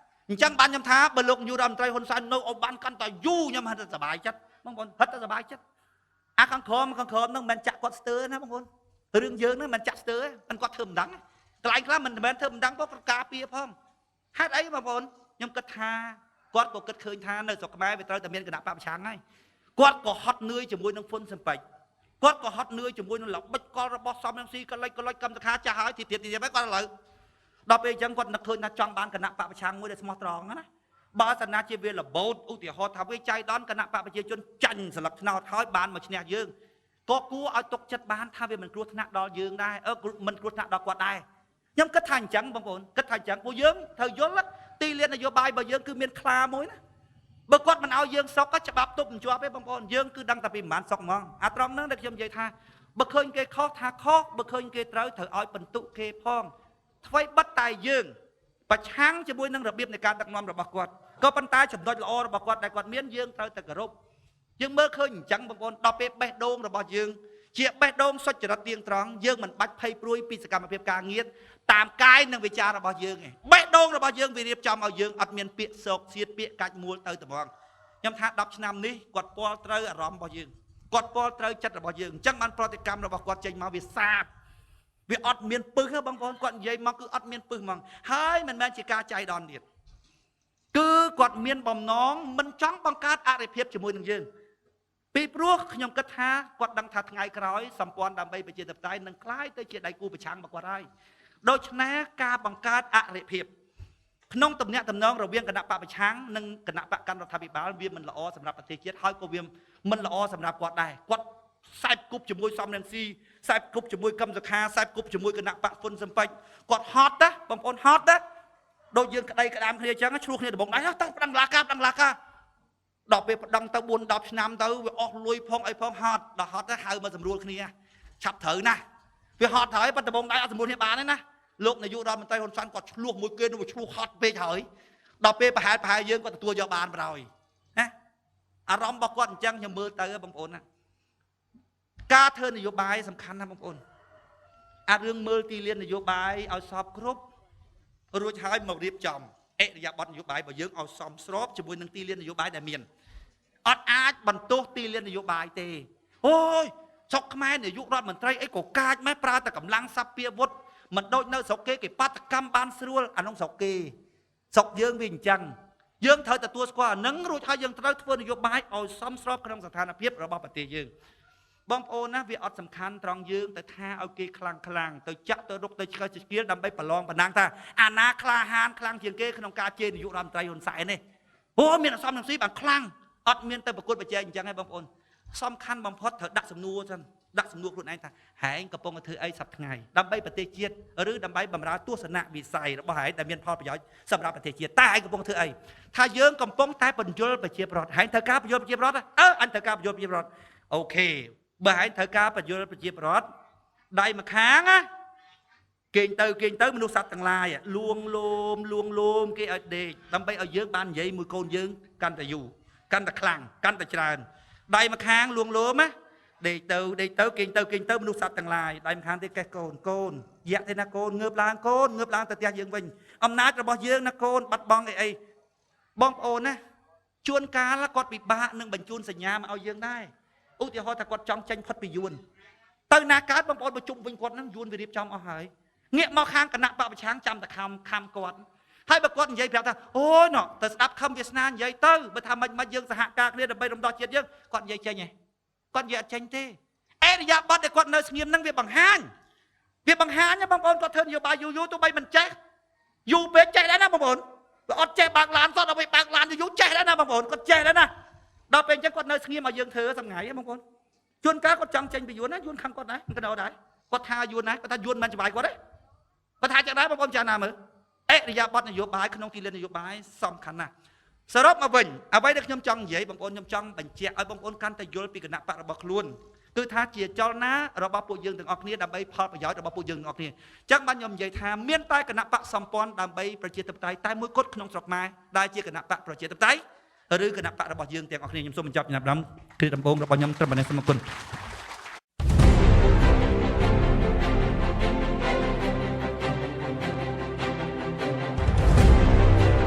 អញ្ចឹងបានខ្ញុំថាបើលោកនាយករដ្ឋមន្ត្រីហ៊ុនសែននៅឲ្យបានកាន់តែយូរខ្ញុំហិតតែសប្បាយចិត្តបងប្អូនហិតតែសប្បាយចិត្តអាខាងក្រោមហ្នឹងមិនចាក់គាត់ស្ទើរណាបងប្អូនរឿងយើងហ្នឹងមិនចាក់ស្ទើរមិនគាត់ធ្វើមិនដឹងកន្លែងខ្លះមិនមែនធ្វើមិនដឹងផងគាត់ការពារផងហេតុអីបងប្អូនខ្ញុំគិតថាគាត់ក៏គិតឃើញថានៅស្រុកខ្មែរវាត្រូវតែមានគណៈបកប្រឆាំងហើយគាត់ក៏ហត់នឿយជាមួយនឹងហ្វុនសំពេច គាត់ក៏ហត់នឿយជាមួយនឹងល្បិចកលរបស់សំរងស៊ីកលិចកលិចកម្មសខាចាស់ហើយទីទៀតទីទៀតហើយគាត់ឥឡូវដល់ពេលអញ្ចឹងគាត់នឹកឃើញថាចង់បានគណៈបកប្រឆាំងមួយដែលស្មោះត្រង់ណាបើសិនណាជាវារបូតឧទាហរណ៍ថាវាចៃដន្យគណៈបកប្រជាជនចាញ់ស្លឹកឆ្នោតហើយបានមកឈ្នះយើងក៏គួរឲ្យទុកចិត្តបានថាវាមិនគ្រោះថ្នាក់ដល់យើងដែរមិនគ្រោះថ្នាក់ដល់គាត់ដែរខ្ញុំគិតថាអញ្ចឹងបងប្អូនគិតថាអញ្ចឹងពួកយើងត្រូវយល់ទីលាននយោបាយរបស់យើងគឺមានខ្លាមួយណាបើគាត់មិនឲ្យយើងសុកក៏ច្បាប់ទប់មិនជាប់ទេបងប្អូនយើងគឺដឹងតែពីប្រហែលសុកហ្មងអាត្រង់ហ្នឹងដែលខ្ញុំនិយាយថាបើឃើញគេខុសថាខុសបើឃើញគេត្រូវត្រូវឲ្យបន្ទុកគេផងថ្មីបិទតែយើងប្រឆាំងជាមួយនឹងរបៀបនៃការដឹកនាំរបស់គាត់ក៏ប៉ុន្តែចំណុចល្អរបស់គាត់ដែលគាត់មានយើងត្រូវតែគោរពយើងមើលឃើញអញ្ចឹងបងប្អូនដល់ពេលបេះដូងរបស់យើងជាបេះដូងសុចរិតទៀងត្រង់យើងមិនបាច់ភ័យព្រួយពីសកម្មភាពការងារតាមកាយនិងវិចាររបស់យើងឯងបេះដូងរបស់យើងវារៀបចំឲ្យយើងអត់មានពាក្យសោកសៀតពាក្យកាច់មួលទៅត្មងខ្ញុំថា10ឆ្នាំនេះគាត់ពាល់ត្រូវអារម្មណ៍របស់យើងគាត់ពាល់ត្រូវចិត្តរបស់យើងអញ្ចឹងបានប្រតិកម្មរបស់គាត់ចេញមកវាសាបវាអត់មានពឹសបងប្អូនគាត់និយាយមកគឺអត់មានពឹសហ្មងហើយមិនមែនជាការចៃដន្យទៀតគឺគាត់មានបំណងមិនចង់បង្កើតអរិភាពជាមួយនឹងយើងពីព្រោះខ្ញុំគិតថាគាត់ដឹងថាថ្ងៃក្រោយសម្ព័ន្ធដើម្បីប្រជាធិបតេយ្យនឹងក្លាយទៅជាដៃគូប្រឆាំងរបស់គាត់ហើយដូច្នេះការបង្កើតអរិភាពក្នុងទំនាក់ទំនងរវាងគណៈបកប្រឆាំងនិងគណៈបកកាន់រដ្ឋាភិបាលវាមិនល្អសម្រាប់ប្រទេសជាតិហើយក៏វាមិនល្អសម្រាប់គាត់ដែរគាត់សែបគប់ជាមួយសំរងស៊ីសែបគប់ជាមួយកឹមសុខាសែបគប់ជាមួយគណៈបកហ្វុនសំពេចគាត់ហត់ណាបងប្អូនហត់ណាដូចយើងក្តីក្តាមគ្នាអញ្ចឹងឆ្លោះគ្នាដំបងដៃទៅប្តឹងឡាការប្តឹងឡាការដល់ពេលប្តឹងទៅ4 10ឆ្នាំទៅវាអស់លុយផងអីផងហត់ដល់ហត់ទៅហៅមកសម្រួលគ្នាឆាប់ត្រូវណាស់វាហត់ហើយប៉ុន្តែដំបងដៃអត់សម្រួលគ្នាបានទេណាលោកនាយករដ្ឋមន្ត្រីហ៊ុនសែនគាត់ឆ្លោះមួយគេនោះឆ្លោះហត់ពេកហើយដល់ពេលប្រហែលយើងគាត់ទទួលយកបានបណ្ដោយណាអារម្មណ៍របស់គាត់អញ្ចឹងខ្ញុំមើលទៅបងប្អូនណាការធ្វើនយោបាយសំខាន់ណាស់បងប្អូនអារឿងមើលទីលាននយោបាយឲ្យសពគ្រប់រួចហើយមករៀបចំអរិយាប័ត្រនយោបាយរបស់យើងឲ្យសមស្របជាមួយនឹងទីលាននយោបាយដែលមានអត់អាចបន្ទោសទីលាននយោបាយទេអូយស្រុកខ្មែរនាយករដ្ឋមន្ត្រីអីក៏កាចម៉េះប្រើតែកម្លាំងសព្វាវុធមិនដូចនៅស្រុកគេគេបាតកម្មបានស្រួលអានោះស្រុកគេស្រុកយើងវាអញ្ចឹងយើងត្រូវទទួលស្គាល់អានឹងរួចហើយយើងត្រូវធ្វើនយោបាយឲ្យសមស្របក្នុងស្ថានភាពរបស់ប្រទេសយើងបងប្អូនណាវាអត់សំខាន់ត្រង់យើងទៅថាឲ្យគេខ្លាំងខ្លាំងទៅចាក់ទៅរុកទៅឆ្កឹះឆ្កៀលដើម្បីប្រឡងបណ្ដាំងថាអាណាក្លាហានខ្លាំងជាងគេក្នុងការជេរនាយករដ្ឋមន្ត្រីហ៊ុនសែននេះអូមានអសមនឹងស៊ីបានខ្លាំងអត់មានទៅប្រកួតប្រជែងអញ្ចឹងឯងបងប្អូនសំខាន់បំផុតត្រូវដាក់សំណួរសិនដាក់សំណួរខ្លួនឯងថាហែងកំពុងធ្វើអីសប្តាហ៍ថ្ងៃដើម្បីប្រទេសជាតិឬដើម្បីបម្រើទស្សនវិស័យរបស់ហែងដែលមានផលប្រយោជន៍សម្រាប់ប្រទេសជាតិតើហែងកំពុងធ្វើអីថាយើងកំពុងតែបញ្យលប្រជាប្រដ្ឋហែងត្រូវការបញ្យលប្រជាប្រដ្ឋអញត្រូវការបញ្យលប្រជាប្រដ្ឋអូខេបើហែងត្រូវការបញ្យលប្រជាប្រដ្ឋដៃម្ខាងណាគេងទៅមនុស្សសត្វទាំងឡាយលួងលោមគេឲ្យដេកដើម្បីឲ្យយើងបាននិយាយមួយកូនយើងកាន់តែយូរកាន់តែខ្លាំងកាន់តែច្រើនដៃម្ខាងលួងលោមណាដេកទៅគេងទៅមនុស្សសត្វទាំងឡាយដៃម្ខាងទៀតកេះកូនយៈទេណាកូនងើបឡើងកូនងើបឡើងទៅផ្ទះយើងវិញអំណាចរបស់យើងណាកូនបាត់បង់អីបងប្អូនណាជួនកាលគាត់ពិបាកនឹងបញ្ជូនសញ្ញាមកឲ្យយើងដែរឧទាហរណ៍ថាគាត់ចង់ចេញផុតពីយួនទៅណាកើតបងប្អូនប្រជុំវិញគាត់ហ្នឹងយួនវារៀបចំអស់ហើយងាកមកខាងគណៈបកប្រឆាំងចាំតែខំគាត់ហើយបើគាត់និយាយប្រាប់ថាអូណ៎ទៅស្ដាប់ខំវាសនានិយាយទៅបើថាមិនយើងសហការគ្នាដើម្បីរំដោះជាតិយើងគាត់និយាយចេញហ៎គាត់និយាយអត់ចេញទេអរិយាប័ត្រដែលគាត់នៅស្ងៀមហ្នឹងវាបង្ហាញបងប្អូនគាត់ធ្វើនយោបាយយូរទោះបីមិនចេះយូរពេកចេះដែរណាបងប្អូនវាអត់ចេះបើកឡានសោះដល់ពេលបើកឡានយូរចេះដែរណាបងប្អូនគាត់ចេះដែរណាដល់ពេលអញ្ចឹងគាត់នៅស្ងៀមឲ្យយើងធ្វើសម្ងាយបងប្អូនជួនកាលគាត់ចង់ចេញពីយួនណាយួនខឹងគាត់ដែរមិនកណោដែរគាត់ថាយួនណាគាត់ថាយួនមិនច្បាយគាត់ទេគាត់ថាចឹងដែរបងប្អូនចាណាមើលអរិយាប័ត្រនយោបាយក្នុងទីលាននយោបាយសំខាន់ណាស់សរុបមកវិញអ្វីដែលខ្ញុំចង់និយាយបងប្អូនខ្ញុំចង់បញ្ជាក់ឲ្យបងប្អូនកាន់តែយល់ពីគណៈបករបស់ខ្លួនគឺថាជាចលនារបស់ពួកយើងទាំងអស់គ្នាដើម្បីផលប្រយោជន៍របស់ពួកយើងទាំងអស់គ្នាអញ្ចឹងបានខ្ញុំនិយាយថាមានតែគណៈបកសម្ព័ន្ធដើម្បីប្រជាធិបតេយ្យតែមួយគត់ក្នុងស្រុកខ្មែរដែលជាគណៈបកប្រជាធិបតេយ្យឬគណៈបករបស់យើងទាំងអស់គ្នាខ្ញុំសូមបញ្ចប់ចំណាប់អារម្មណ៍គ្រាដំបូងរបស់ខ្ញុំត្រឹមប៉ុណ្ណេះសូមអរគុណ